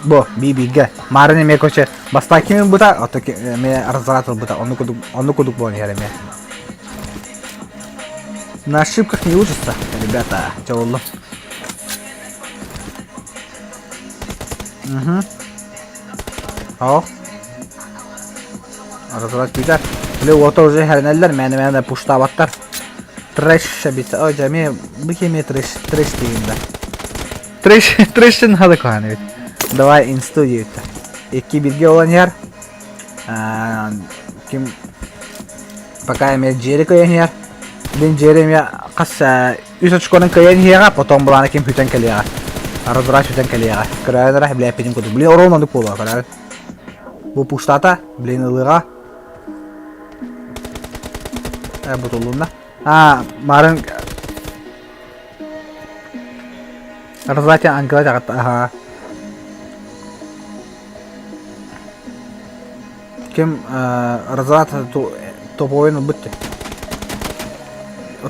A: Бу, би-бииргэ. Маарын эмиэ короче, бастакы ылбыта, ото эмиэ разряд ылбыта. Оннук кудук, оннук кудук буолан иһэр эмиэ. На ошибках не учатся, ребята. Чэ буоллум. Угу. Аах. Разряд күүтэр. Били уота уже хэринэллэр, мээнэ-мээнэ пуштаабаттар. Трэш эбит. Ой, дьэ, эмиэ бу ким эмиэ трэш, трэш диигин да. Трэш, трэштен надо куһаҕан эбит. Давай инсту диэбиттэр. Икки бииргэ буолан иһэр. Ким пока эмиэ Джерри кыайан иһэр. Блин, Джерри эмиэ хас үс очконун кыайан иһиэҕэ, потом былаана ким бүтэн кэлиэҕэ. Разраж бүтэн кэлиэҕэ. Көрөөн эрэ, билээппитин курдук. Блин, оруол оннук буолуо, көрөөн. Бу пуштата, блин, ылыаҕа. Э, бутулунна. А, марын Разлати ангела таҕатта, аха. Ким Разлат топовойун ылбыт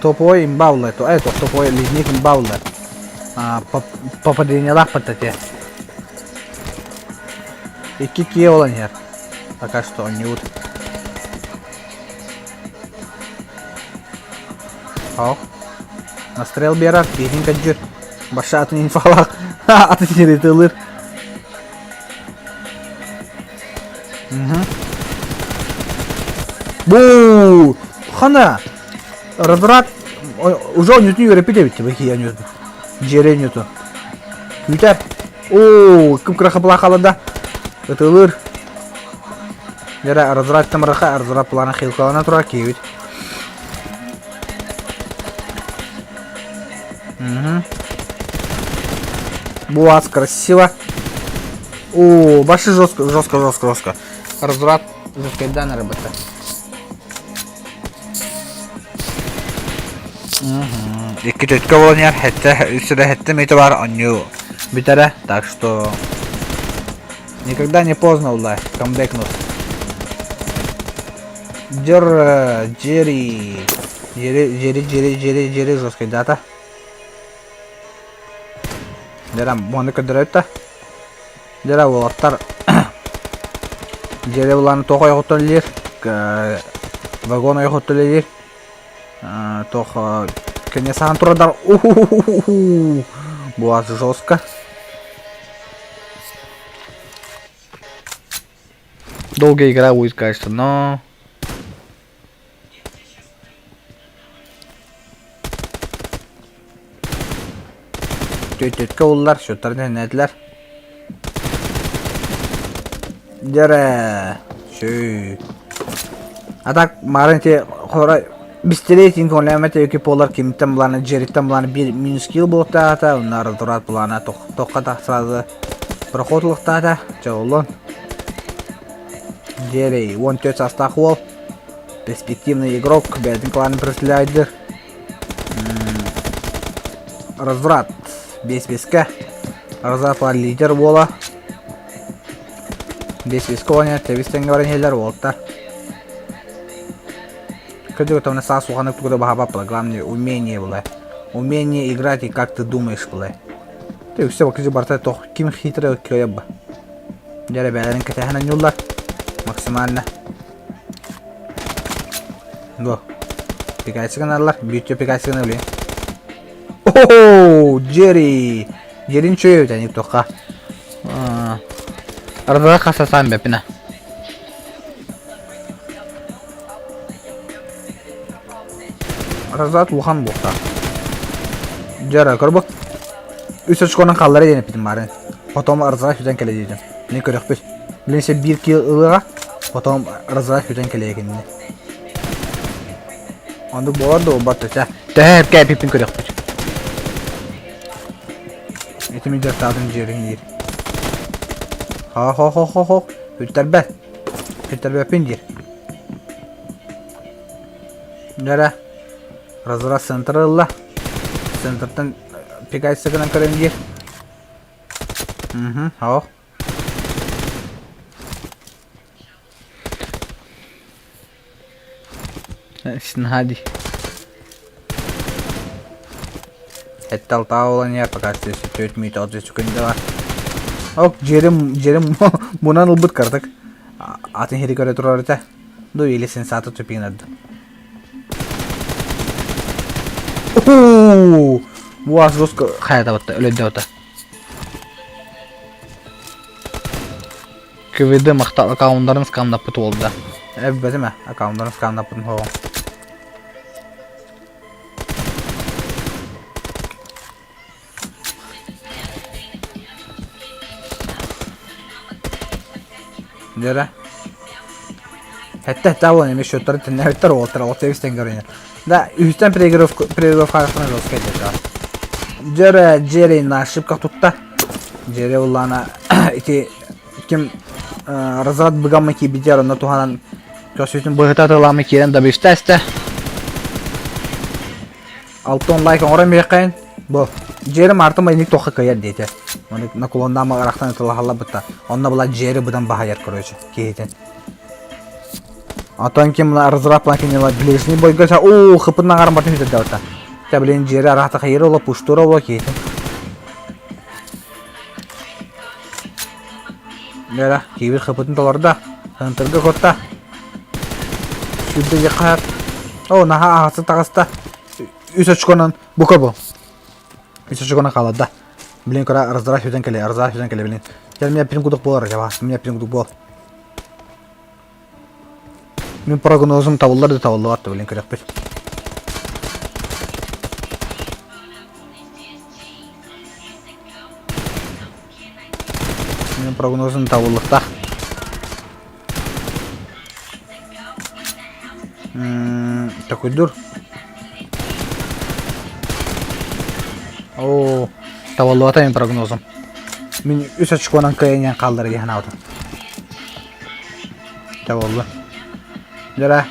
A: Топовой имба улла, то, топовой ледник имба улла. Попадениялаах паттате. Икки кие olan иһэр. Пока что оонньуур. Ох. Настрел биэрэр, киһитин кэддьүр. Баша атын инфалаах атын сири тылыр. Бу хана разврат уже онньутун үөрэппит эбит бу киһи онньутун. Дьиэрэ онньутун. Күүтэр. Оо, ким кыра хапылаах да. Ытылыр. Дьэрэ разврат тамараха разврат плана хилкалана турар киһибит. Угу. Буас красиво. О, баши жестко, жестко, жестко, жестко. Разврат жесткой работа. Икки төткө буолан иһэр сэттэ үс эрэ сэттэ мүнүүтэ баар оонньуу бүтэрэ так что никогда не поздно улай камбэкнут Дьэр Джерри Джерри Джерри Джерри Джерри Джерри жесткайдаата Дьэрэ муону көрдөрөбүт да Дьэрэ уолаттар Дьэрэ булан туох ойоҕуттан үлэлиир вагон ойоҕуттан үлэлиир Туох кини саһан турардар буолар жестко. Долгая игра будет, конечно, но... Түөттүөткэ уллар, счеттарын эннээтилэр. Дьэрэ, сүү. А так марын ити хора бистерей тин көҥүллээбэт эки полар кимтэн булаана Джерриттэн булаана биир минус килл буолуохтаата, онно разрат булаана тохха тахсаады проход ылыахтаата, чэ оллон. Джерри 14 саастаах уол, перспективный игрок, бэйэтин кланын представляйдыр. Разврат 5-5-ке. Разврат лидер буола. 5-5-ке оонньуур, тэбис тэҥҥэ баран иһэллэр уолаттар. Кырдьык это саас улаханнык тугу да баһаабат была. Главное умение было. Умение играть и как ты думаешь было. Ты все кырдьык барыта тох ким хитрый кыайар ба. Дьэ бээлэрин кэтэһэн оонньууллар. Максимально. Бу. Пикачу гыналлар. Бүйтү Пикачу гына блин. О, Джерри! Джеррин чөй эбит туохха. Арда хасасаан бэппинэ. Разат улахан буолта. Дьара көрбө. Үс очконан хааллара диэн эппитим баарын. Потом Арза сүтэн кэлэ диэтим. Мин көрөхпүт.
D: Блин, се биир килл ылыаҕа, потом разрыв бүтэн кэлиэ кинини. Оннук буолар да буолбат да, чэ. Төһө эпкэ эпиппин көрүөхпүт. Ити мин дьарыктаатым дьиэрин диир. Хо-хо-хо-хо-хо, үттэрбэт. Үттэрбэппин диир. Дьэрэ, разрыв центр ылла. Центртан пикайса гынан көрөн диир. Угу, ох. Наһаа дии. Сэттэ алтаа буолан иһэр пока түөрт мүнүүтэ отут секунда бар. Ок, дьиэрим, дьиэрим мунан ылбыт кыратык. Атын иһири көрө турар этэ. Ду или сенсата тупинарды. Оо! Бу ас жестко хайата өлөдө КВД махтал аккауннарын скамнаппыт уолда. Эббэтим ээ, аккауннарын скамнаппытын хоҕом. Дьэрэ. Хэтте хэтте буолан эмиэ счеттары тэннээбиттэр уолаттар 6 тенге көрүнэр. Да, үһүстэн переигровка переигровка жесткая дьэ. Дьэрэ Джерри на ошибках тутта. Джерри уллаана ити ким разряд быгаммы киирбитигэр онно туһанан көрсүүтүн быһыта атыылааммы киирэн добивта эстэ. Алтон лайк оҥорон биэххин. Бу Джерри Мартын майник туохха кыайар диэтэ. Оны наклоннаама ырахтан ытылаһаллабытта. Онно була Джерри быдан баһайар короче киһитин. Отон ким разраб кинила ближний бойга оо хыпын нагаран батын үтэрдэ Та блин Джерри арахта хайыр ола пуштура ола киһитин. Лера, киибит хыпытын толордо. Хантырга кутта. Сүүрдэ диэххэ О, наһаа аһасы таҕыста. Үс очконан бука бу. Үс очконан хаалада. Блин, кыра раздрай сүтэн кэлэ, раздрай сүтэн кэлэ, блин. Дьэ, меня пин кудук буолар, дьэ, меня пин кудук буол. Мин прогнозум табыллар да табыллыбат да, блин, көрөхпүт. Мин прогнозум табыллыктаах. Такуйдур. Оо, табыллыбата мин прогнозум. Мин үс очконан кыайан хааллар дии санаабытым. Табылла. Дьэ,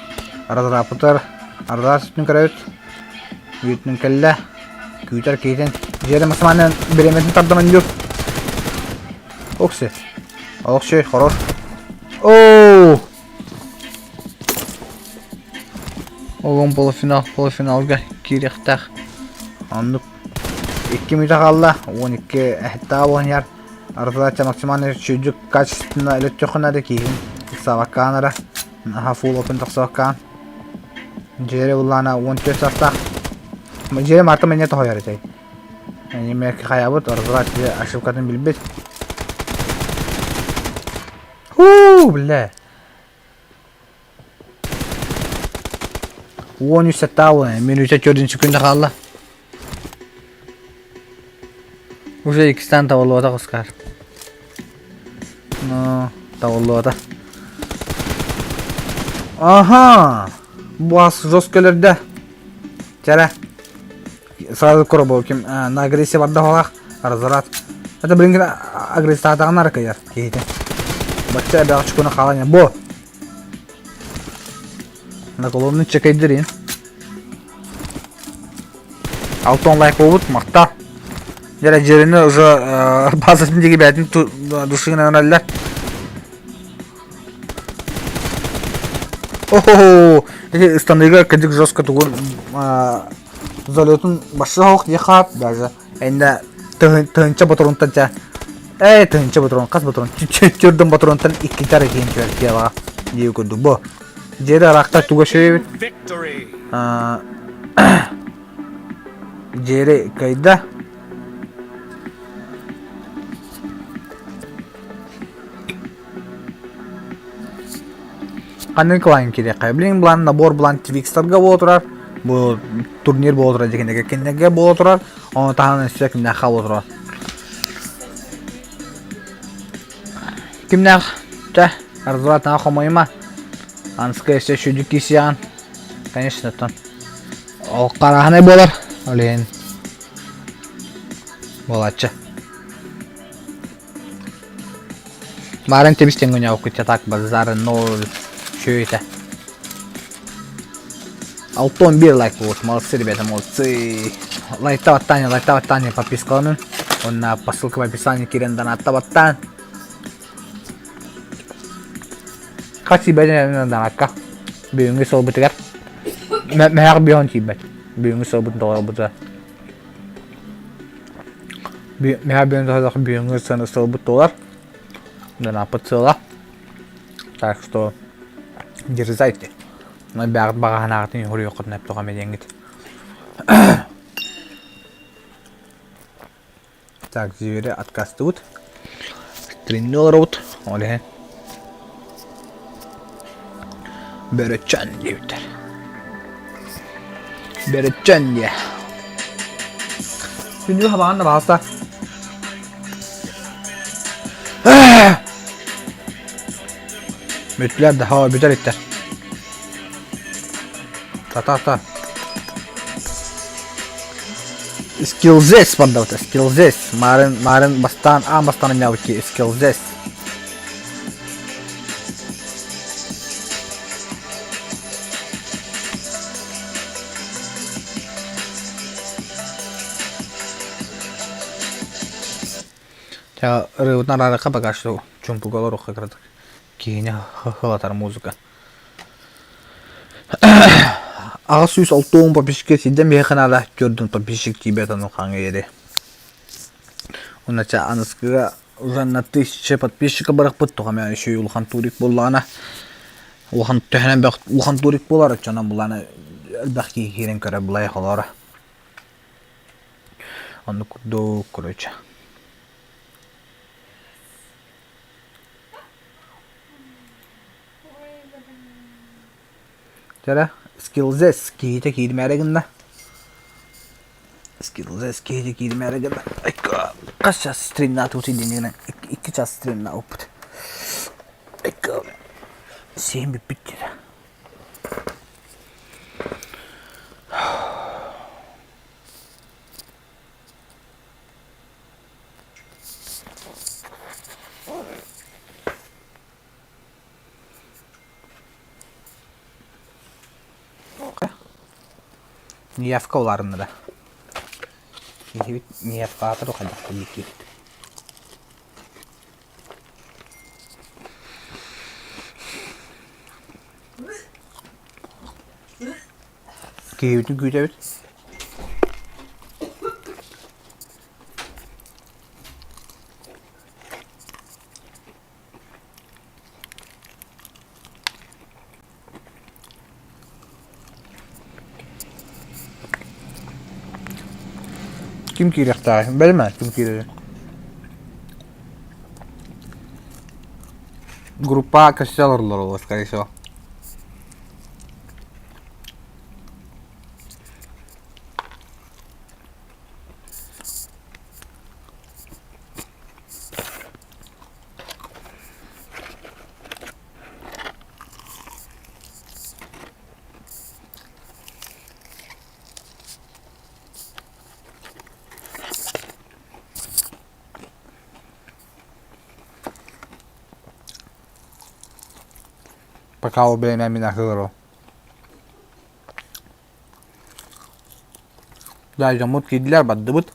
D: разрапытар, араас үтүн көрөбүт. Үтүн кэллэ. Күүтэр киһитин. Дьиэрэ максимально бириэмэтин тардан оонньуур. Окси. Окси, хорош. Оо! Оҕом полуфинал, полуфиналга киириэхтээх. Оннук. Икки мүнүүтэ хаалла. 12 эһэттээх буолан иһэр. Ардылаачча максимально үчүгэйдик качественно өлөттөххүнэ да киһин ыксаабаккаан эрэ. Наһаа фул опен тахсыбаккаан. Дьиэрэ буллаана 14 састаах. Дьиэрэ марта мэне тоһойор этэй. Немерки хайабыт, ардылааччы ошибкатын билбит. Хуу, бля. 13 саттаабы, мүнүүтэ төрдүнчү күндэ хаалла. Уже иккистан табыллыбата Оскар. Но табыллыбата. Ага! Бу ас жестко өлөрдө. Чара. Сразу көрө ким на агрессия барда холах разрат. Это блин агрессиятаҕын аркайар киһитин. Бачча эбэҕэ чукуна хаалан бу. Наклонный чекайдырин. Алтон лайк болбут махта. Дьэ дьэрини уже базатын диги бээтин душыгынан өллөр. Охо, эти станыга кадик жестко тугун залетун башша хоқ дихап даже. Энде тыһынча ботурунтан ча Эй, тыһынча ботурун, хас ботурун? Түрдөн ботурунтан икки тар киин түөр тиэва дии курдук бу. Дьиэри арахта туга шөйбүт. Дьиэри кайда. Ханнык клан кириэххэ? Билигин былаан набор былаан Твикстарга буола турар. Бу турнир буола турар дьикинеге кинилэргэ буола турар. Ону таһынан өссө кимнээххэ буола турар. Кимнээх?
A: Чэ, Арзуат наһаа хомойума. Анска өссө сүдү киисиэҕин. Конечно, оттон ол харааһынай буолар. Ол иһин буолааччы. Баарын тибис тэҥҥэ кутя так базара ноль. Чё это? Алтон бир лайк вот, молодцы, ребята, молодцы. Лайктабат Таня, лайктабат Таня, подпискаланын. Онна по ссылке в описании киирэн донаттабаттаан. Хас тиийбэтин донакка. Бүгүҥҥү сылбытыгар. Мөһөх биһон тиийбэт. Бүгүҥҥү сылбытын толорбута. Мөһөх биһон тоһодох бүгүҥҥү сыаны сылбыт туолар. Донаппыт сыала. Так что дерзайте. Бэҕит баҕаһынаҕытын хоруйуоххутун эптоҕа медиэҥҥит. Так, звери отказтыбыт. Тренни олоробут. Ол иһин Бөрөччөн диэбиттэр. Бөрөччөн диэ. Күндү хабаҕан да баҕаста. Бүттүлэр да, хоо, бүтэр иттэр. Та-та-та. Скиллзес бардабыта, скиллзес. Марын, марын бастаан, аан бастаан анньаабыт кии, скиллзес. Ча ырыабытын араарыахха пока что чумпуга олоруохха кыратык. Киһини хылатар музыка. 860 подписчикка сирдэн биһиэхэ наада төрдүн подписчик тиийбэт ону хаҥыйары. Уонна ча аныскыга уже на тысяча подписчика барахпыт тоҕо эмэ еще улахан турик буоллаҕына улахан төһөнөн бөх улахан турик буолар оччонон булаана элбэх киһи киирэн көрөр булай холоро. Оннук курдук короче. Чэ Skillzes киһитэ киирмээри гынна. Skillzes киһитэ киирмээри гынна. Хас час стримнаатыбыт диэн икки час стримнаабыппыт. Сиэн бүппүт диэтэ. Неявка улаарынна да. Киһибит неявкаҕа хайдах кэлбит Киһибитин күүтэбит. Ким киириэхтээҕий? Бэлэмэ ким киирэрий? Группа көстө олороллор буолуо, скорее всего. Пока ол бэйэм мин аһыыр Да, дьоммут киирдилэр, бардыбыт.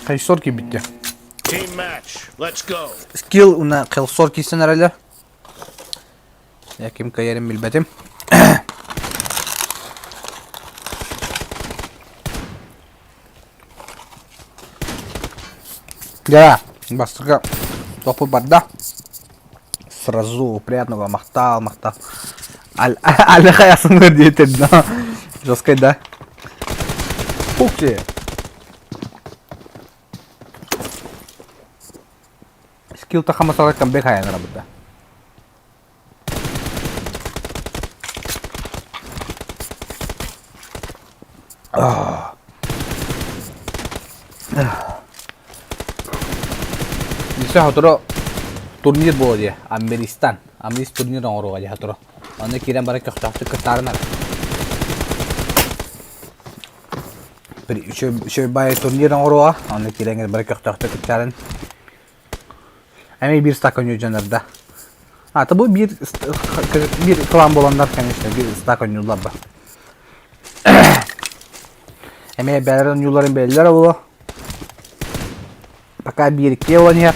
A: Хелсор киирбиттэ.
C: Team match. Let's go.
A: Скилл уна Хелсор киирсэн эрэлэр. Я ким кыайарын билбэтим. Дьэ, бастакы топпут барда. Сразу приятного махтал, махтал. Аллаха ясыңыр диэтер, да. Жесткой, да? Ух ты! Скилл тахамасала камбэк хайанара быта. Өссө сотору турнир буолуо дии, Америстан. Америс турнир оҥоруоҕа дии сотору. Онно киирэн баран көхтөөхтүк кыттаарынар. Үчүгэй баайы турнир оҥоруоҕа, онно киирэн бары көхтөөхтүк кыттаарын. Эмиэ биир стакан дьоннорда. А, то бу биир биир клан буоланнар, конечно, биир стак ойнууллар ба. Эмиэ бээлэр ойнуулларын бээллэр буолуо. Пока биир икки буолан иһэр.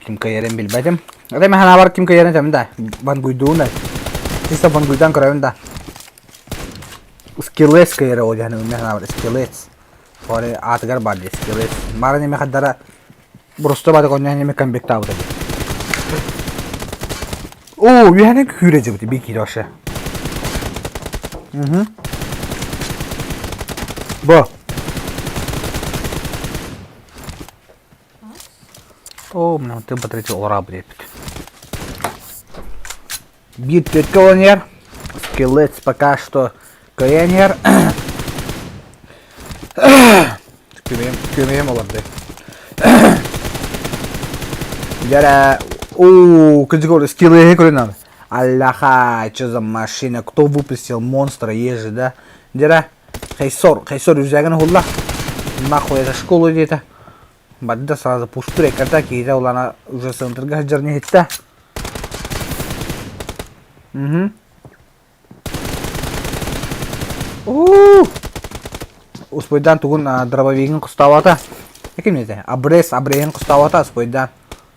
A: Ким кыайарын билбэтим. Это мен ханаабар ким кыайарын этэмин да. Вангуйдуун да. Чисто вангуйдан көрөбүн да. Скиллец кыайара ол дьаһаны мен ханаабар скиллец. Ори аатыгар бар дии скиллец. Мара неме хаддара Просто бады коньян неме комбектаабыта дии. Оо, үөһэнэн күүрэ дьыбыты би киирэ вообще. Угу. Бо. Оо, мына ты батарейка олора диэппит. Биир түөткэ олонер. Скелет пока что кыайан Күмэйим, күмэйим олорду. Дьэрэ, уу, кырдьык скиллы көрүнэн. Аллаха, что за машина, кто выпустил монстра, ежи, да? Дьэрэ, Хайсор, Хайсор рюкзагын уһулла. Нахуй, это школа где-то. Барда сразу пустур экката киһитэ улана уже центрга сылдьарын иһиттэ. Угу. Уу! Успуйдаан тугун дробовигын кустаабата. Ким это? Абрез, абрехин кустаабата успуйдаан.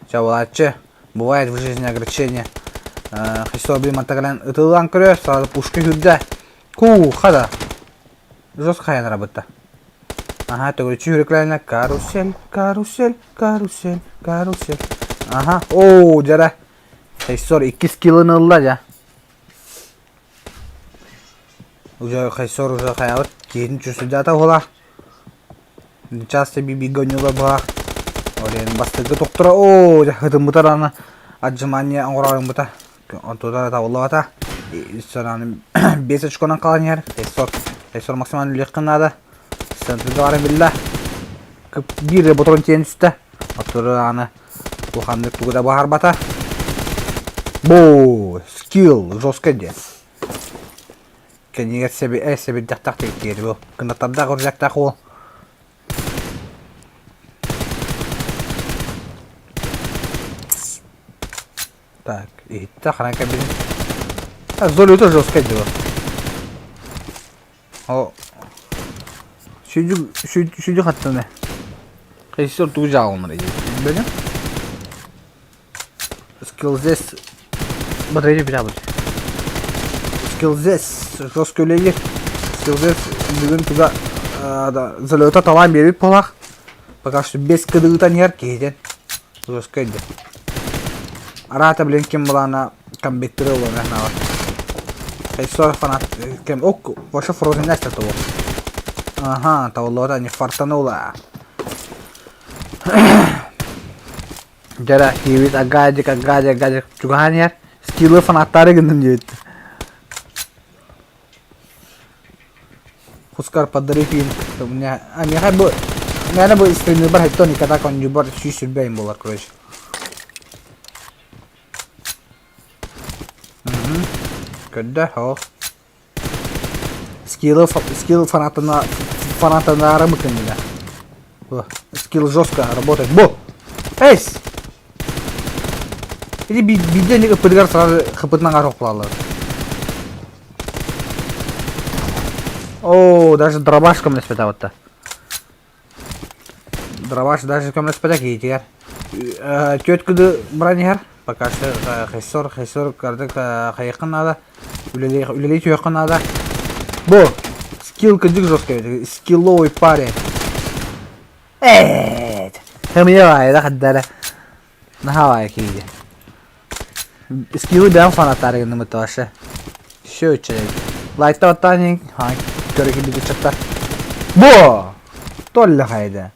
A: Чабылааччы. Бывает в жизни огорчение. Христос блин мантагалан ытыллан көрөр, сразу пушка хүрдэ. Ку, хада. Жестко хайан работа. Ага, төгүрүччү хүрүклэнэ карусель, карусель, карусель, карусель. Ага, оо, дьара. Хейсор иккис килын ылла дьа. Уже Хейсор уже хайабыт киһитин чувствуйдаата буолар. Часто бииргэ оонньуулар буолар. Ол бастакы тохтура оо дьэ ытыммытар аны отжимание оҥороруммута. Онтута табыллыбата. Аны 5 очконан хаалан иһэр. Хейсор Хейсор максимально үлүөххэ наада. Центрга баран биллэ. Биир ботурун тиийэн түстэ. Оттуру аны улаханнык тугу да баһарбата. Бу скилл жестко диэн. Кэннигэр сэби э сэбирдэхтэх тиэрдиэри бу. Кынаттардаах рюкзактаах уол. Так, иһиттэ ханан кэлбитин. Золото жестко дии. О сүдү сүдү хаттаны. Режиссер тугу дьаалынар билбэтим. Скилл здесь батарея бля Скилл здесь жестко үлэлиир. Скилл здесь бүгүн туга залета талаан биэрбит буолаах. Пока что без кыдыытан иһэр киһитин. Жестко иде. Араата билин ким булаана комбиттери олорор наава. Режиссер фанат кем ок вообще Frozen Nest того. Ага, того не фартанула. Дьара киирбит агадик агадик агадик чугаһаан иһэр скиллы фанаттаары гынным диэбит. Хускар подари фильм. У меня... А, миэхэ бу... Наверное, бу стримнербар хеттон иката коннюбар 120 им болар, короче. Көрдө, ол. Скиллы, скилл фанатына, фанатынары мыкын Скилл жестко работает. Бу! Эйс! Или биден ыппытыгар сразу хыпытынан аруқпалалар. О, даже дробаш көмөлөспөтө Дробаш даже көмөлөспөтө киитигэр. Түөрт кыды баран иһэр. Пока что Хессор, Хессор кырдык хайыаххын наада. Үлэлии түһүөххэ наада. Бу скилл кырдьык жесткий. Скилловый парень. Эт. Хымыйа хаддара. Наһаа киһи. Скиллы бэйэм фанаттары гыннымыт вообще. Все үчүгэй. Лайкта баттаан көрө киирбит ыччаттар. Бу! Толло хайда.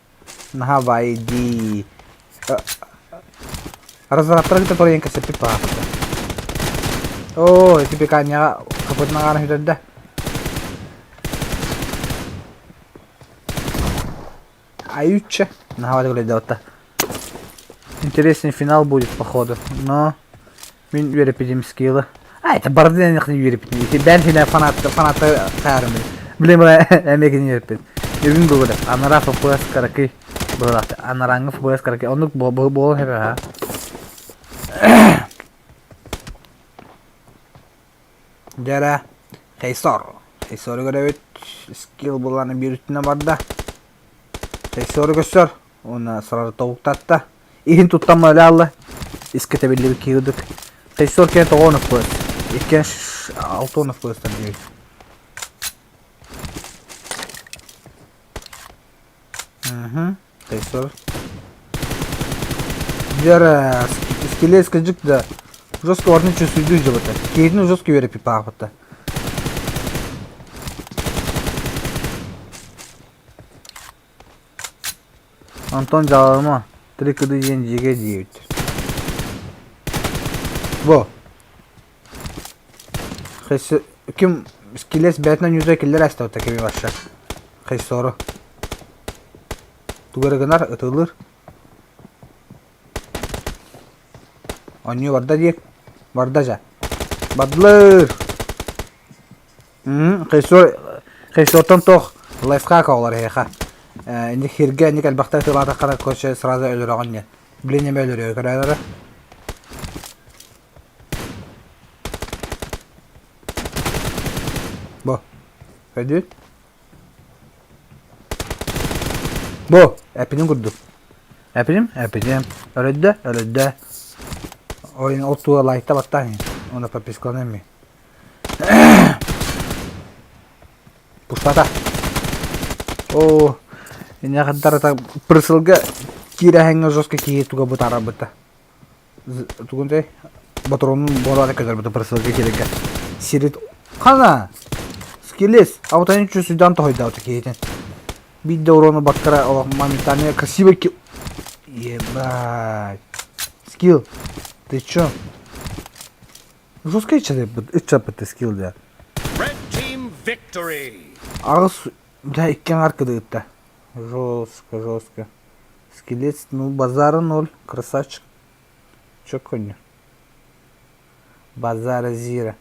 A: Наһаа баай дии. Разрабтара кытта торыйан кэпсэппит баҕаспыта. Оо, ити пекарняҕа капытын аҕаара сүтэрдэ. Айучча. Наһаа үлэйдэ
D: Интересный финал будет, походу. Но мин үөрэппитим скиллы. А, это барды нехни үөрэппитим. Ити бэн хинэ фанат фанаттар хаарым. Блин, эмиэ кини үөрэппит. Бүгүн бүгүн анара ФПС каракый быһылаахты. Анараңы ФПС каракый. Оннук буолан хэбэ ха. Дьэ Хейсор. Хейсору көрөбүт. Скилл булан биир үттүнэ барда. Хейсору көссөр. Уонна сразу тобуктатта. Иһин туттан өлө алла. Искэ тэбиллибит киһи курдук. Хейсор киэн тоҕо FPS. Иккиэн 6 FPS-тан диэбит. Угу. Хейсор. Дьэ скелет кыдьык да жестко орны чувствуйду дьыбыта. Киһитин жестко үөрэппит паахпыта. Антон дьаалама, три кыды диэн дьиэгэ диэбит. Бу. Ким скилес бээтинэн юза киллэр астабыта кими барша. Хейсору. Тугу эрэ гынар, ытылыр. Онньуу барда диир. Барда дьэ. Бардылыр. Хейсор Хейсортон туох лайфхак оҕолор эһиэхэ. Инник хиргэ инник элбэхтэ ытыылаатаххына короче сразу өлөрөҕүн диэн. Блин эмэ өлөрүө көрөөрө. Бу. Көрдүн? Бу, эпинин курдук. Эпиним, эпиним. Өлөддө, өлөддө. Ойын ол туга лайкта баттаан. Оны подпискалан эмми. Пустата. Оо, инньэ прысылга киирэһэҥҥэ жестко киһи туга бытаарарбыта. Тугунтай ботуруонун буолаары көтөрбүтэ прысылга киирэргэ. Сирит хана скелес а вот они чуть сюда тоһойдаабыта киһитин. Биирдэ урону баккара олох моментально красивый килл. Ебать. Скилл. Ты чё? Жесткий ыччаппыт скилл да.
C: Red team victory.
D: Аҕыс да икки аҥар кыдыытта. Жестко, жестко. Скелет, ну, базара ноль, красавчик. Чё коню? Базара зира.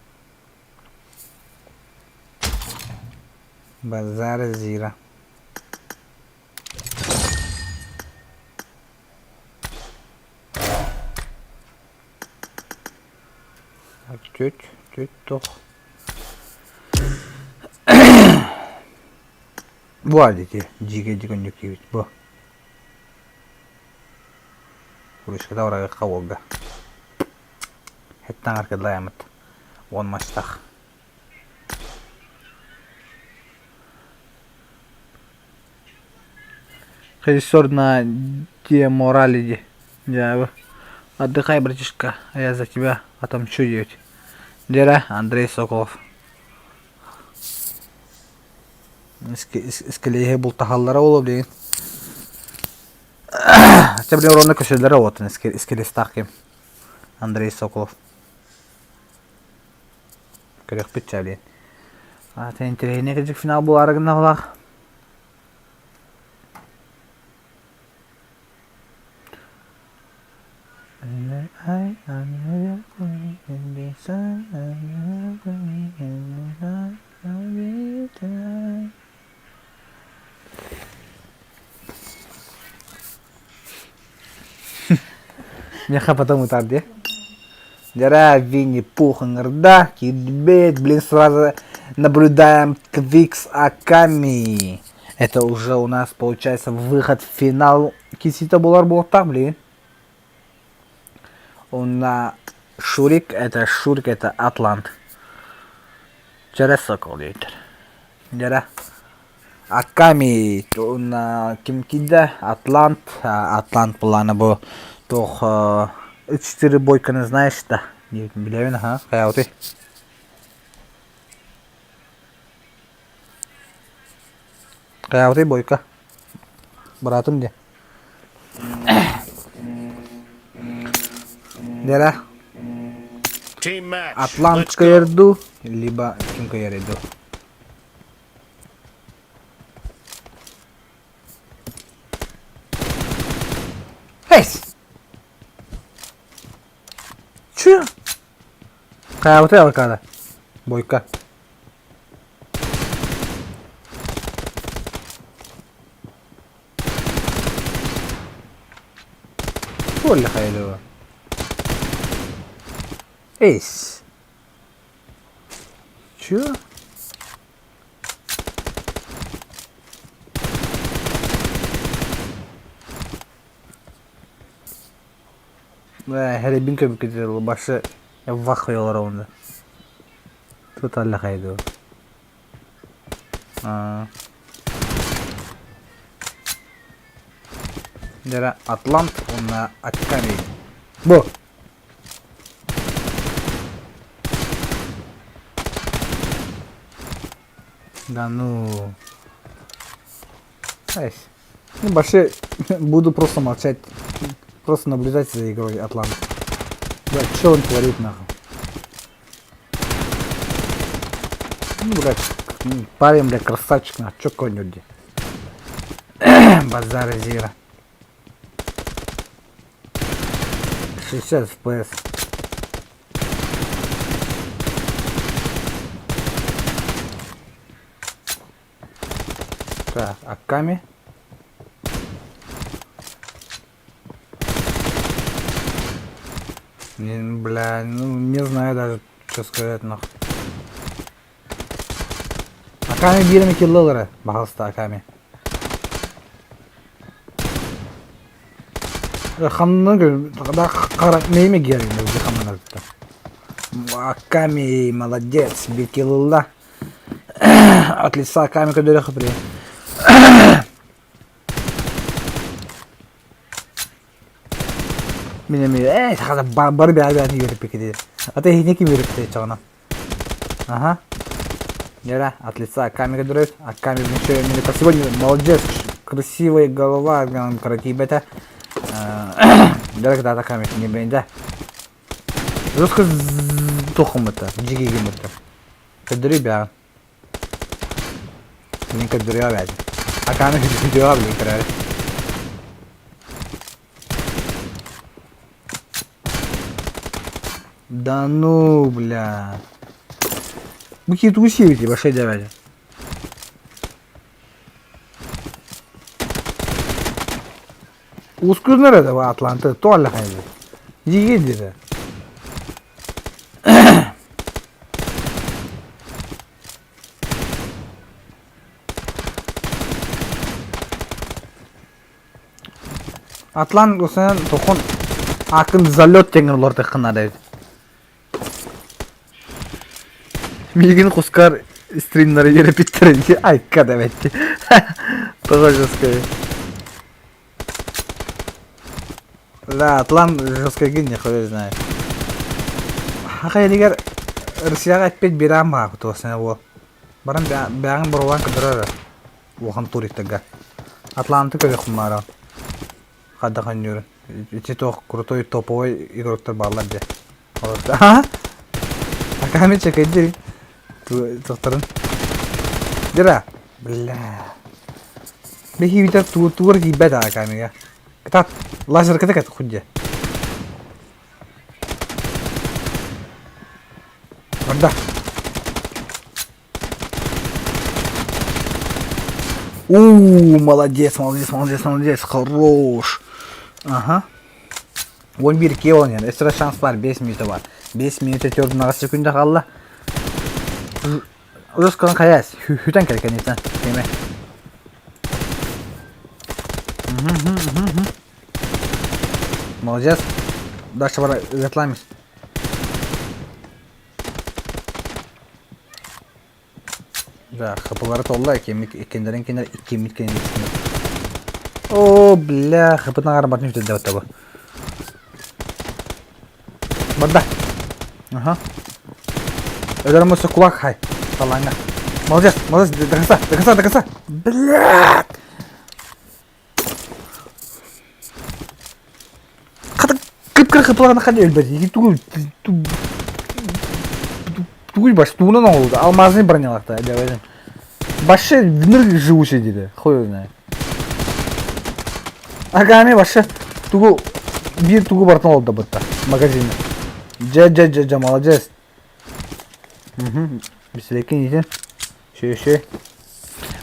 D: Базара зира. Түт, түт тух. Бу ити дьигэ дьикөннүк киирбит бу. Ручката барарыахха уолга. Хэттэн аркыдлаямыт. Уон мастах. Режиссер на Деморалиде. Дьаабы. Отдыхай, братишка, а я за тебя отомщу диэбит. Дьэрэ, Андрей Соколов. Искэлиэһи бултаһаллара буолуо билигин. Чэ билигин уронна көсөллөрө уоттан искэлиэстаах ким. Андрей Соколов. Көрүөхпүт чэ билигин. Атын интэриэһинэй кырдьык финал буолаары гыннаҕалаах. Миэхэ потом ытар дии. Дьэ Винни-Пух ыҥырда, киирбит, блин, сразу наблюдаем Твикс Аками. Это уже у нас получается выход в финал кисита булар буолтах, блин. Уонна Шурик, это Шурик, это Атлант. Чэрэ Сокол диэбиттэр. Дьэрэ. Аками уонна ким киирдэ? Атлант. Атлант былаана бу туох үч-четыре бойканы знаешь да? Билэбин аха. Хайаабытый? Хайаабытый бойка? Быраатым диэ. Дера. Атлант кыайар дуу, либо ким кыайар дуу? Хейс! Чё? Хайабытай алкаада? Бойка. Туолли хайалыба. Эйс. Чё? Хэрэбин көбүккэ башы вах олоробун да. Туталла хайду. Дьэ Атлант уонна Акками. Бу. Да ну. Ай. Ну, вообще, буду просто молчать. Просто наблюдать за игрой Атлант. Блядь, что он творит нахуй? Ну, блядь, парень, блядь, красавчик, нахуй, чё конь Базар Зира. 60 FPS. Так, Аками. Не, бля, ну не знаю даже, что сказать нахуй. Аками биирин киллалары, баҕаста Аками. Хамнан қара неме герин хамнан Аками молодец, биир киллалла. От лица Аками көрдөрөх при. Мин эми э бары бәрі бәрі үйріп кетеді. А ты не ким үйріп чағына. Ага. Яра, от лица Аками көрдөрөт. Аками еще мне сегодня молодец, красивая голова, красивая. Дәрәк да Аками не бенде. Жестко тухум это, джигигим это. Көрдөрүй бя. Мен көрдөрү бя. Аками көрдөрү блин көрөр. Да ну, бля. Вы какие-то усилите, большие дядя. Ускүнөр это Атланты, туалля хайды. Жиги Атлан осынан тохон акын залет деген олар тыққынар еді. Мигин кускар стримнары ере питтеринчи айка деп этти. Тоже жесткий. Да, Атлан жесткий гин, хуй знает. Хакай Россияга этпет бирам ба кутуосына бол. Баран бәгын боролан кыдырар. Ухан туристага. Атланты көбе хумара. Хаддахан юры. Ити тох крутой топовой игроктар баллар де. Ха? Аками чекайдир. Тохтарын. Дира. Бля. Бехи битер тур тур кийбет акамига. Кытат. Лазер кыта кат худде. Барда. У, молодец, молодец, молодец, молодец, хорош. Ага. 11 килл он Эстра шанс бар, 5 минута бар. 5 минута 4 секунда қалды. Ұзыс кылын қаяс. Хүтен керек, конечно. Деме. Молодец. Дальше бар, ызатлаймыз. Да, хплары толла екендерин кенер 2 минут кенер О, бля, хптан арбатын үтеді деп табы. Барда. Ага. Өдөрмөсө кулак хай. Талаңа. Молодец, молодец, до конца, до конца, до конца. Блядь. Хата кып-кыр хыпыларына хadi өлбөт. Ики тугул тугул баш тугунан oldu. Алмазный бронялакта деп Башы ныр живучий диди. Хуй знает. Агами башы тугу бир тугу бартын oldu бытта магазинде. Дьэ, дьэ, дьэ, дьэ, молодец. Угу. Бислекин итин. Шө, шө.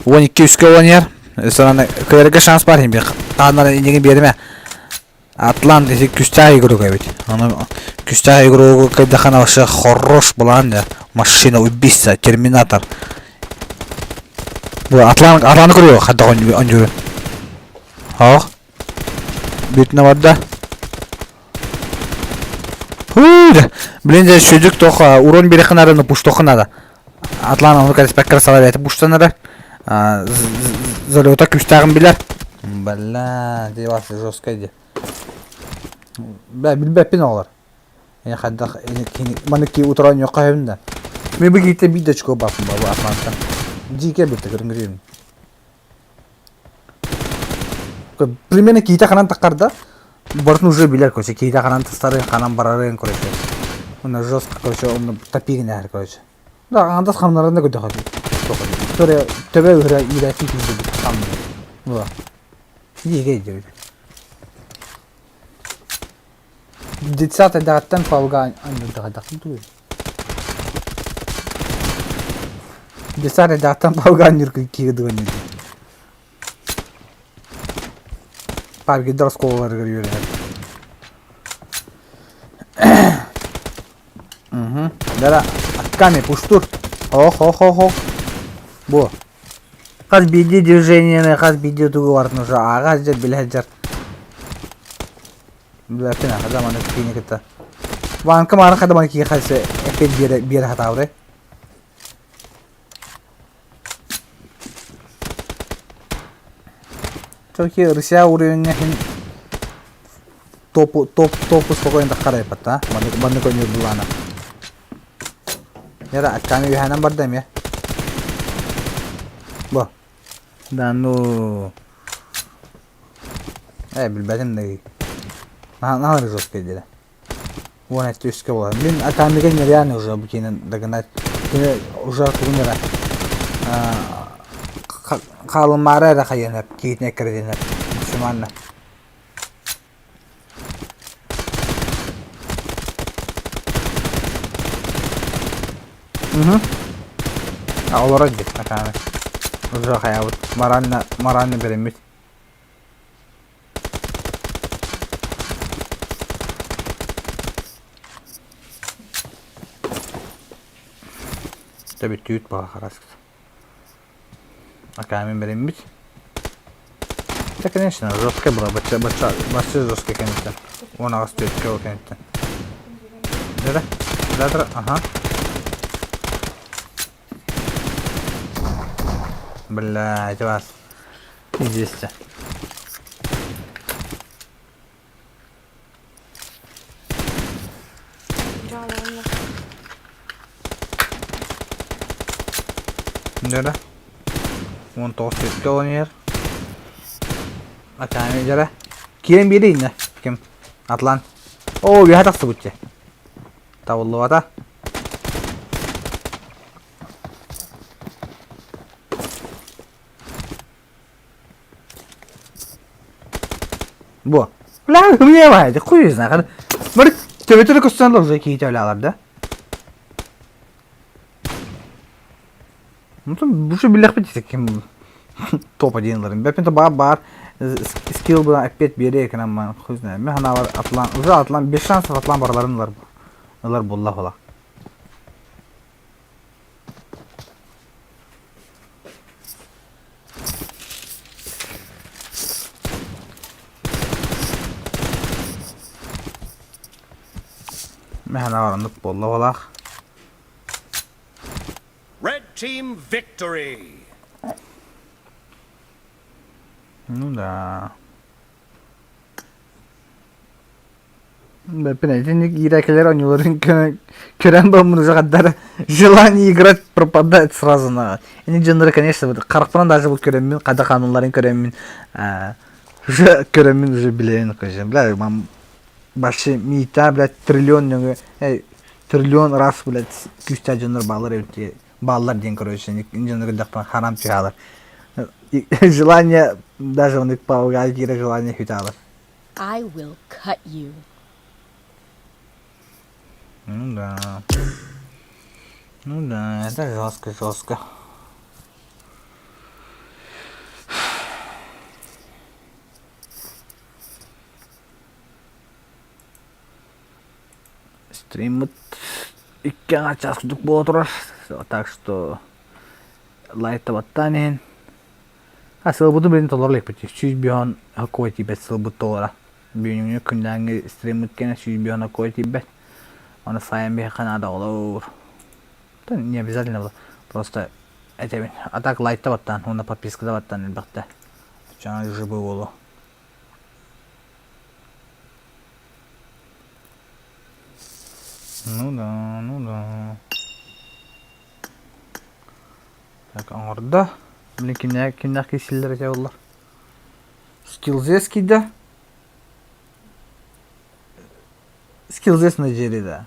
D: 12 үскэ оонньуур. Сараны кыайарга шанс бар хин бир. Тааннар иннигин биэримэ. Атлант ити күстээх игрок эбит. Аны күстээх игрогу кайдахана вообще хорош булан да. Машина убийца, терминатор. Бу Атлант Атланты көрүө хайдах оонньуурун. Хоох. Бүтүнэ барда. Блин, дьэ сүдүк тох урон биэрэххэ наада, но пуштуохха наада. Атлан ону кэриспэккэ сала бэйэтэ пуштанара. Залета күүстээҕин билэр. Бля, дии вас жесткая дии. Бля, билбэппин оҕолор. Ини хайдах маны ки утара оонньуохха сөбүн да. Мен бу киһиттэн биир да очко баппын бу Атлантан. Дьиикэ бүттэ көрүҥ Примерно киһитэ ханан таххарда, барытын уже билэр, короче, киһитэ ханан тастарын, ханан барарын, короче. Онно жестко, короче, онно топигин короче. Да, андас хамнарын да көрдөхө. Төре төбө ыһыра иирээчи киирдибит хамнар. Була. Иигэ диэбит. Детсад эрдэҕиттэн палга анньырдаҕайдахпын тугуй? Детсад эрдэҕиттэн палга анньыр киһи дыгынньыр. Паргидар оскуолаларыгар үөрэнэр. Угу. Да-да, акками пуштур. Ох-ох-ох-ох. Бу. Хас биирдии движениены, хас биирдии тугу барытын уже ааҕа сылдьар, билэ сылдьар. Билэртин аха маны киини кытта. Ванка маары хада маны кии хайсы эппет биэрэ биэрэ хатаабытай. Чоки Россия уровеньҥа хин топу топ топу спокойно таххарайпат а маннык маннык ойнуур былаана. Яра аккааны үһээнэн барда эмиэ. Бу. Да ну. Ээ билбэтим да Наһаа жесткий дире. Уон эти үскэ буолар. Мин акаамига нереально уже бу киинэн догнать. Кини уже тугун эрэ хаалымаары эрэ хайыанар, киитин эккирэтинэр максимально. Угу. А олорор дии акаами. Уже хайабыт. Морально, морально береммит. Тэбиттүүт баҕа хараскыт. Акаамин береммит. Да, конечно, жесткая была, бачча, бачча, бачча жесткая кэнниттэн. Уон аҕыс түөрткэ ол кэнниттэн. Да, да, да, ага. Бля, эти вас. Известия. Дьара. 19 түөрткэ оонньуур. Акаами дьара. Киэн биэрэ иннэ. Ким? Атлан. Оо, үөһэ тахсыбыт дьэ. Табыллыбата. Бу. Бля, мне байды, хуй знает. Бары төбөтөрө көстөн уже киһи өлалар да. Ну, там уже билэхпит ким топ-1 ларын. Бэпин то бар скилл была опять бере экранман, хуй знает. Мен хана бар атлан, уже атлан, без шансов атлан барларын ылар. Ылар булла хола. Мен хана бар оннук буолла буолаах.
C: Red team victory!
D: Ну да. Бэппин итинник иирээкилэр оонньууларын көрөн бараммын уже хаддара желание играть пропадает сразу на ини дьоннору конечно вот харахпынан даже бу көрөммүн хада хаанылларын көрөммүн уже көрөммүн уже билэбин короче бля мам вообще миитаа блядь триллион нөҥүө триллион раз блядь күүстээх дьоннор бааллар эбит бааллар диэн короче дьоннор көрдөхпүнэ харам түһэ желание даже оннук пауга киирэр желание хүтэ
E: I will cut you.
A: Ну да. Ну да, это жестко, жестко. Стриммыт икки аҥаар чаас курдук буола турар. Так что лайктабаттаан иһин. А сылбытын билин толоро иликпит. 105 хоккой тиийбэт сылбыт толоро. Бүгүҥҥү күннээҥҥи стриммыт кэнэ 105 хоккой тиийбэт. Оны сайын биһиэхэ наада олоор. Не обязательно было. Просто этэбин. А так лайктабаттаан уонна подпискалабаттаан элбэхтэ. Оччоҕо живой буолуо. Ну да, ну да. Так, оҥордо. Блин, кимнээх кимнээх киирсиллэр этэ буоллар? Скилзес киирдэ. Скилзес на дьиэри да.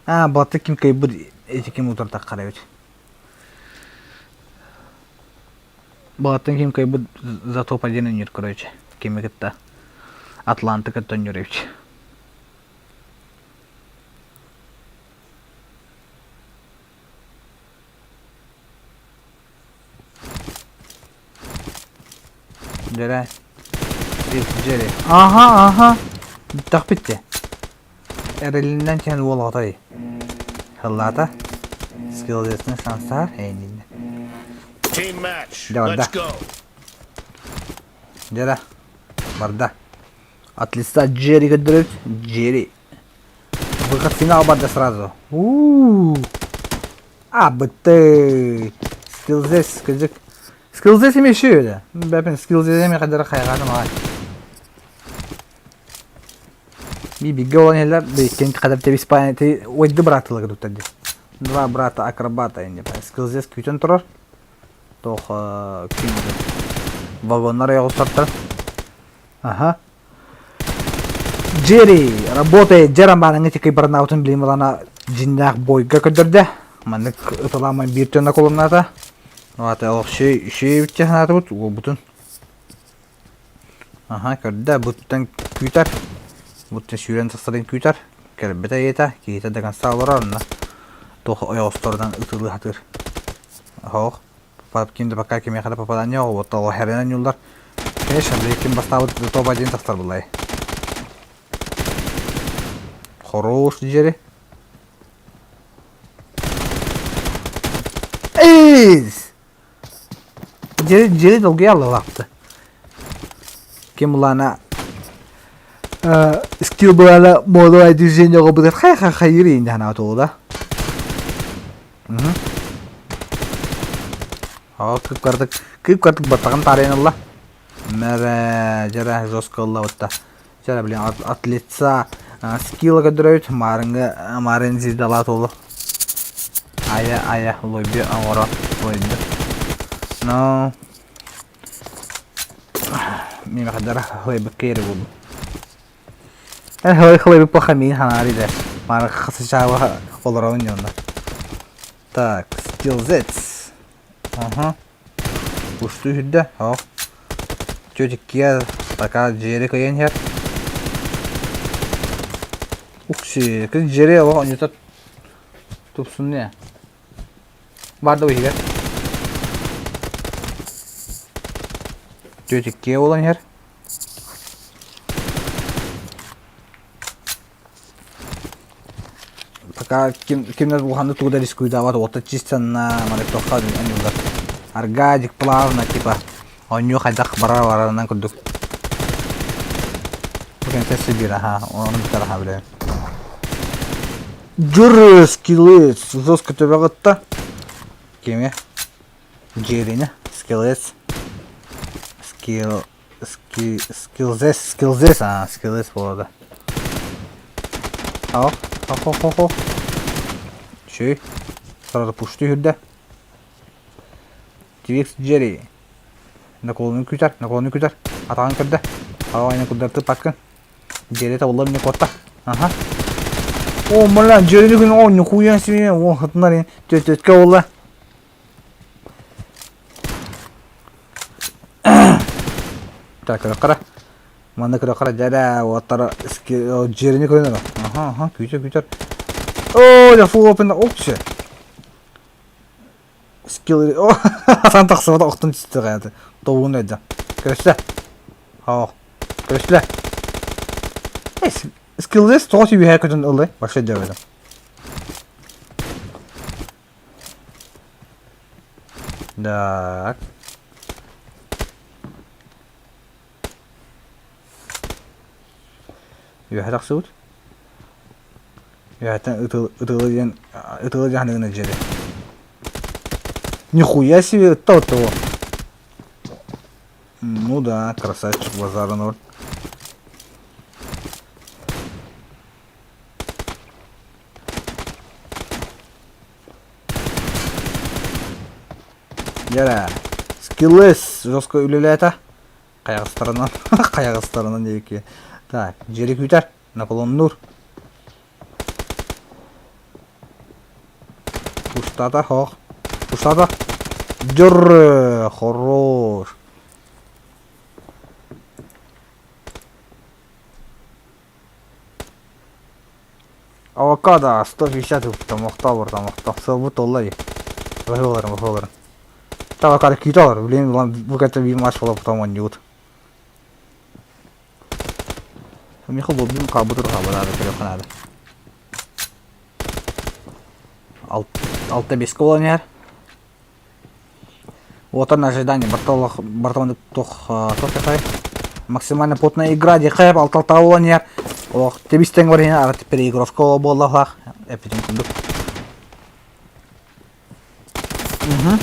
A: Аа, баты ким кыайбыт эти ким утартаххар эбит. Балаттан ким кыайбыт за топ-1 өнньүр короче. Кими кытта Атланты кытта өнньүр эбит. Дьэрэ. Дьэрэ. Аха, аха. Бүттэхпит дии. Эрэлинэн түһэн уол оҕотой. Һыллаата. Скиллесный шанстаар эйиннинэ.
C: Team match.
A: Дьэ барда.
C: Let's go.
A: Дьэрэ. Барда. От лица Джерри көрдөрөбүт. Джерри. Выход в финал барда сразу. У-у-у. А, бытты. Скиллзес, кырдьык. Скиллзес эмиэ үчүгэй Бэпин скиллзес эмиэ хайдара хайҕаатым аҕай. Би бигэ olan иһэллэр, иккиэн хадar тэбиспаан ойды бырааттылар курдуктар дии. Два брата акробата инде. Скиллзес күүтэн турар. Туох ким вагоннар оҕустартар. Аха. Джерри работает Джерамбанаҥы тикий барнаабытын билим ылана дьиннээх бойга көрдөрдө. Маннык ыталааман биир төннө колонната. Аата олох үчүгэй эбит санаатыбыт уолбутун. Аха көрдө буттан күүтэр. Буттан сүүрэн тахсарын күүтэр. Кэлбитэ ийэтэ, киһитэ до конца олорор онно. Туох ойоҕосторунан ытылыы сатыыр. Оһох. Ким да пока кимиэхэ да попадание вот ол херенен юллар. Конечно, ким бастаабыт топ один тахсар булай. Хорош Джерри. Эйс! Джерри Джерри долгуйа аллалаапты. Ким булана скилл булана молодой движение оҕобутар хай хай хайыр инде ханаат да. Оо, кып-кыратык, кып-кыратык баттаҕын таарыйан ылла. Мэрэ, дьэрэ, жестко ылла бытта. Дьэрэ, блин, от, от лица скилла көрдөрөбүт, маарыҥҥы, маарын звездалаат уолу. Айа, айа, лойби оҥоро, лойби. Но, мин хадара лойбыкка эрэ буоллум. Эн хылайбыт плохо миин ханаары да. Мары хасычаава олоробун дьонно. Так, скиллзец. Ага. Устуу үрдэ. Оох. Тетя пока дьиэри кыйан иһэр. Укси, кыз дьиэри олох онньута тупсун не. Бар да иһигэр. Тетя киэ буолан иһэр. Пока ким кимнэр улаханнык тугу да рискуйдаабат уота чисто-на маны туохха анньыллар. Аргадик плавно типа оонньуу хайдах барар барарынан курдук. Бу кэнтэ Сибирь аха ону бүтэр аха билэбин. Дьуры скиллы жестко төбөҕүттэ. Кими? Джерини скиллец. Скилл Ски, скилзес, скилзес, а, скилзес буолла. Ох, ох, ох, ох, ох. Үчүгэй. Сразу пушту үрдэ. Твикс Джерри. Наколуну күтэр, наколуну күтэр. Атаҕын көрдө. Аҕа айна курдартыы паккын. Джерри табылла мне куотта. Аха. О, мала, Джерри күн о, нихуя себе, о, хатынар, төт-төткө болла. Так, көрө.
D: Манна көрөххө дьэрэ уоттара дьиэрэни көрөн эрэ. Аха, аха, күүтэр, күүтэр. Оо, дьэ, full open, опче. Скилл, о, асан тахсыбата охтон түстэ каята. Тобугун өйдө. Көрүстэ. Оо, көрүстүлэ. Скиллес тоҕо үөһэ көтөн ыллай, вообще дьэбэтим. Так. Үөһэ тахсыбыт. Үөһэттэн ытылы диэн ытылы дьаһаныгына дьиэри. Нихуя себе ытта того. Ну да, красавчик базара ноль. Дьэрэ, скиллес жестко үлэлээтэ. Хайаҕастарынан, хайаҕастарынан диэки. Так, дьиэри күүтэр, наклоннуур. Пустата, хоох. Пустата. Дьор, хорош. Авокадо 150 ыппытым, охтообор там охто. Сылбыт туолла дии. Баһыыларым, баһыыларым. Авокадо күүтэ олор. Блин, бу кэтэ биир матч буола потом оонньуубут. Миха лоббим хаалбыт хаалбыт аада көрүөххэ наада. Алта беске буолан иһэр. Вот он ожидание. Бартолох, Бартолох туох туох такой? Максимально плотная игра диэхэ алталтаа буолан иһэр. Олох тэбис-тэҥ бар иһин арыт переигровка буоллахлаах. Эппитим курдук. Угу.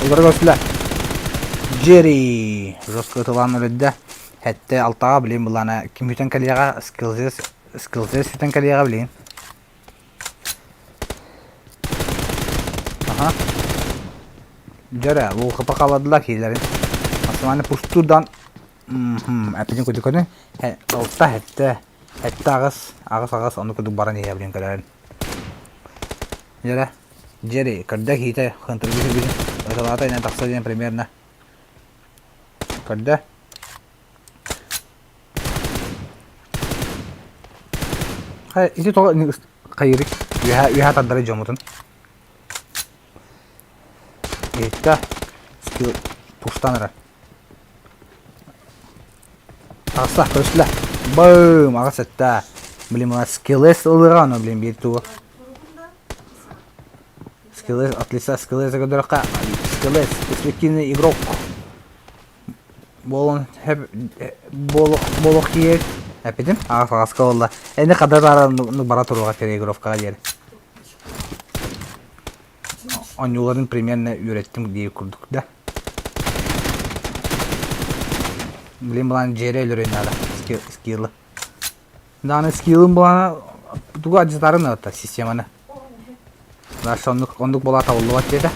D: Игорь Госля. Джерри жестко ытылаан өлөрдө. Хэтте алтаҕа билин былаана ким бүтэн кэлиэҕэ скиллзес скиллзес бүтэн кэлиэҕэ билин. Аха. Дьэрэ, луохапа хаалладылар киилэрин. Максимально пустудан эппитин курдук көрүн. Алта, сэттэ, сэттэ аҕыс, аҕыс аҕыс ону курдук баран иһэбин көрөөрүн. Дьэрэ, дьэри, көрдө киитэ хантыргы сирбитин. Ыталаата инэн тахса диэн примерно. Көрдө. Хайа, ити тоҕо хайыырый? Үөһэ үөһэ тардары дьоммутун. Иһиттэ. Скилл пуштан эрэр. Таҕыста, көрүстүлэр. Бым, аҕыс сэттэ. Блин, мына скиллес ылыаҕа, ону, блин, биир тугу. Скиллес, от лица скиллеса көрдөрөххө, скиллес, перспективный игрок. Буолун буолуох киһи эппитим аҕыс аҕаска буолла эни хада таара бара туруоҕа переигровкаҕа диэри оонньууларын примерно үөрэттим диир курдук да блин былаан дьиэрэ өлөрүөн наада скиллы даҕаны скиллын былаана тугу адьытарын наада системаны дальше оннук оннук буолаа табыллыбат диэтэ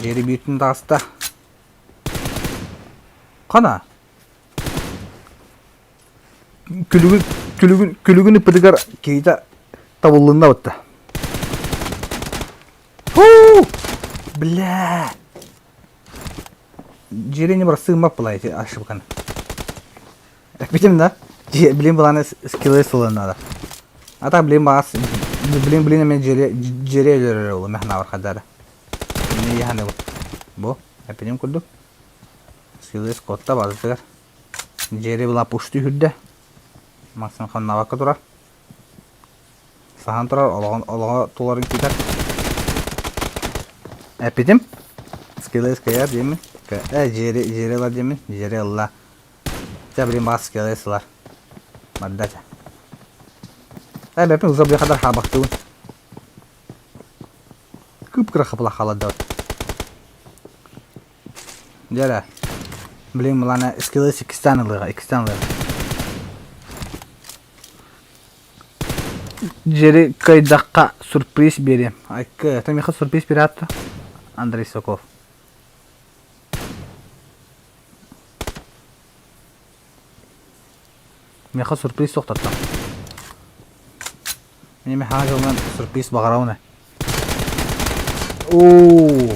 D: Дьиэри бииртин таҕыста. Хана? Күлүгүн, күлүгүн, күлүгүн ыппытыгар киһитэ табыллынна бытта. Фу! Бля! Дьиэри не бырастыыммап была эти ошибканы. Эппитим да? Блин былааны скиллы сылын надо. А так блин баас блин блин эме дьиэри дьиэри өлөрөр ол мэхнавар хадара. Не яханы бу. Бу эппитим курдук. Скиллы скотта базытыгар. Дьиэри была пушты үрдэ. Максим ханнабакка турар. Саһан турар олоҕун олоҕо туларын күүтэр. Эппитим. Скиллы скайар диэмин. Э дьиэри дьиэри ылар диэмин. Дьиэри ылла. Чэ, блин, баас скиллы сылар. Барда чэ. Э, бэппин уза быхадар хаабахтыбын. Кып-кыра хапыла хаалады. Дьэрэ. Блин, мылана скиллы иккистээн ылыаҕа, иккистээн ылыаҕа. Дьиэри кыайдахха сюрприз биэриэм. Айкы, это миэхэ сюрприз биэрээт Андрей Соков. Миэхэ сюрприз суохтаттан. Мин эмиэ хаҥа дьылынан сюрприз баҕарабын ээ. Оо,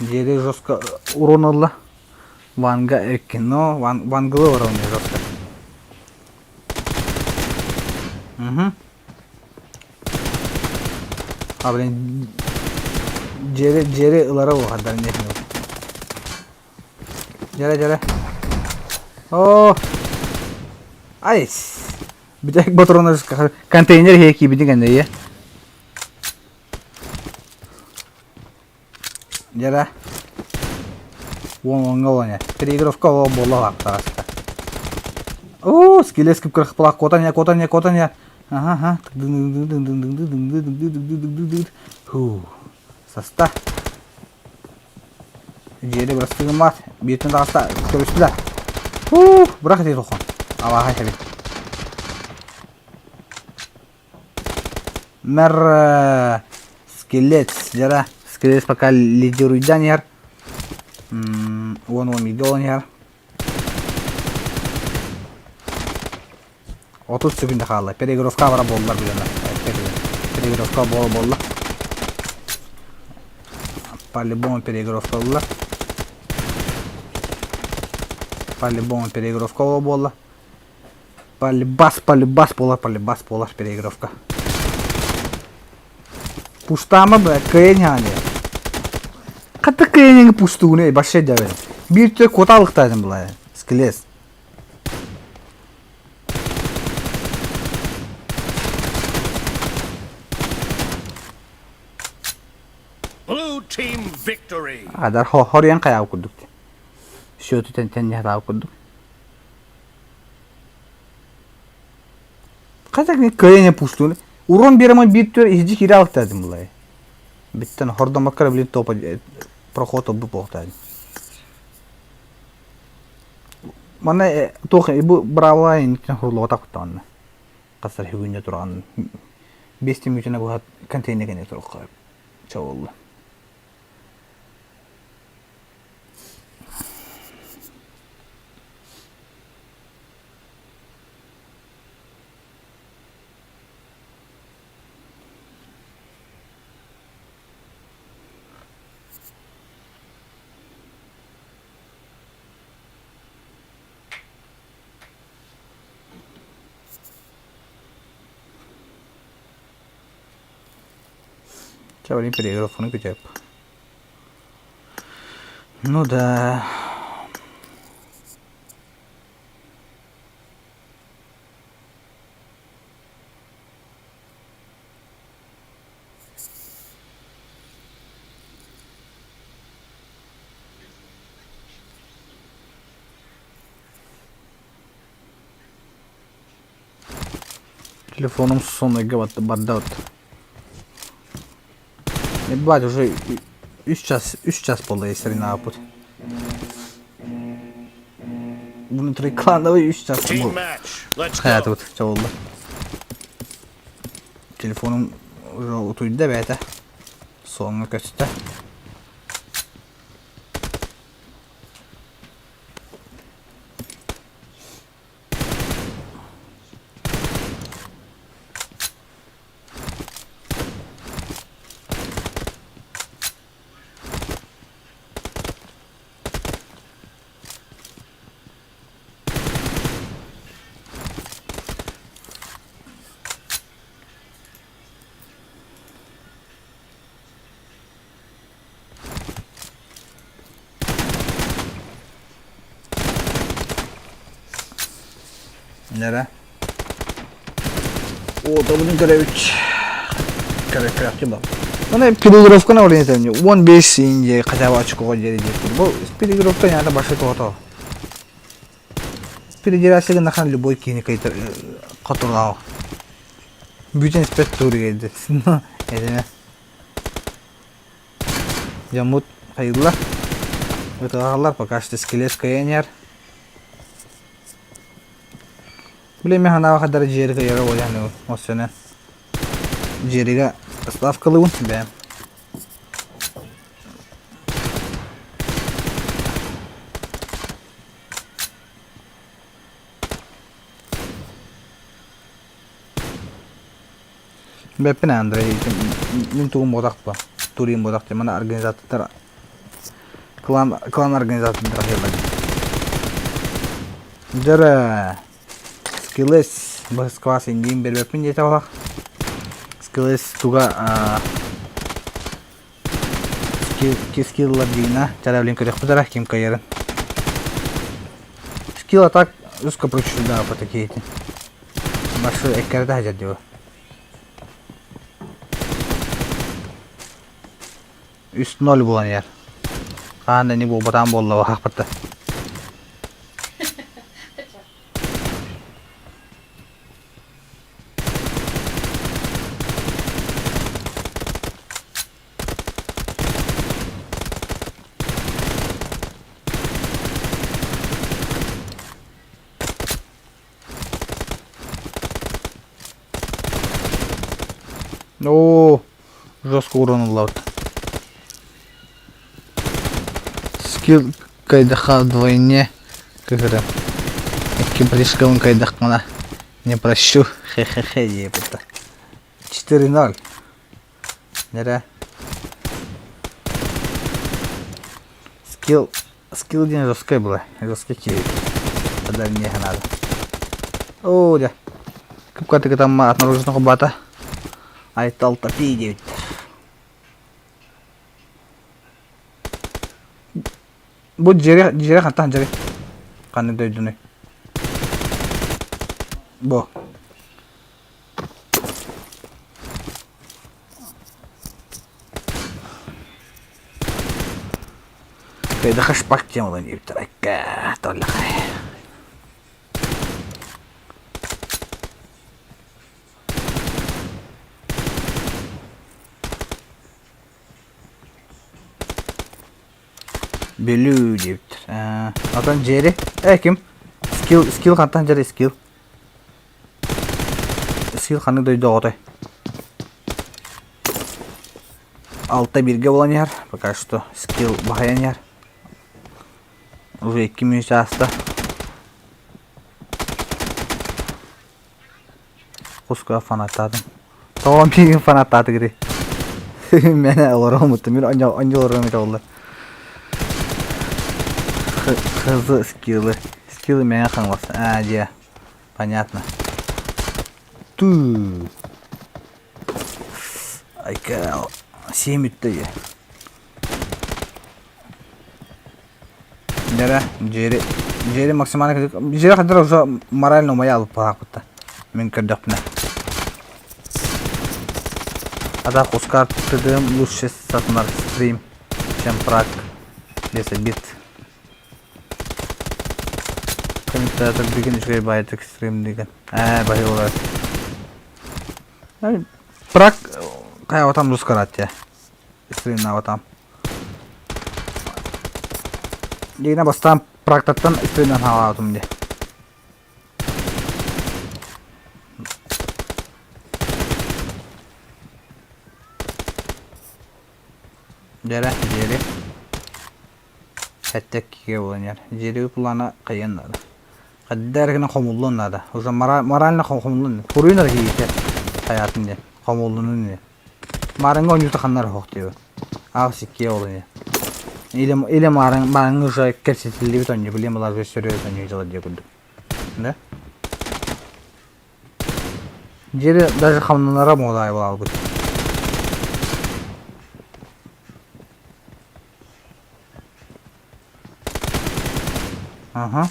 D: дьиэри жестко урон ылла. Ванга кино, Ван, Ванглы уровня жестко. Угу. А, блин, Джерри, Джерри ылара улахандар не Джерри, Джерри. О! Ай! Бүтэк ботроны контейнер хе кибидин кэннэ Дьэрэ. Уон уоҥҥа уоня. Переигровка ол буолла таҕыста. Оо, скелет кып-кырахпалаах куотан я, куотан я, куотан я. Ага, ага. Фу. Саста. Дьиэли бырастыгыммат. Бииртэн таҕыста көрүстүлэр. Фу, бырах ити тохон. Алааһа эбит. Мэр Скелет дьара Скелет пока лидируйдан иһэр. 10 10 миллион иһэр. 30 секунда хаалла. Переигровка бара буоллар билэнэ. Переигровка буола буолла. По-любому переигровка буолла. По-любому переигровка буолла. Полюбас, полюбас буолар, полюбас буолар переигровка. Пустаама бля, кыайан Хата кыайан пустууну вообще дьабын. Биир түө куотаалыктаатын була. Скелес.
C: Blue team victory.
D: Адар хоруйан хайаабы курдук. Счету тэн тэн курдук. Хата кыайан пустуун. Урон биэрэмэн биир түөр иһдьи киирэ алыктаатым булай. Биттен хордомоккара билин топа проход обу буохтаадым. Манна туох бу браво инниттэн хурлугата куттаҕынна. Хасар хүгүннэ туран бес мүтүнэ быһат контейнер кэнэ туруққа чабылла. Чэ, блин, переигровканы күтүөп. Ну да. Телефоном сонной барда Ебать, уже үс час, үс час буолла естерин ааппыт. Внутриклановый үс час
C: Team match. Let's go.
D: Хаятыбыт чабылла. Телефонум уже утуйда бэйэтэ. Суоҥҥа көстө. Nere? О, Добрын Каревич. Оны переигровканы орын 15 инде хотя бы очко диэри диэппит. Бу переигровка не башы тоҕото. Передирасыгы нахан любой киһини хотурлаах. Бүтүн испэт тууригайды. Этине. Дьоммут хайылла. Ытыгалар пока что скелет кыйанер. Блин, мен ханаға хадары жерге яра ойлану осыны. Жерге ставкалыбын бәм. Бэппин Андрей, мин тугум бодақ ба. Турим бодақ мана организатор клан клан организатор хелла. Дьэрэ скиллес быһысквас индиин бербеппин диэтэ олох. Скиллес туга скиллар диина чарабилин көрөхпүт эрэ ким кыайарын. Скилл атак узко прочуда по такие эти. Башы эккерде хажар дио. 3-0 буолан иһэр. Хаан да ини буолбатаан буолла хахпатта. Оо, жестко урон ыллабыт. Скилл кайдаха вдвойне кыһырым. Икки прыжкабын кайдахпына не прощу. Хе-хе-хе диэбитэ. 4-0. Нэрэ. Скилл Скилл диэн жесткай была. Жесткий киһи. Тогда мне надо. О, дьэ. Кыпкатыгы тамма отмороженного кубата. Айтал топи диэбиттэр. Бу дьиэри дьиэри хантан дьиэри ханна дойдунуй? Бу. Кайдаха шпак темалан диэбиттэр акка толлахай. Бүлүү диэбиттэр. Отон Джерри? Э, ким? Скилл, скилл хантан Джерри скилл? Скилл ханнык дойду оҕотой? Алта бииргэ буолан иһэр. Пока что скилл баһайан иһэр. Уже 2 мүнүүтэ ааста. Куска фанаттаатым. Тоҕо миигин фанаттаатыгырый? Мэнэ олоромуттум. Мин онньо олором этэ олла. Хызы скиллы. Скиллы мэҥэ хаҥлас. А, дьэ. Понятно. Туу. Айка, 7 үттэ дьэ. Дьэрэ, дьиэри, дьиэри максимально дьиэри хаддар уже морально умайа алыппаахпытта. Мин көрдөхпүнэ. А так Ускар ТДМ лучше сатмар стрим, чем прак без обид. Комментатор деген үчүгэй баайдык стрим деген. Ээ, баһыылар. Прак хайа рускарат я. Стримнаабатам. Дигинэ бастаан практаттан стримнан хаалаатым дии. Дьэрэ, дьиэри. Сэттэ-иккигэ буолан иһэр. Дьиэри плана хайыан наада. Хайда эрэ гына хомуллуон наада. Уже морально хомуллун. Хуруйун эрэ киһитэ хайаатын диэн. Хомуллунун диэн. Маарыҥҥа оонньуута ханна эрэ оһох диэбит. Аҕыс иккиэ ол ини. Или, или маарыҥ, маарыҥҥа уже кэпсэтиллибит оонньуу, билиэн была уже серьезно оонньуу дьыла диэ курдук. Да? Диэри даже хамнанара буолаай буолбут. Ага.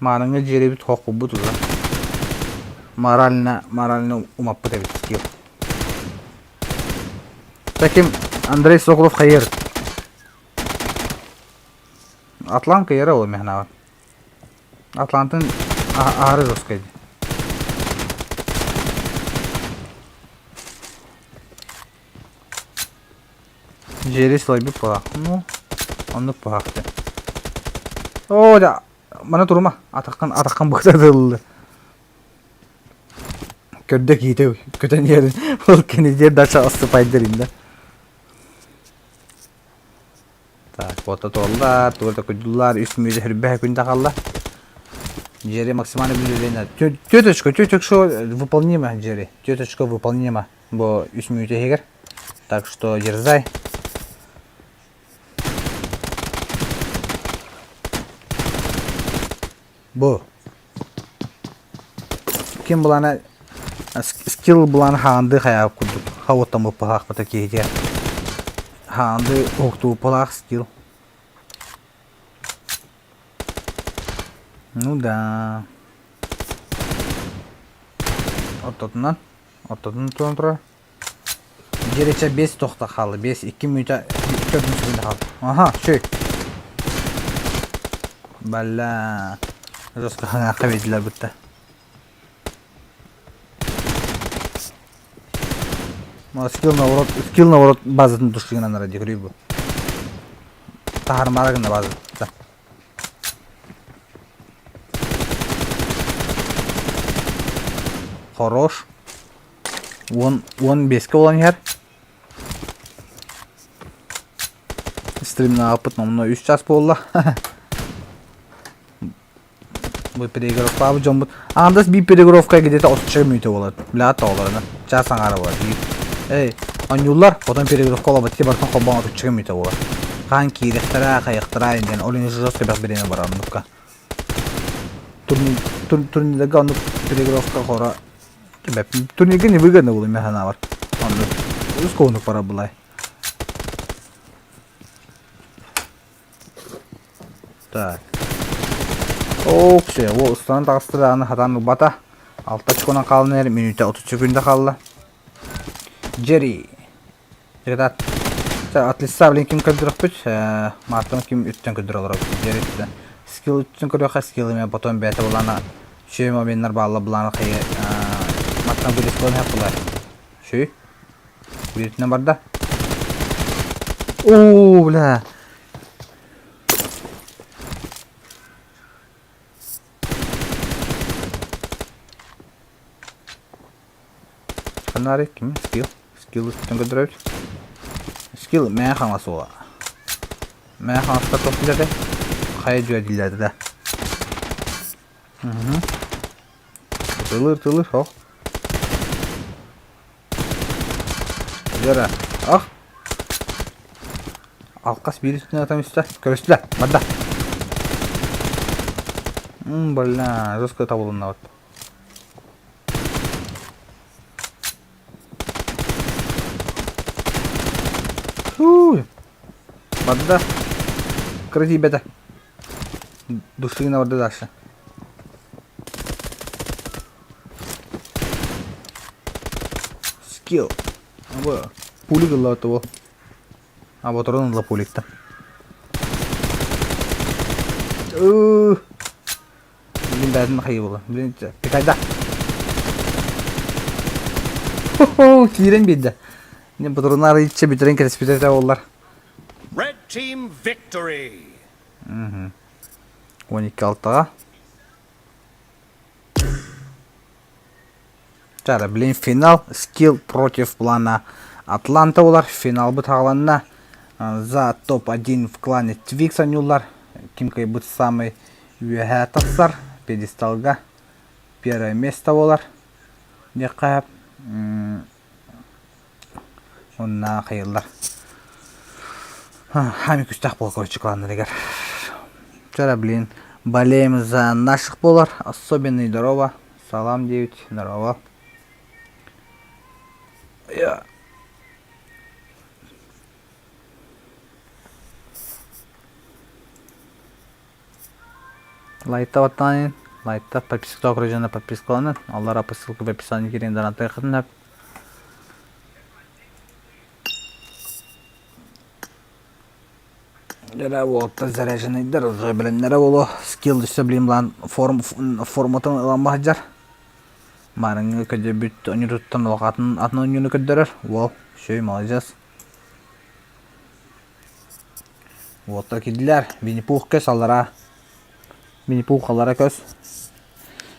D: Маарыҥҥа дьиэрэбит хоххубут уже. Морально, морально умаппыт эбит скилл. Таким Андрей Соколов хайыр. Атлант кыйара ол мехнава. Атлантын аһары жесткай. Дьиэри сылайбыт буолаах. Ну, оннук буолаах дии. Оо, дьэ, маны турума. Атаххын, атаххын быктатыллы. Көрдө киитэ көтөн иһэрин. Ол кэнидиэр дальше астыпайдыр инде. Так, вот туолла, туга күйдулар, үс мүнүүтэ хүрбэһэ күн хаалла. Джерри максимально бүлүлэнэ. Теточка, теточка выполнима, Джерри. Теточка выполнима. Бу үс мүнүүтэ иһигэр. Так что дерзай. Бу. Ким булана скилл булан хаанды хайаап курдук. Хауттан буппалаахпыта киһитигэр. Хаанды уһуктууппалаах скилл. Ну да. Ортотунан. Ортотунан туран турар. Дьиэричэ биэс тохто хаалла. Биэс икки мүнүүтэ төрдүн секунда хаалла. Аха, чүй. Балла. Жестко хаҥаахха биэрдилэр бытта. Скилл наоборот, скилл наоборот базатын тушугунан ара дии бу. Таһармаара гына базата. Хорош. 10 15-ке буолан иһэр. Стримнаабыппыт номнуо үс час буолла. Бу переигровкалаабыт дьоммут. Аҥардас биир переигровка где-то отучча мүнүүтэ буолар. Бля тоҕолоруна. Чаас аҥаара буолар. Биир. Эй, оонньууллар, потом переигровка олорбут барытын холбоон отучча мүнүүтэ буолар. Хаан киириэхтэрэ, хайыахтара диэн ол иһин жестко бэх бириэмэ барар оннукка. Турнирга оннук переигровка хоро Турнирга невыгодно было мин санаабар. Оннук үс куһунук барар былай. Так. Окше, ол устан таҕыста даҕаны хатаан ылбата. Алта очконан хаалан эрэр мүнүүтэ 30 секунда хаалла. Джерри. Ребят, от листа блин ким көрдөрөхпүт? Мааттан ким үттэн көрдөрө олоробут? Джерри үттэн. Скилл үттэн көрүөххэ, скилл эмэ потом бэйэтэ булана үчүгэй моменнар баалла булана хайы маттан вырезкалан хаппылар. Шүй. Бииртинен барда. Оо, бля. Ханнаары ким? Скилл. Скилл үстүн көрдөрөбүт. Скилл мээ хаҥас уола. Мээ хаҥаска туох диэтэ? Хайа дьүө дииллэрэ да. Тылыр тылыр ох. Жара. Ах. Алкас биир үстүнэн атам үстэ. Көрүстүлэр. Барда. М, бля, жестко табылынна вот. Уй. Барда. Кыра тиийбэтэ. Душина барда дальше. Скилл. Абы пулик ылла того. А вот ылла пуликта. Блин, бәрін хайы була. Блин, пикайда. Хо-хо, киирэн биэрдэ. Не патроннар иччэ бүтэрэн кэтэспитэ оллар.
C: Red team victory.
D: 12 алтаҕа. Чара, блин, финал. Скилл против плана Атланта болар. Финалбыт хаҕаланна. За топ-1 в клане Твикс оонньууллар. Ким кыайбыт самый үөһээ тахсар. Пьедесталга первое место болар. Диэххэ Онна хайыллар. Хами күстэх буол короче кланнарыгар. Вчера, блин, болеем за наших болар. Особенный здорово. Салам 9, здорово. Я. Лайта баттаанын, лайта подписка көрөжөнө подпискаланын. Аллара по ссылке в описании кирин донатыахытын Дьэ уолаттар заряженныйдар уже бэлэмнэрэ буолуо. Скилл өссө блин былаан форм форматын ылан баһдьар. Маарыҥҥы көрдөрбүт оонньуутуттан улахан атын оонньууну көрдөрөр. Уол, үчүгэй молодец. Уолаттар киирдилэр. Винни-Пух көс аллараа. Винни-Пух аллара көс.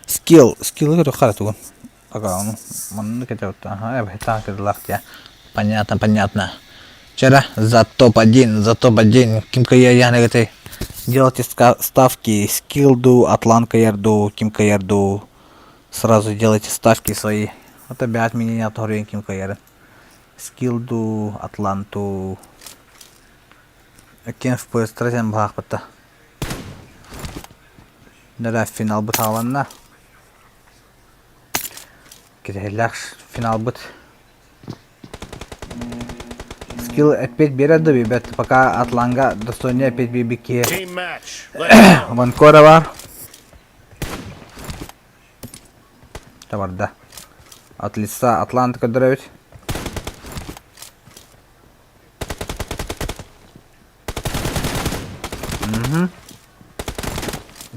D: Скилл, скиллы көрүөххэ эрэ тугун. Ага, ону маннык этэ Ага, эбэтаах кыдылах дьэ. Понятно, понятно. Вчера за топ-1, за топ-1 ким кыайыаныгытай? Делайте ставки скилду, Атланка ярду, ким кыайарду. Сразу делайте ставки свои. Вот опять меня не ким кыайарын. Скилл дуу, Атлант дуу. Иккиэн FPS-тара сен быһаахпытта. Нэрэ финалбыт хааланна. Кэтэһиллээх финалбыт. Скилл опять биэрэр да биэрбэт. Пока Атланга достойнай опять биэрбит киһи.
C: Team match. Let's go.
D: Ванкора бар. Табарда. От лица Атлант көрдөрөбүт. Угу.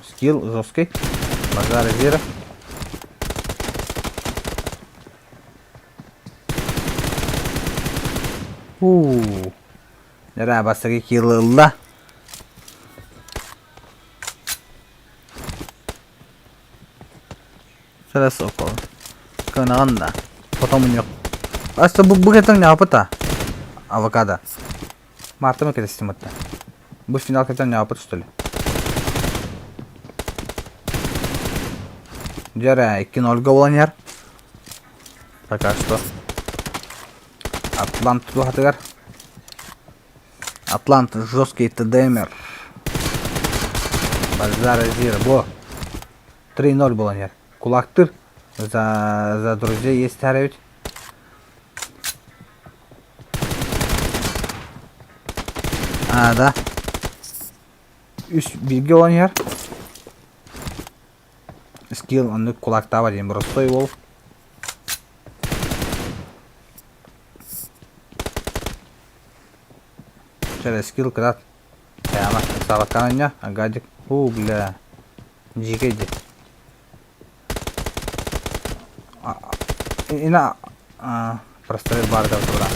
D: Скилл жесткий. Базар Зира. Уу. Нэрэ бастакы килл ылла. Сэрэ сокол. Кыанаҕын да. Потом у Аста бу бу кэтэн ньаапыта. Авокадо. Марта ма кэтестим атта. Бу финал кэтэн ньаапыт что ли? Дьэрэ, 2-0 буолан иһэр. Пока что. Атлант туһатыгар. Атлант жесткий ТДМер. Базар Азир. Бо. 3-0 буолан иһэр. Кулактыр. За, за друзей есть ведь. А, да. Үс бииргэ буолан иһэр. Скилл оннук кулактаабат диэн простой уол. Чэ, скилл кытаат. Прямо сабаккаанньа, агадик. У, бля. Дьиикэй дии. Ина простой бар да тура.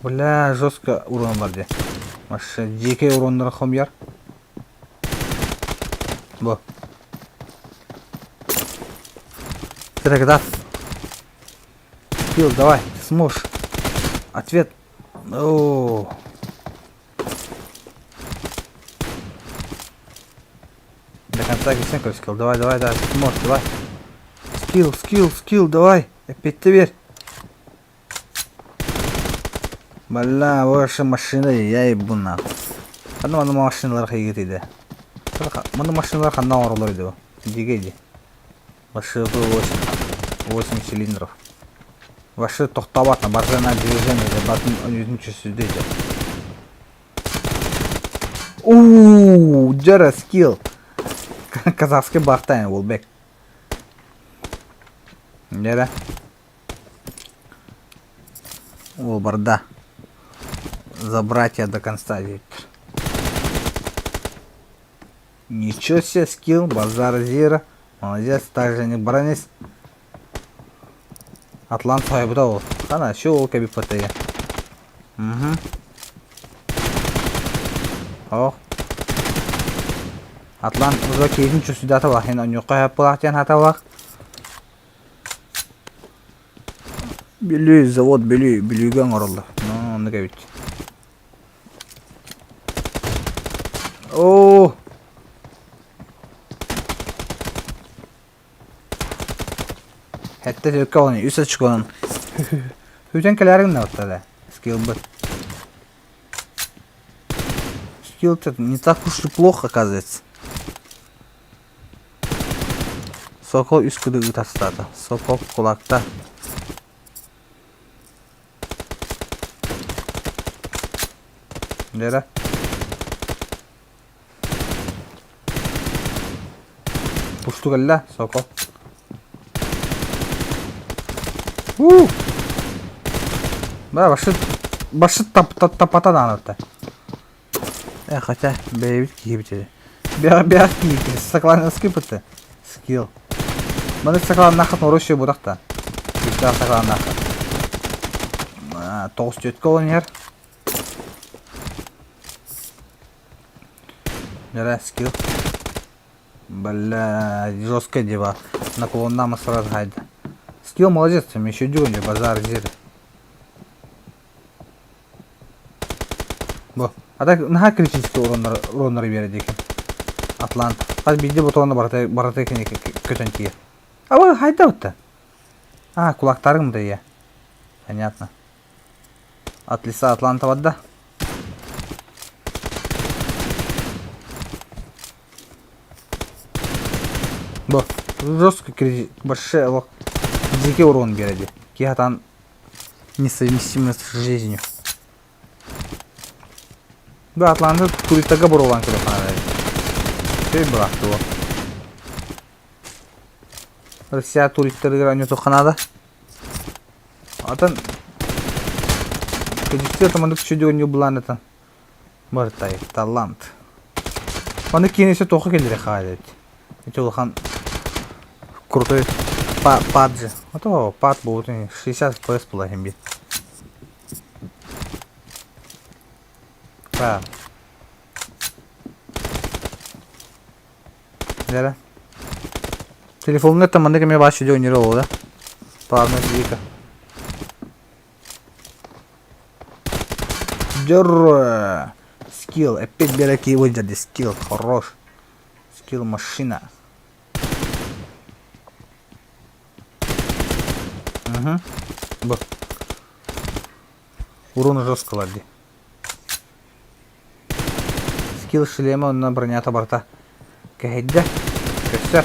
D: Бля, жестко урон бар дии. Вообще дьиикэй уроннары хомуйар. Бу. Кытаат. Скилл, давай, ты сможешь. Ответ. О. До конца кисен скилл. Давай, давай, давай, ты сможешь, давай. Скилл, скилл, скилл, давай. Опять теперь. Бля, ваша машина, я ебу нахуй. Ханна манна машиналар хайгыт иде. Манна машиналар ханна оҥороллор иде бу. Дьигэ иди. Ваши 8, 8 цилиндров. Ваши тохтообот баржана движение батын өнүтүн чөсүдэ дьэ. Уу, дьара скилл. Казахский бахтайн Волбек. Дьара. Ол барда. За братья до конца диэбиттэр. Ничего себе скилл, базар зира. Молодец, также не бронись. Атлант соһуйбута ол. Хана, еще ол кэбиппэтэйэ. Угу. Ох. Атлант уже кейтин чүсүдата лахин оньюкка хэппылах диэн хаталах. Бүлүү завод Бүлүү Бүлүүгэ оҥороллор. Ну, оннук эбит. Оо! Хэттэ түөркэ оҕону үс очконан Хүтэн кэлээрин да да скиллбыт. Скилл не так уж и плохо, оказывается. Сокол үс кыды ытастаата. Сокол кулакта. Лера. Пусту кэллэ, Сокол. Уу! Да, башыт, башыт тап, тап, тапата даҕаны Э, хотя, бэйэбит киһибит этэ. Бэҕэ киһи саклановский быты. Скилл. Маны сакланнааххат моруосчу будах да. Күүстээх сакланнааххат. Тоҕус түөткэ олон иһэр. Нэрэ скилл. Бля, жесткая дева. Наклоннама сразу хайда. Скилл молодец, там еще дюнь, базар зир. Бу. А так наһаа критический уроннары уроннары биэрэр диэки. Атлант. Хас биирдии ботуонна барыта барыта кини көтөн тиийэр. А бу хайда бутта? А, кулактарыҥ да ийэ. Понятно. Атлиса Атланта барда. Бу жестко большая лох дикий урон береді. Киһатан несовместимо с жизнью. Бу Атланта туристарга боруолаан көрө хаалар. Өй быраахтыа. Россия туристарыгар онньотуохха наада. Атын Кредиттер тамандык үчүгэй оонньуу былааннатан барытай талант. Маны киинэсэ туохха кэллэрэ хаалар эбит. Ити улахан крутой пад же. А то пад буолбутун 60 FPS була иһин биир. Па. Дьэ. Телефоҥҥа маннык эмиэ баар сүдү оонньуур буолуо да. Плавная физика. Дьоро! Скилл. Опять береки выдержали. Скилл. Хорош. Скилл машина. Угу. Бу. Урон жестко дии. Скилл шлема онно бронята барыта кэһэйдэ. Көстөр.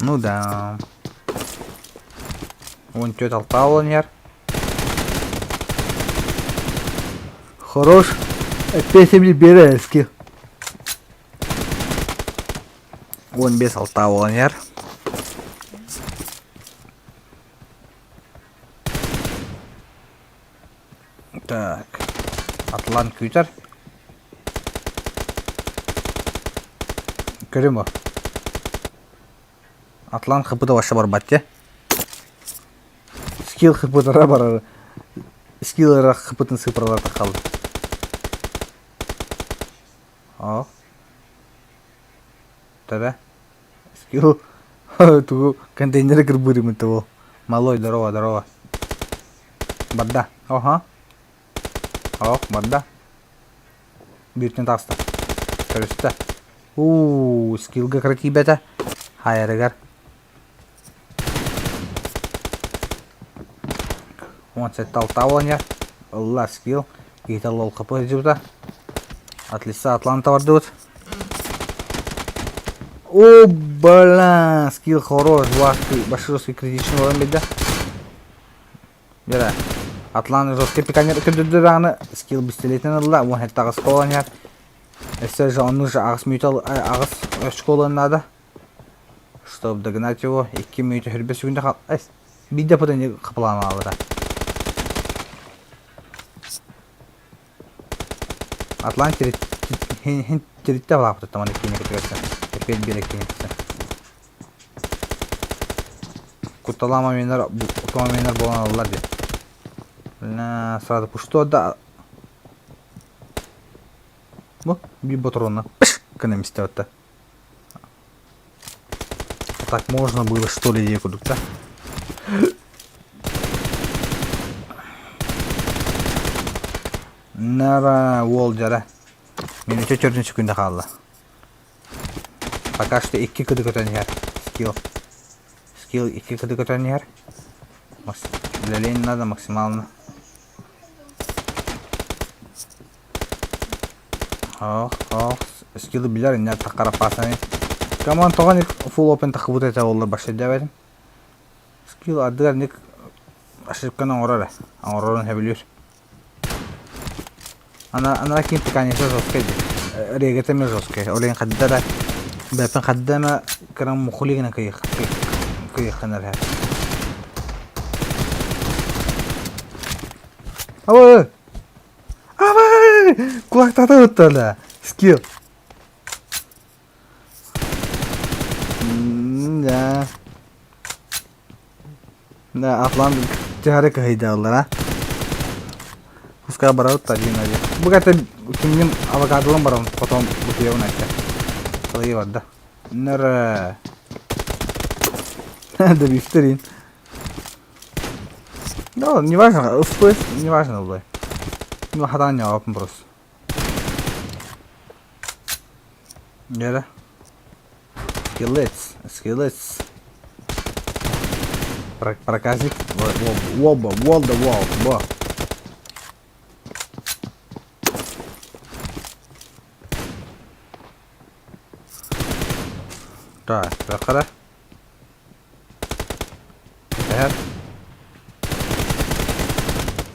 D: Ну да. 14 алта буолан иһэр. Хорош. Опять мне берет скилл. 15 алта буолан иһэр. Так. Атлант күүтэр. Көрүм бу. Атлант хыпыта вообще барбат те. Скилл хыпытара барар. Скилл хыпытын сыпыралар тахалды. О. Төбө. Скилл тугу контейнеры кырбыырым того. Малой, здорово, здорово. Барда. Ага. Ох, барда. Бүйтүн таҕыста. Көрүстэ. Уу, скиллга кыра тиийбэтэ. Хайарыгар. 17 алта оонньор. Ылла скилл. Киһитэ лол хапы сылдьыбыта. Отлично, Атланта бардыбыт. О, бля, скилл хорош, башкирский критичный болан бейді. Дьэ, Атлант жесткий пиканер көрдөрдө даҕаны скилл бистэлиэтин ылла, уон сэттэ аҕыс оонньоор. Өссө же оннук же аҕыс мүнүүтэ аҕыс очко ылыан наада. Чтобы догнать его, икки мүнүүтэ сүүрбэ секунда хал... Биирдэ потом хапылаан Атлант тириттэ балааппыт таман киинэ кытыгassa. Эппиэт биэрэ киинэ Кутталаах моменнар моменнар буолан ыллар диэн. Сразу пушто да Бу биир ботуруонна гына мистебетте. Так можно было что ли дии курдук да. Нара уол дьара. Минутэ төрдүн секунда хаалла. Пока что икки кыды көтөн иһэр. Скилл. Скилл икки кыды көтөн иһэр. Үлэлиэн надо максимально. Ох, ох, скиллы билэр иннэ таххараппаасаны. Камон тоҕо ник full open таххыбыт этэ оллар башта дээбэтим. Скилл ардыгар ник ошибканы оҥорор ээ. Оҥорорун сөбүлүүр. Ана ана ким конечно жесткай дии. Регета эмиэ жесткай. Ол иһин хадда эрэ бэппин хадда эмэ кыра мухули гына кыйых кыйыххын эрэ. Ой! Абай! Кулактата ыттала. Скилл. Да. Да, Атлант тиһары кыһыйдааллар, а? Пускай барабыт один один. Бу ката кимним авокадолом барам, потом бутуябын айтта. Салайы барда. Нөр Добивтерин. Ну, не важно, FPS не важно было. Ну, хатан не просто. Дьэ Скиллец, скиллец. Проказник. Уолба, уол да уол, бо. Так, бэхэрэ. Эһэр.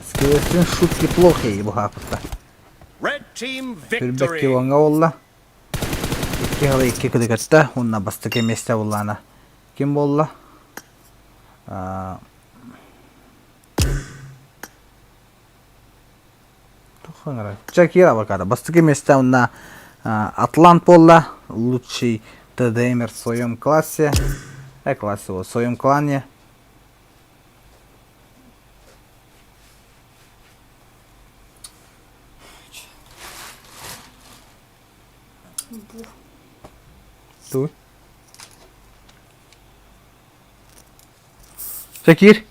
D: Скелетин шутки плохие быһааппыта.
C: Red team
D: Түрбэт
C: victory.
D: килоҥҥа буолла. Икки халы икки кыдыгатта уонна бастакы миэстэ буллаана. Ким буолла? Чакир авокадо. Бастакы миэстэ уонна Атлант буолла. Лучший ТДМер в своем классе. Классе в своем клане. Туй. Чакир.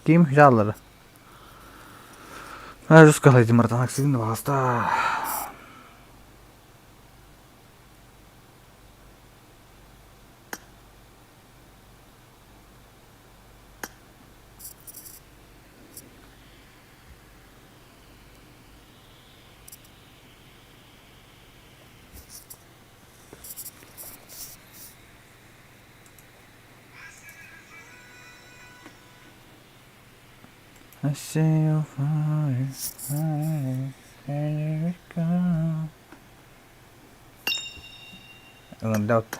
D: Ким жаллары? Баста. I see your fire, fire, here we go. Ылырдаут.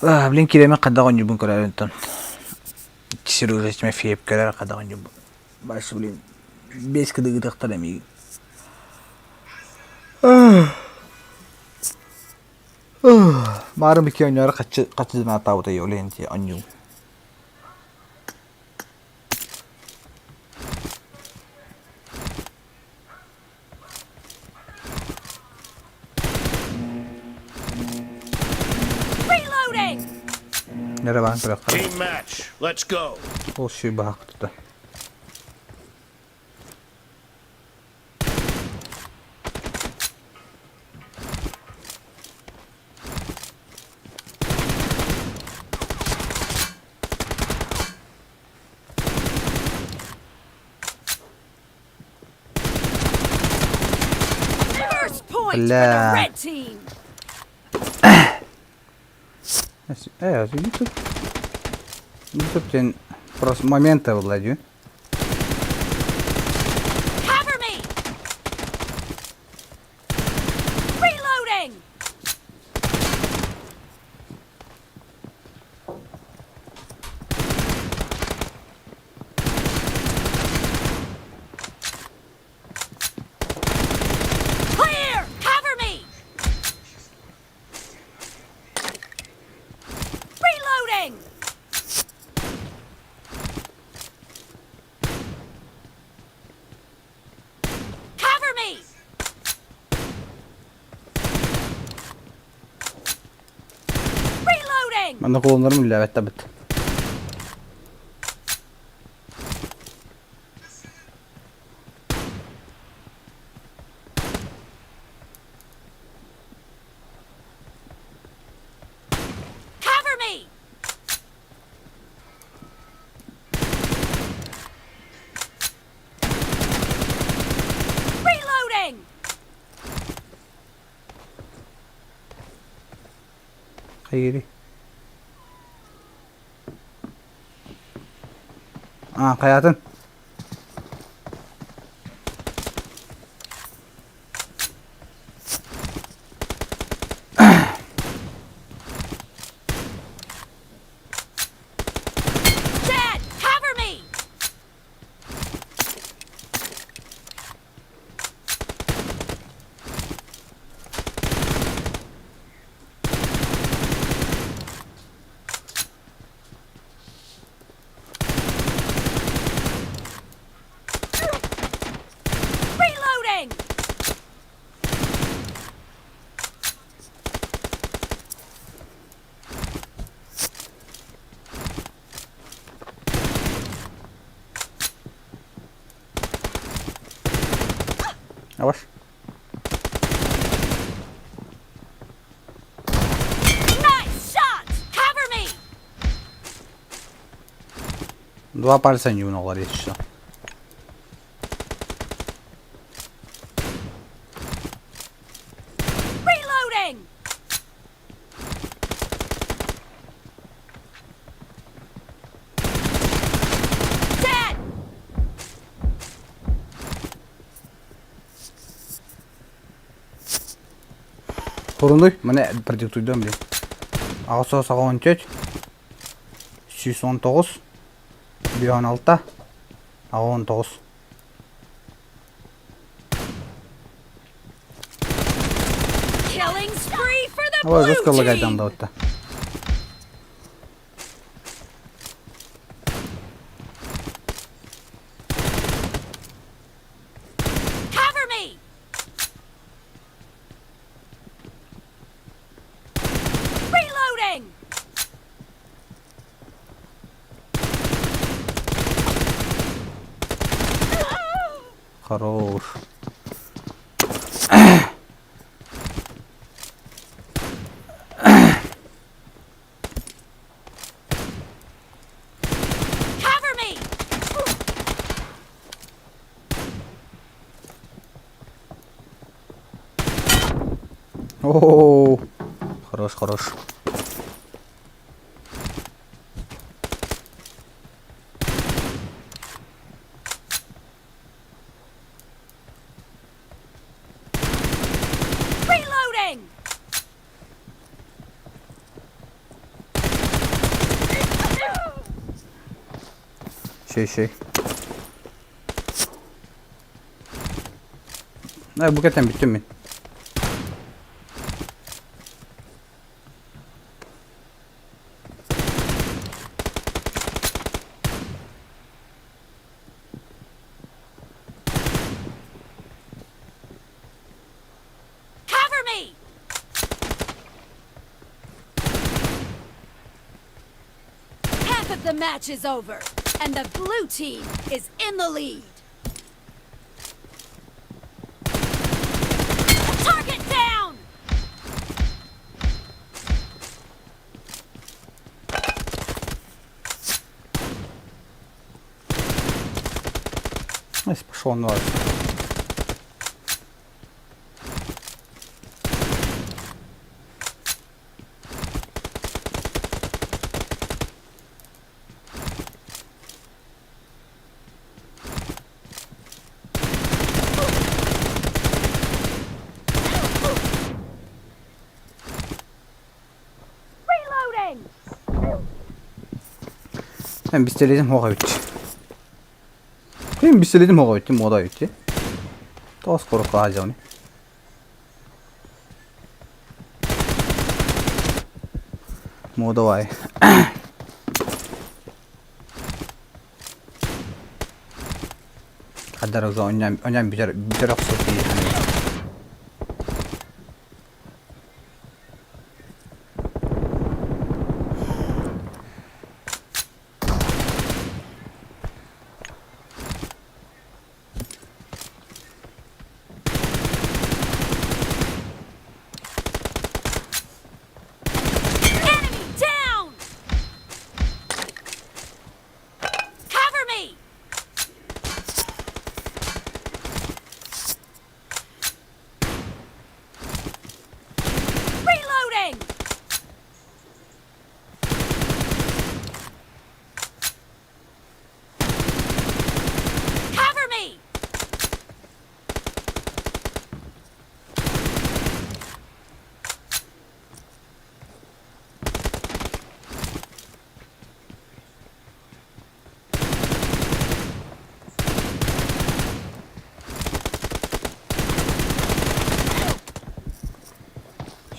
D: Блин, кирэми хайдах оонньуубун көрөр онтон. Сережа Тимофеев көрөр хайдах оонньуубун. Башы, блин, бес кыдыгытыахтар эмиий. Маарым икки оонньоору хаччы хаччы дынаатаабыта олен ти оонньуу.
E: Reloading!
D: Nere баан көрөххө.
C: Team match. Let's go.
D: Ол шүй баһаахпыта.
E: First point for the
D: Бля.
E: red team!
D: Э, YouTube. YouTube диэн просто моменты владю.
E: Cover me! Reloading! Clear! Cover me! Reloading! Cover me! Reloading!
D: Манна кулуннарым үллээбэт табыт.
E: Cover me! Reloading!
D: Хайыри. А, хайатын.
E: Dead! Cover me!
D: Два пальца не унолар, если что.
E: Reloading! Dead!
D: Хорунуй, маны продиктуйдуом блин. Аҕыс 84 119 56 89.
E: Killing spree for the
D: Ой,
E: blue
D: жестко лагать
E: team!
D: дамдаватта.
E: Cover me! Reloading!
D: Хорош.
E: Cover me!
D: О, хорош, хорош.
E: Reloading!
D: Щей, щей. Э, бу кэтэн бүттүм мин.
E: Cover me! Half of the match is over, and the blue team is in the lead. Target down!
D: Ась, пошел на.
E: Reloading!
D: Мен бистэлиэтим хоҕо эбит. Мен бистэлиэтим хоҕо эбит, мода эбит. Тоҕус курукка сылдьабын. Модовай. Хаддар онньоон онньоон бүтэр бүтэр охсор дии саныыбын.
E: Enemy down! Cover me! Reloading! Cover me!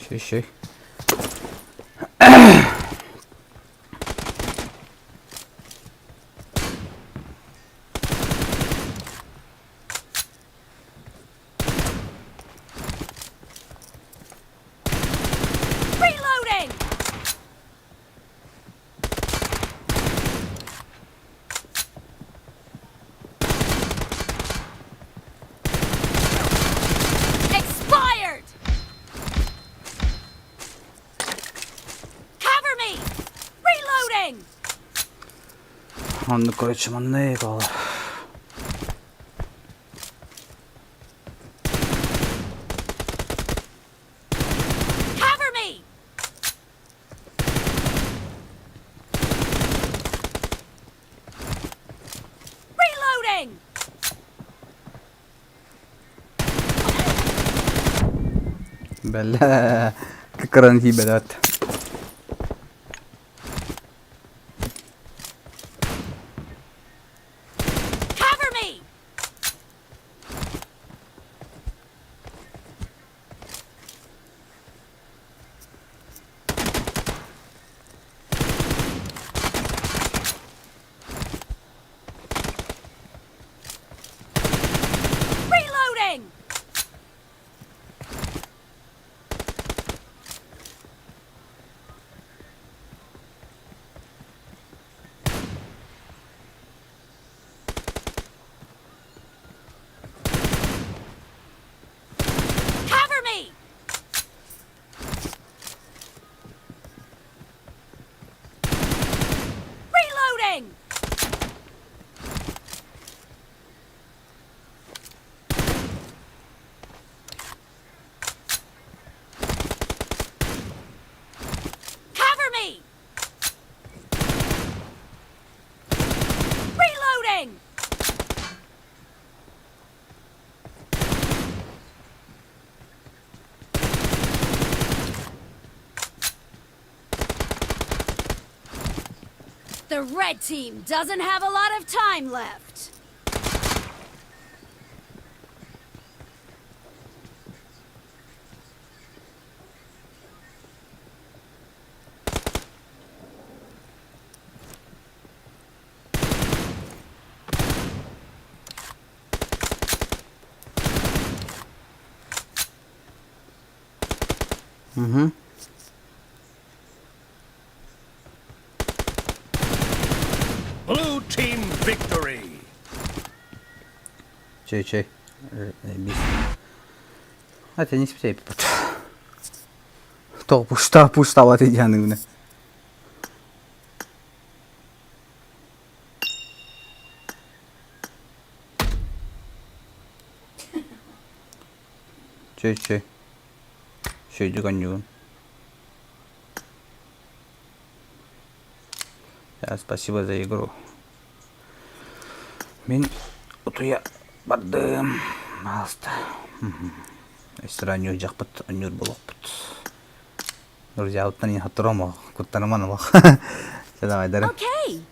D: Щей, щей.
E: Reloading! Expired!
D: Оннук короче маннык ол.
E: Cover me! Reloading!
D: Бэлэ кыкыран тиийбэт.
E: Cover me! Reloading! Cover me! Reloading! Cover me! Reloading! The red team doesn't have a lot of time left.
C: Blue team victory.
D: Чэй чэй. Хотя не спей. Тоҕо пуштаа пуштаабат идеаны Чэй чэй. Шөйдүк онньугун. Спасибо за игру. Мин утуйа бардым. Пожалуйста. Өссө онньуурдьахпыт, онньуур буолуохпут. Друзья, уттан хоттором, куттаныман олох. Давай,
E: Okay.